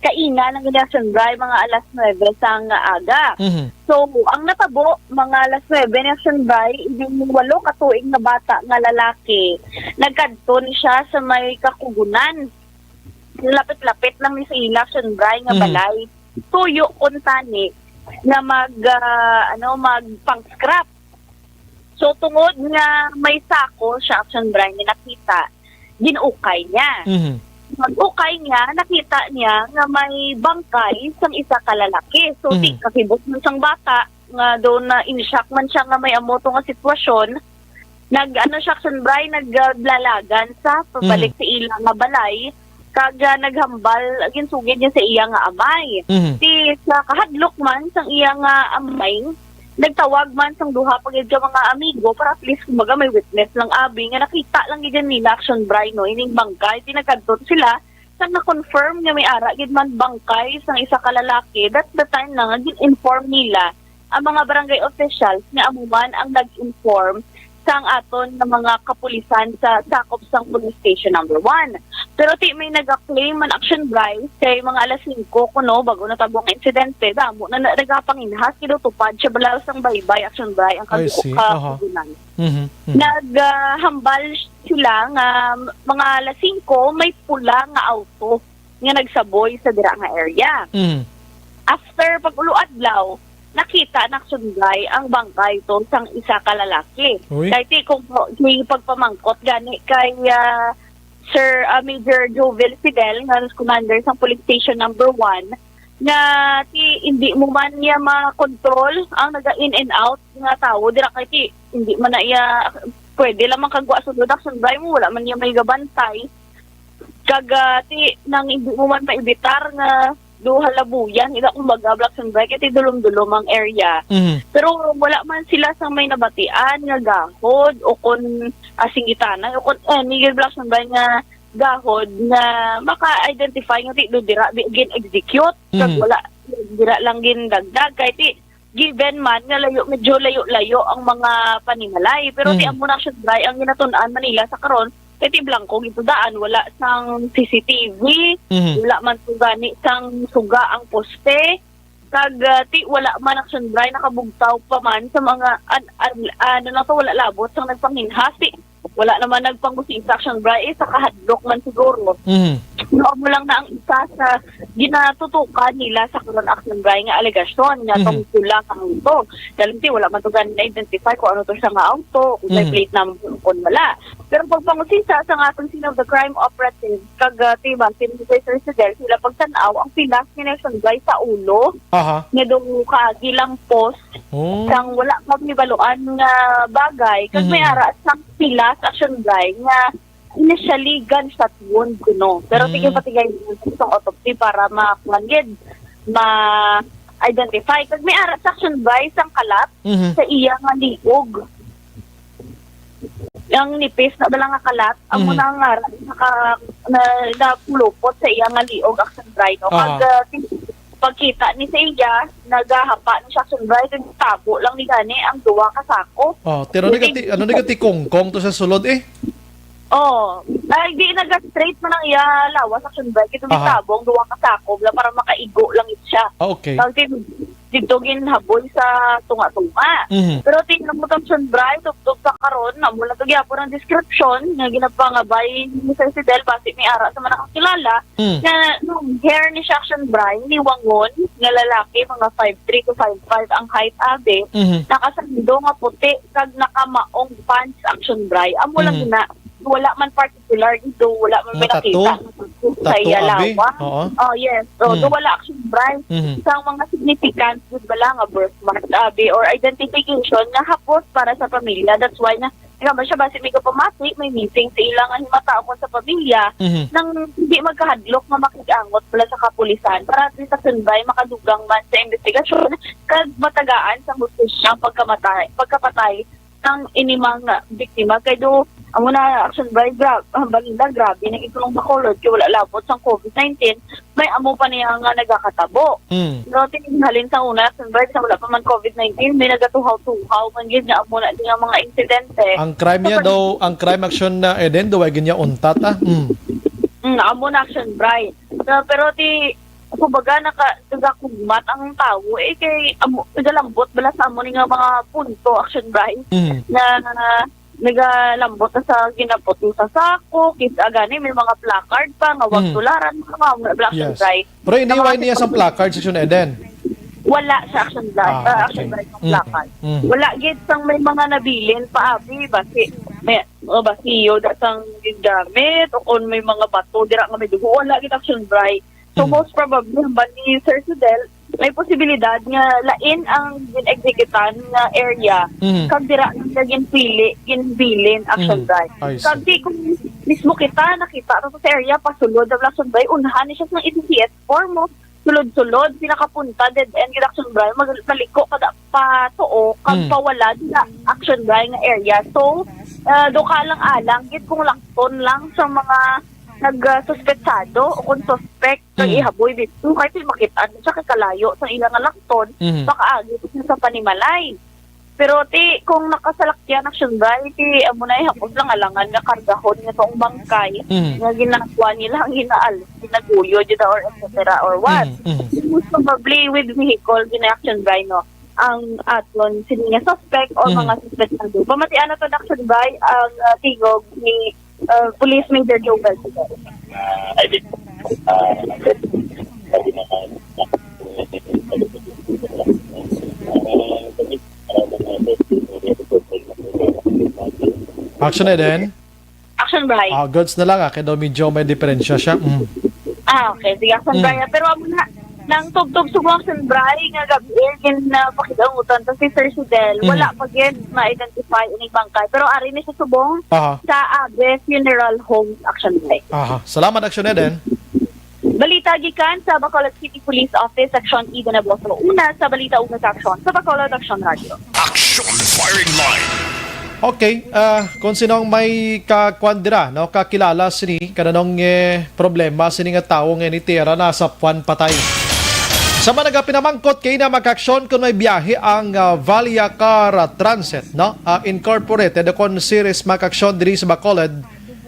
Kaina lang gid, Action Bri, mga alas nuebe sang aga. Mhm. So, ang natabo, mga alas nuebe ni, Action Bri, ining walo ka tuig nga bata nga lalaki, nagkadto ni siya sa may kakugunan. Lapit-lapit lang ni sa ila, Action Bri, nga Mhm. balay. Tuyo kuntani nga mag, ah, ano, magpang-scrap. So, tungod nga may sako siya, Action Bri, nga nakita, gin-ukay niya. Mhm. Pag-ukay niya, nakita niya nga may bangkay sang isa ka lalaki. So, Mhm. ti-, kakibot man sang bata, nga daw na-in-shock man siya nga may amo to nga sitwasyon, nag-, ano siya, Action Bri, nag-, ah, lalagan sa pabalik Mhm. sa ila nga balay, kag, ah, naghambal, ginsugid niya sa iya nga amay. Mhm. Ti sa kahadlok man sang iya nga amay, nagtawag man sang duha pa gid ka mga amigo para at least, kumbaga, may witness lang abi nga nakita lang gid nila, Action Bri, no, ining bangkay. Ti nagkadto sila, sang na-confirm nga may ara gid man bangkay sang isa ka lalaki. That's the time na nga gin-inform nila ang mga barangay officials nga amo man ang nag-inform sang aton nga mga kapulisan sa sakop sang police station number one. Pero ti may naga-claim man, Action Bri, kay mga alas singko kuno, bago natabo ang insidente, damo na, na nagapanginhas kay daw tupad siya bala sang baybay, Action Bri, ang I kagu-, see. Aha. Kakugunan. Mhm, mhm. Nag, ah, hambal sila nga mga alas singko may pula nga auto nga nagsaboy sa dira nga area. Mhm. After pag-ulo adlaw, nakita na, Action Bri, ang bangkay to sang isa ka lalaki. Uy. Kay ti kung po, may pagpamangkot gani kay, ah, Sir, ah, Major Jovel Fidel, nga commander sa Police Station Number One, nga ti hindi mo man niya makontrol ang naga-in and out nga tawo dira, kay ti hindi man na iya pwede lamang kagwa sulod, Action Bri, mo wala man niya may gabantay. Kag, ah, ti, nang hindi mo man maibitar nga duha labuyan, ila, kumbaga, Black Sunbreak, kay ti dulom-dulom ang area. Mhm. Pero wala man sila sang may nabatian nga gahod o kon, ah, singgitanay o kon any gid, Black Sunbreak, nga gahod nga maka-identify nga ti do dira bi-, gin-execute. Kag Mhm. wala, dira lang gindagdag. Kay ti, given man nga layo, medyo layo-layo ang mga panimalay. Pero ti Mm. amo na, Action Bri, ang ginatun-an man nila sa karon, kay ti blanco gid to daan, wala sang C C T V, Mhm. wala man to gani sang suga ang poste. Kag, ah, ti wala man, Action Bri, nakabugtaw pa man sa mga an-, an-, ano lang to, wala labot sang nagpanginhas. Ti wala naman nagpangusisa, Action Bri, eh, sa kahadlok man siguro. Mhm. No, amo lang na ang isa sa ginatutukan nila sa karon, Action Bri, nga alegasyon nga Mhm. tong pula nga auto. Dahil ti wala man to gani na-identify kung ano to siya nga auto, kung may Mhm. plate number, kung wala. Pero pagpangusisa sa nga atong scene of the crime operative, kag, ah, ti ba, si Mister Sir Fidel, sila pagtan-aw ang pilas ni Action Bri sa ulo, Aha. nga daw kaagi lang post, Oh. sang wala pa gibaluan nga bagay, kag may Mhm. ara sang pilas, Action Bri, nga initially gunshot wound kuno. Pero Mm. tigay pa tigay sa autopsy para ma-, kuwan gid, ma-identify. Kag may ara sa, Action Bri, sang kalat Mhm. sa iya nga liog. Ang nipis na bala nga kalat, amo Mhm. na nga ara, naka-, na, napulupot sa iya nga liog, Action Bri, no? Pag, Aha. ah, ti-, pagkita ni sa iya, nagahapa ni siya, Action Bri, kag tabo lang ni gani ang duha ka sako. Oh, pero Di nagati-, ano, nagati kongkong to sa sulod, eh? Oh, ay, di, naga-straight man ang iya lawas, Action Bri, kay Aha. tabo ang duha ka sako, bala para makaigo lang siya. Ah, okay. Kag ti-, dito ginhaboy sa tunga-tunga. Mhm. Pero tingnan mo, Thompson Bright, tubtob sa karon, amo lang to gyapon ang description nga ginapangabay ni Sir Fidel, basi may ara sa mga nakakilala, Mm. nga long hair ni Action Bright, ni Wangon, nga lalaki, mga five three to five five ang height, abi, Mhm. nakasando nga puti, kag nakamaong pants, Action Bright. Amo lang Mhm. na, wala man particular dito, wala man Mga may nakita tattoo? nga tattoo sa Tattoo, iya abi? lawas. Oo. Oh, yes. So, Mm. do wala, Action Bright. Mhm. Sa mga significant, gud ba lang, nga birthmark, abi, or identification nga hapos para sa pamilya. That's why na, nga ba siya, basi may kapamati, may missing sa ilang himata o sa pamilya, Mhm. nang hindi magkahadlok nga makig-angot pala sa kapulisan para at least, Action Bright, makadugang man sa investigasyon kag matagaan sa hustisya ang pagkamatay, pagkapatay sang ini mga biktima. Kay do, amo na, Action Bright, gra-, hambal nila, grabe na itong Bacolod, kay wala labot sang covid nineteen, may amo pa niya nga nagakatabo. Mm. No, halin sa una, Action Bright, sa wala pa man covid nineteen, may nagatuhaw-tuhaw man gid nga amo na din ang mga insidente. Ang crime So, niya pag- daw, ang crime, Action, na Eden, daw ay ginya untat, ah. Mm. Mm, amo na, Action Bright. So, pero ti, kumbaga, naka-, nagakugmat ang tawo, eh, kay amo, nagalambot bala sa amo ni nga mga punto, Action Bright, Mm. na nagalambot na sa ginaputi sa sako, kis-, ah, gani, may mga placard pa nga wag Mm. tularan, mga, mga, mga, Action Yes. Bright. Pero Sa mga iniwan niya sa sitwasyon placard, Action Eden? Wala sa Action Bright, Ah, ah, Action okay. Bright ang Mm. placard. Mm. Wala gid sang may mga nabilin pa, abi, basi, may, o basi, yo, da sang gamit, o kung may mga bato, dira nga may dugo, wala gid, Action Bright. So, Mm. most probably, hambal ni Sir Fidel, may posibilidad nga lain ang gin-executan nga area, Mhm. kag dira nga ginpili, ginbilin, Action Mhm. Bright. I see. Kag di kung mismo kita, nakita na sa area, pasulod ang Action Bright, unahan ni siya sa E C C S four mo, sulod-sulod, pinakapunta, dead end, gid, Action Bright, mag-, maliko kada patuo, kag Mm. pawala sa Action Bright nga area. So, ah, do ka lang alang, gid kung lakton lang sa mga nagsuspetsado o kung suspect kag Mm. ihaboy dito, kay ti makit-an siya kay kalayo sa ila nga lakton, Mhm. makaagi pa siya sa panimalay. Pero ti, kung nakasalakyan, Action Bright, ti amo na, ihapos lang alangan nga kargahon nga tong bangkay Mhm. nga ginagawa nila ang ginaalis, ginaguyo, dito, or et cetera or what. Mhm, mhm. Most probably with vehicle, gina-, Action Bright, no? Ang aton sini nga suspect or Mhm. mga suspect na doon. Pamatian na to, Action Bright, ang, ah, tingog ni, ah, Police Major Joe Belchido. Ah, I think, ah, Action, Eden? Action Bright. Ah, goods na lang, ah, kay daw medyo may diferensya siya. Mm. Ah, okay. Sige, Action Mm. Bright. Pero amo na, nang tubtob subong, Action Bright, nga gabi, gin, ah, pakidangutan to si Sir Fidel. Mm. Wala pa gid ma-identify ining bangkay. Pero ari ni sa subong Aha. sa Abe Funeral Homes, Action Bright. Aha. Salamat, Action Eden. Balita gikan sa Bacolod City Police Office, Section Eden Aboso. Una sa balita, una sa aksyon, sa Bacolod Action Radio. Action Firing Line. Okay, ah, kung sinong may kakuan dira, no, kakilala sini, kananong, eh, problema sini nga tawo nga ini tira na sa puan patay. Sa mga nagapinamangkot kay na mag-aksyon kung may biyahe ang, ah, Valia Car Transit, no, ah, Incorporated, kon series mag-aksyon diri sa Bacolod,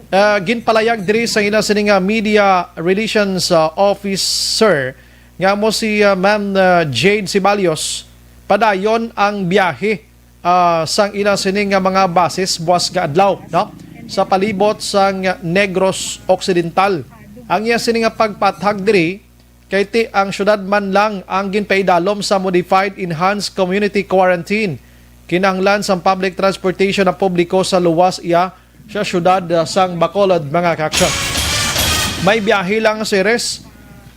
ah, ginpalayag diri sa ila sini nga media relations, ah, officer nga mo si, ah, Ma'am, ah, Jade Ceballos, padayon ang biyahe, ah, sang ila sini nga mga buses buwas nga adlaw, no? Sa palibot sang Negros Occidental. Ang iya sini nga pagpathag diri, kay ti ang syudad man lang ang ginpaidalom sa modified enhanced community quarantine. Kinahanglan sang public transportation ang publiko sa luwas iya sa syudad, ah, sang Bacolod, mga kaaksyon. May biyahe lang si Res.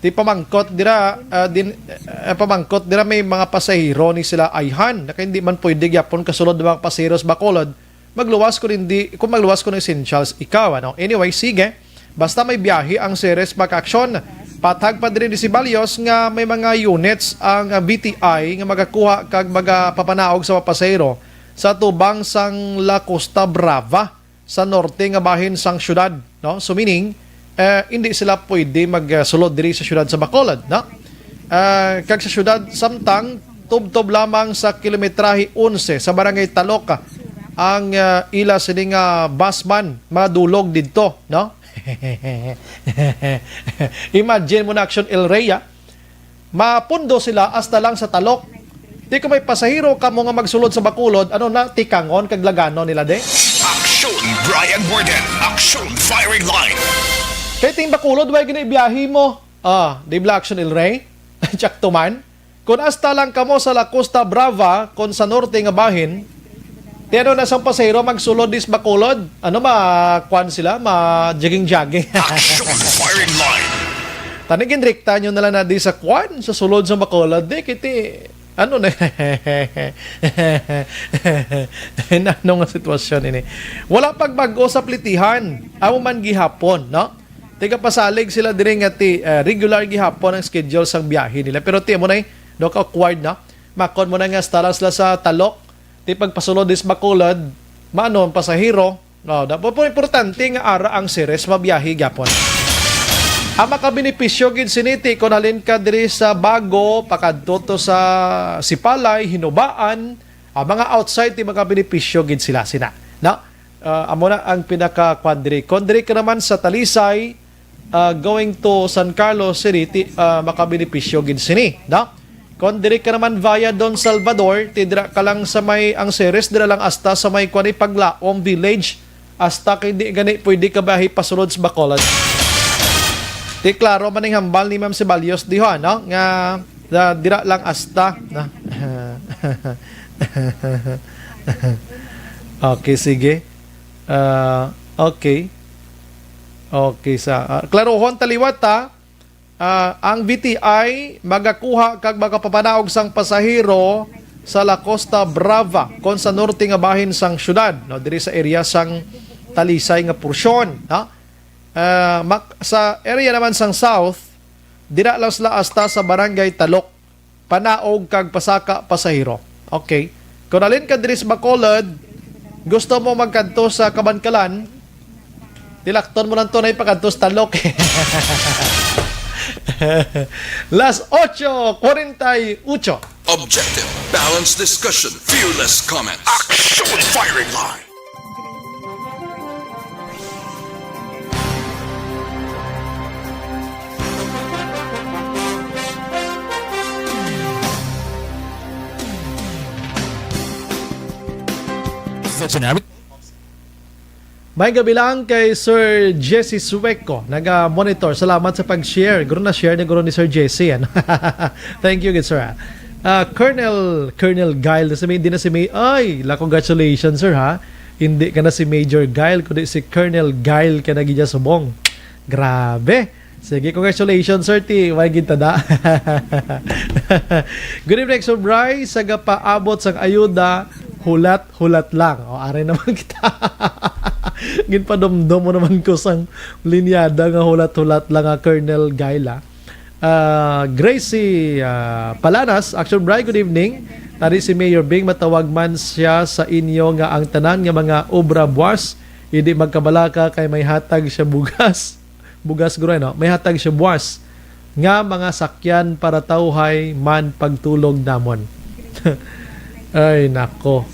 Ti pamangkot dira, ah, din, ah, pamangkot dira may mga pasahero ni sila ayhan. Na kay hindi man pwede gyapon kasulod ang mga pasahero sa Bacolod. Magluwas kung hindi, kung magluwas kung essentials ikaw, ano? Anyway, sige. Basta may biyahe ang Ceres Back Action. Patag pa diri ni Ceballos nga may mga units ang, ah, B T I nga magakuha kag magapapanaog sa mga pasahero sa tubang sang La Costa Brava sa norte nga bahin sang syudad, no? So, meaning, eh, hindi sila pwede magsulod diri sa syudad sa Bacolod, no? Ah, kag sa syudad, samtang tubtob lamang sa kilometrahe onse sa Barangay Talok ang, ah, ila sini nga busman madulog didto, no? Imagine mo na, Action El Rey, ah. Mapundo sila hasta lang sa Talok. Di ko may pasahero kamo nga magsulod sa Bacolod, ano na, tikangon kag laganon nila, di? Action, Brian Warden. Action, firing line. Kay ting Bacolod, way gini biyahe mo. Ah, di bla Action El Rey? Jack Tuman? Kung hasta lang kamo sa La Costa Brava, kung sa norte nga bahin, ti ano na sang pasahero magsulod dis Bacolod? Ano, ma, kwan sila? Ma-jogging-jogging. Action, firing line. Tani, ginrikta nyo na lang na di sa kwan, sa sulod sa Bacolod. Di, kiti, ano na, ano nga sitwasyon ini? Wala pag bag-o sa plitihan. Amo man gihapon, no? Tigapasalig sila diri nga ti, ah, regular gihapon ang schedule sang biyahe nila. Pero ti, amo na, eh, no, ka-awkward na. Makon mo na nga hasta lang sila sa Talok. Ti pagpasulod is Bacolod, maano ang pasahero? No, da-, po, po, importante nga ara ang series mabiyahe gyapon. Ang makabenepisyo gid sini ti kon halin ka diri sa Bago, pakadto to sa Sipalay, Hinubaan, ang mga outside ti makabenepisyo gid sila sina. No? Ah, amo na ang pinaka kwan diri. Kon diri ka naman sa Talisay, ah, going to San Carlos City, ti, ah, makabenepisyo gid sini, no? Kon diri ka naman via Don Salvador, ti dira ka lang sa may ang series, dira lang hasta sa may kwan ni Paglaom Village, hasta kay di gani pwede ka biyahe pasulod sa Bacolod. Ti klaro man ning hambal ni Ma'am Ceballos diho, no? Nga, nga dira lang hasta, no? Okay, sige. Ah, okay. Okay, sa, ah, klarohon ta liwat, ha. Ah, ang V T I magakuha kag magapapanaog sang pasahero sa La Costa Brava kon sa norte nga bahin sang syudad, no, diri sa area sang Talisay nga porsyon, no? Ah, mak-, sa area naman sang south, dira lang sila hasta sa Barangay Talok. Panaog kag pasaka pasahero. Okay. Kung halin ka diri sa Bacolod, gusto mo magkadto sa Kabankalan, tilakton mo lang to na ipakadto sa Talok. Las ocho cuarenta y ocho. Objective, balanced discussion, fearless comments. Action, firing line. May gabi lang kay Sir Jesse Sueco, naga-monitor. Salamat sa pag-share. Guro na share ni guro ni Sir Jesse, ano? Thank you, good sir, ah. Ah, Colonel, Colonel Guile, na si May, di na si May, ay, la, congratulations, sir, ha? Hindi ka na si Major Guile, kundi si Colonel Guile ka na gid subong. Grabe. Sige, congratulations, sir. Ti, way gintada. Good evening, Sir Bryce. Sa gapaabot sang ayuda, hulat-hulat lang. O, aray naman kita. Ginpadumdom mo naman ko sang linyada nga hulat-hulat lang nga Colonel Guile, ah. Ah, Gracie, ah, Palanas, Action Bry, good evening. Tari si Mayor Bing, matawag man siya sa inyo nga ang tanan nga mga obra buwas, hindi magkabalaka kay may hatag siya bugas. Bugas guro, no? May hatag siya buwas nga mga sakyan para tawhay man pagtulog namon. Ay, nako.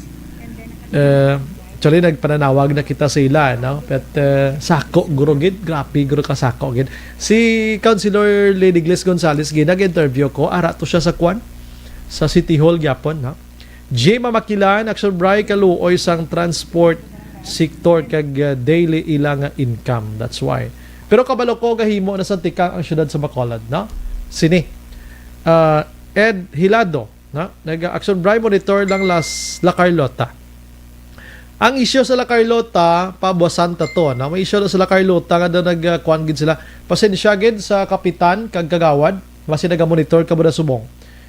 Eh, actually, nagpananawag na kita sa ila, no? But, eh, sako, guro, gid. Grabe, guro, ka sako, gid. Si Councilor Lady Glis Gonzales, gid, nag-interview ko. Ara to siya sa kwan, sa City Hall, gyapon, no? Jay Mamakilan, Action Bry, kaluoy sang transport sector kag, uh, daily ila nga income. That's why. Pero kabalo ko, gahimo na sa tikang ang syudad sa Bacolod, no? Sini. Uh, Ed Hilado, no? Nag-, Action Bry, monitor lang las La Carlota. Ang isyu sa La Carlota, pabuasan ta to, no? May isyu na sa La Carlota nga daw nag, uh, kuwan gid sila. Pasensya gid sa kapitan kag kagawad, basi naga-monitor kamo na subong.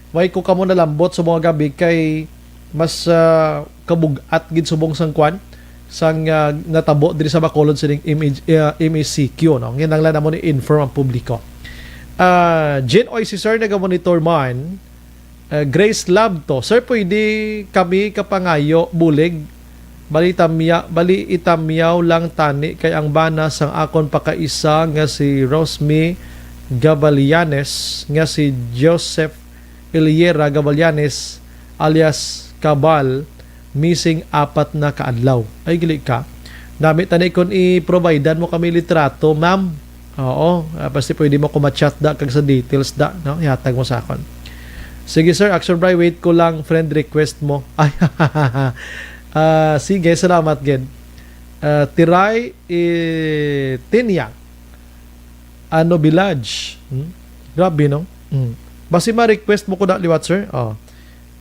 Way ko kamo nalambot sa mga gabi kay mas, ah, kabug-at gid subong sang kwan, sang, ah, natabo diri sa Bacolod sining M H, ah, M A C Q, no? Nginanglan namo ni inform ang publiko. Ah, Jin Oy, si Sir naga-monitor man. Ah, Grace Love to. Sir, pwede kami kapangayo, bulig? Bali, tamya-, bali, itamyaw lang tani kay ang bana sang akon pakaisa nga si Rosmy Gabalianes, nga si Joseph Eliera Gabalianes alias Kabal, missing apat na ka adlaw. Ay, gali ka. Nami tani kung i-providean mo kami litrato, ma'am. Oo, ah, basta pwede mo ko ma-chat da kag sa details da, no? Ihatag mo sa akon. Sige, sir. Action Bry, wait ko lang friend request mo. Ay, ah, sige, salamat gid. Ah, Tiray, eh, Tinya. Ano, Village. Hmm? Grabe, no? Hmm. Basi ma-request mo ko na liwat, sir. Oh.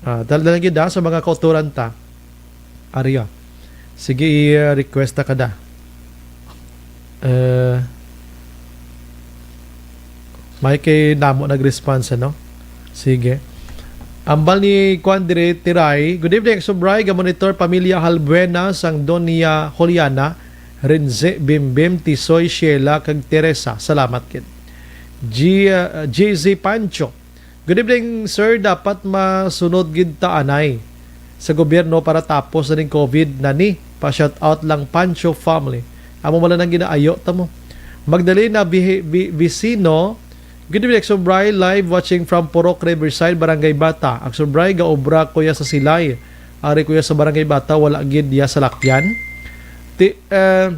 Ah, dal-, dal-, gid, ah, sa mga kauturan ta. Ari, ah. Sige, i-request ta ka da. Eh, may kay namo nag-response, ano? Sige. Ambal ni Kuan diri, Tiray. Good evening, Action Bry. Ga-monitor pamilya Halbuena sang Doña Juliana, Renze, Bimbim, Tisoy, Sheila, kag Teresa. Salamat gid. G-, uh, J Z Pancho. Good evening, sir. Dapat masunod gid ta anay sa gobyerno para tapos na ning COVID na ni. Pa-shout out lang, Pancho family. Amo man lang ginaayo ta mo. Magdalena Vi-, Vi-, Vicino, good evening, Action Bry. Live watching from Purok Riverside, Barangay Bata. Action Bry, gaobra ko ya sa Silay. Ari ko ya sa Barangay Bata, wala gid ya salakyan. Ti, eh,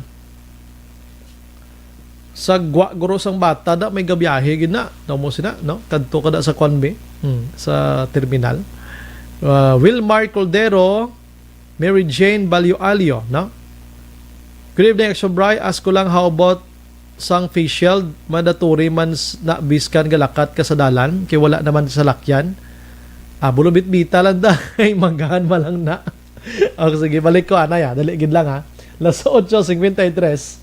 sa gwa guro sang bata da, may gabiyahe gid na. Daw mo sina, no? Kadto ka da sa kwan, be? Hmm, sa terminal. Ah, Wilmar Cordero, Mary Jane Balyo Alio, no? Good evening, Action Bry. Ask ko lang, how about sang face shield? Mandatory man s-, na biskan galakat ka sa dalan, kay wala naman salakyan. Ah, bulubit-bita lang da. Ay, manggahan man lang na. O, sige, balik ko, anay, ah. Dali gid lang, ha. Las otso cincuenta y tres.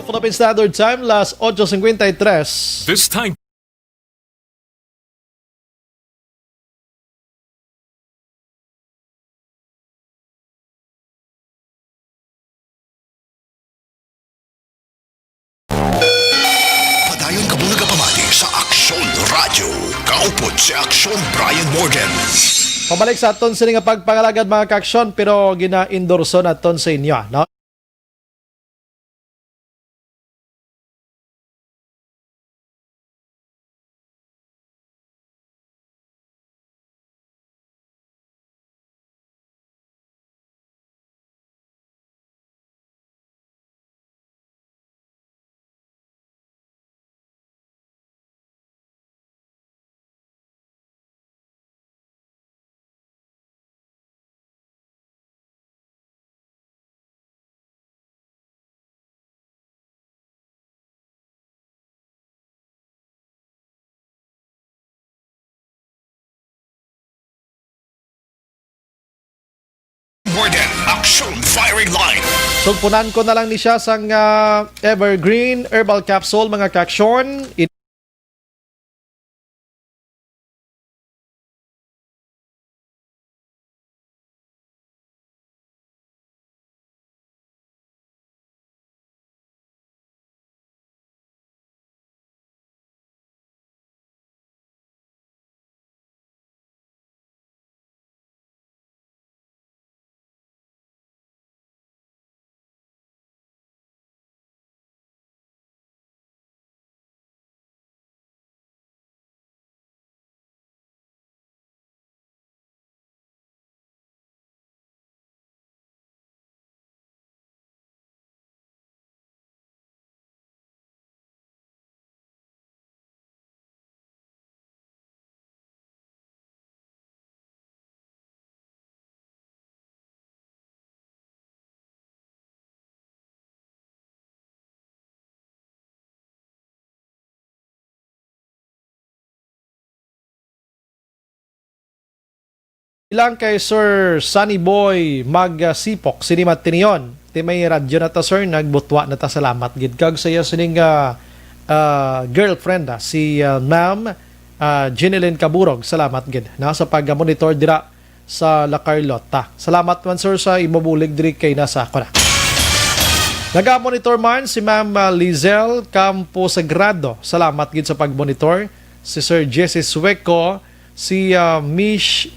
Philippine Standard Time, las otso cincuenta y tres. This time. Padayon kamo nagapamati sa Aksyon Radyo. Kaupod si Aksyon Brian Morgan. Pabalik sa aton sini nga pagpangalagad, mga kaaksyon, pero gina-endorso naton sa inyo, no? More than Action Firing Line. Sugpunan ko na lang ni siya sang, ah, Evergreen Herbal Capsule, mga kaaksyon. Ilang kay Sir Sunny Boy Magsipok, sini matinion. Ti may radyo na ta, sir, nagbutwa na ta. Salamat gid kag sa iya sining, ah, ah, girlfriend, ah, si, ah, Ma'am, ah, Jeneline Caburog. Salamat gid na sa pag-monitor dira sa La Carlota. Salamat man, sir, sa imo bulig diri kay nasa ako na. Naga-monitor man si Ma'am, ah, Lizelle Campo Sagrado. Salamat gid sa pag-monitor. Si Sir Jesse Sueco, si, ah, Mish-,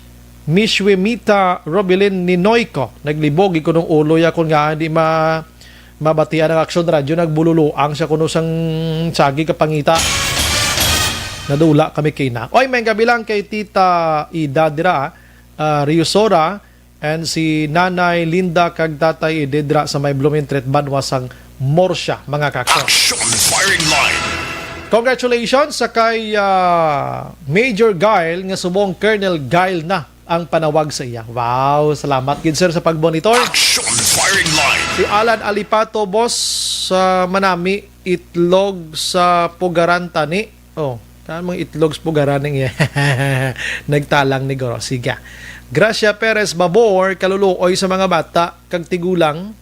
Mishwimita Robilin Ninoyco. Naglibog gid kunong ulo ya kun nga di ma-, mabatian ang Aksyon Radyo. Nagbululuang siya kuno sang sagi ka pangita. Nadula kami kay na. Oy, may gabi lang kay Tita Ida dira, ah, Riosora, and si Nanay Linda kag Tatay Ide dira sa may Blumentritt, banwa sang Murcia, mga ka-aksyon. Action firing line. Congratulations sa kay, ah, Major Guile nga subong Colonel Guile na ang panawag sa iya. Wow, salamat gid, sir, sa pagmonitor. Action firing line. Si Alan Alipato, boss, sa Manami, itlog sa pugaran tani. Oh, kan mga itlog sa pugaran ning nagtalang ni Goro. Sige. Gracia Perez Babor, kaluluoy sa mga bata kag tigulang.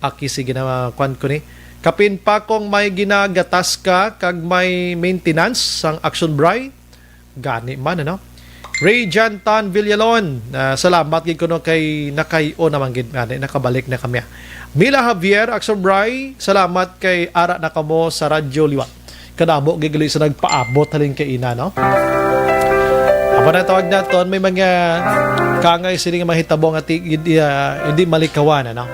Aki, sige na, kwan ko ni. Kapin pa kung may ginagatas ka kag may maintenance sang Action Bray. Gani man, ano? Ray Jan Tan Villalon, ah, salamat gid kuno kay nakay-o naman gid, gani, nakabalik na kami, ah. Mila Javier, Action Bray, salamat kay ara na kamo sa radyo liwat. Kadamo gid gali sa nagpaabot halin kay ina, no? Amo na tawag naton, may mga kangay sini nga mahitabo nga ti-, hindi, ah, hindi malikawan, ano?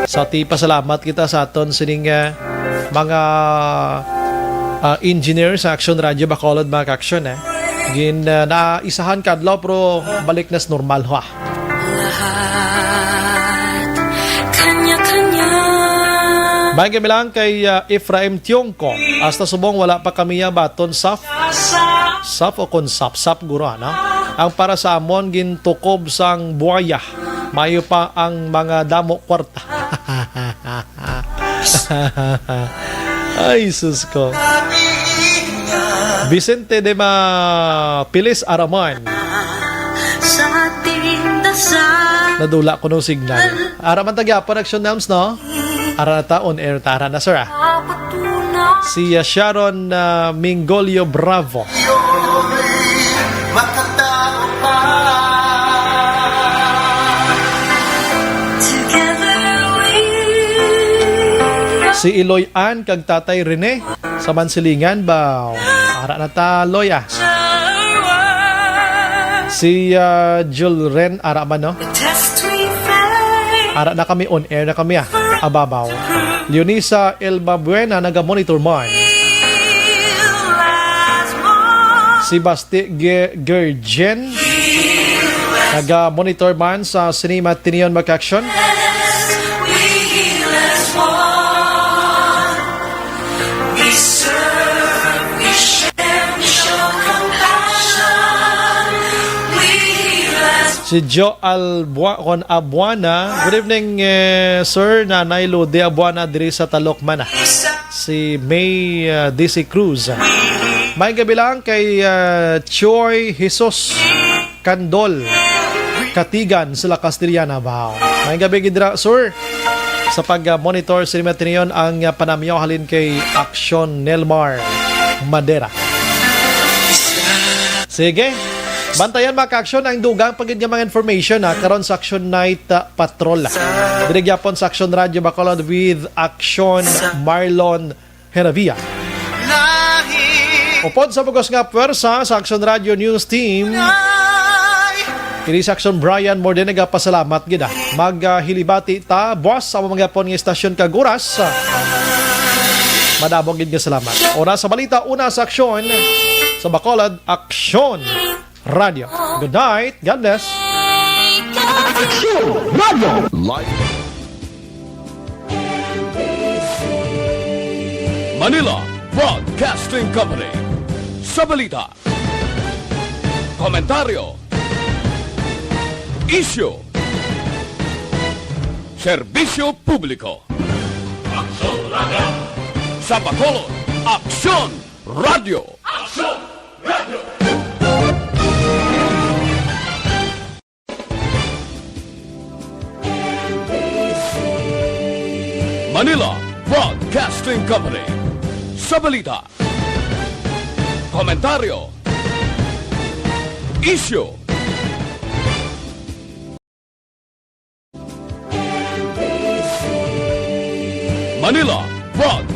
Sa ti pasalamat kita sa aton sining, ah, mga, ah, engineer sa Action Radio Bacolod, mga ka-action, eh. Gin, ah, naisahan kadlaw, pero balik na sa normal, ha. Lahat kanya-kanya. May kami lang kay, ah, Efraim Tiongco. Hasta subong wala pa kami ya baton saf. Saf o kon sapsap, guro, ano? Ang para sa amon, gintukob sang buwaya. Mayo pa ang mga damo kwarta. Ay, sus ko. Vicente de Mapilis Araman. Sa tindasan. Nadula ko no signal. Araman tagyapon, Action Nelms, no? Ara na ta, on air ta. Ara na, sir, ah. Si, ah, Sharon, ah, Mingolio Bravo. Si Iloy Ann kag Tatay Rene sa Mansilingan ba? Ara na ta, Loy, ah. Si, ah, Julren, ara man, no? Ara na kami, on air na kami, ah. Ababaw. Leonisa Elba Buena, naga-monitor man. Si Basti Ge-, Gergen, naga-monitor man sa Cinema Tinion Makaksyon. Si Joe Albua-, kon Abuana. Good evening, eh, sir. Nanay Lode Abuana diri sa Talokmana. Si May, uh, D C Cruz. May gabi lang kay, uh, Choi Jesus Candol Katigan sa La Castellana, Bao. May gabi gid ra, sir. Sa pag-monitor sa Rimatineon ang, uh, panamyaw halin kay Action Nelmar Madera. Sige. Bantayan, mga ka-action, ang dugang pa gid nga mga information, ha, karon sa Action Night, uh, Patrol. Diri gyapon sa Action Radio Bacolod with Action Marlon Heravia. Upod sa bugos nga pwersa sa Action Radio News Team, kini si Action Brian Morde nagapasalamat gid, ah. Mag, ah, hilibati ta, boss, sa mga pon nga istasyon kag oras. Madamo gid nga salamat. Oras sa balita, una sa aksyon sa Bacolod Aksyon Radio. Good night. God bless. Aksyon Radio. Live. Manila Broadcasting Company. Sa balita, komentaryo, isyu, serbisyo publiko. Aksyon Radio. Sa Bacolod, Aksyon Radio. Aksyon Radio. Manila Broadcasting Company. Sa balita, komentaryo, isyu, Manila Broad-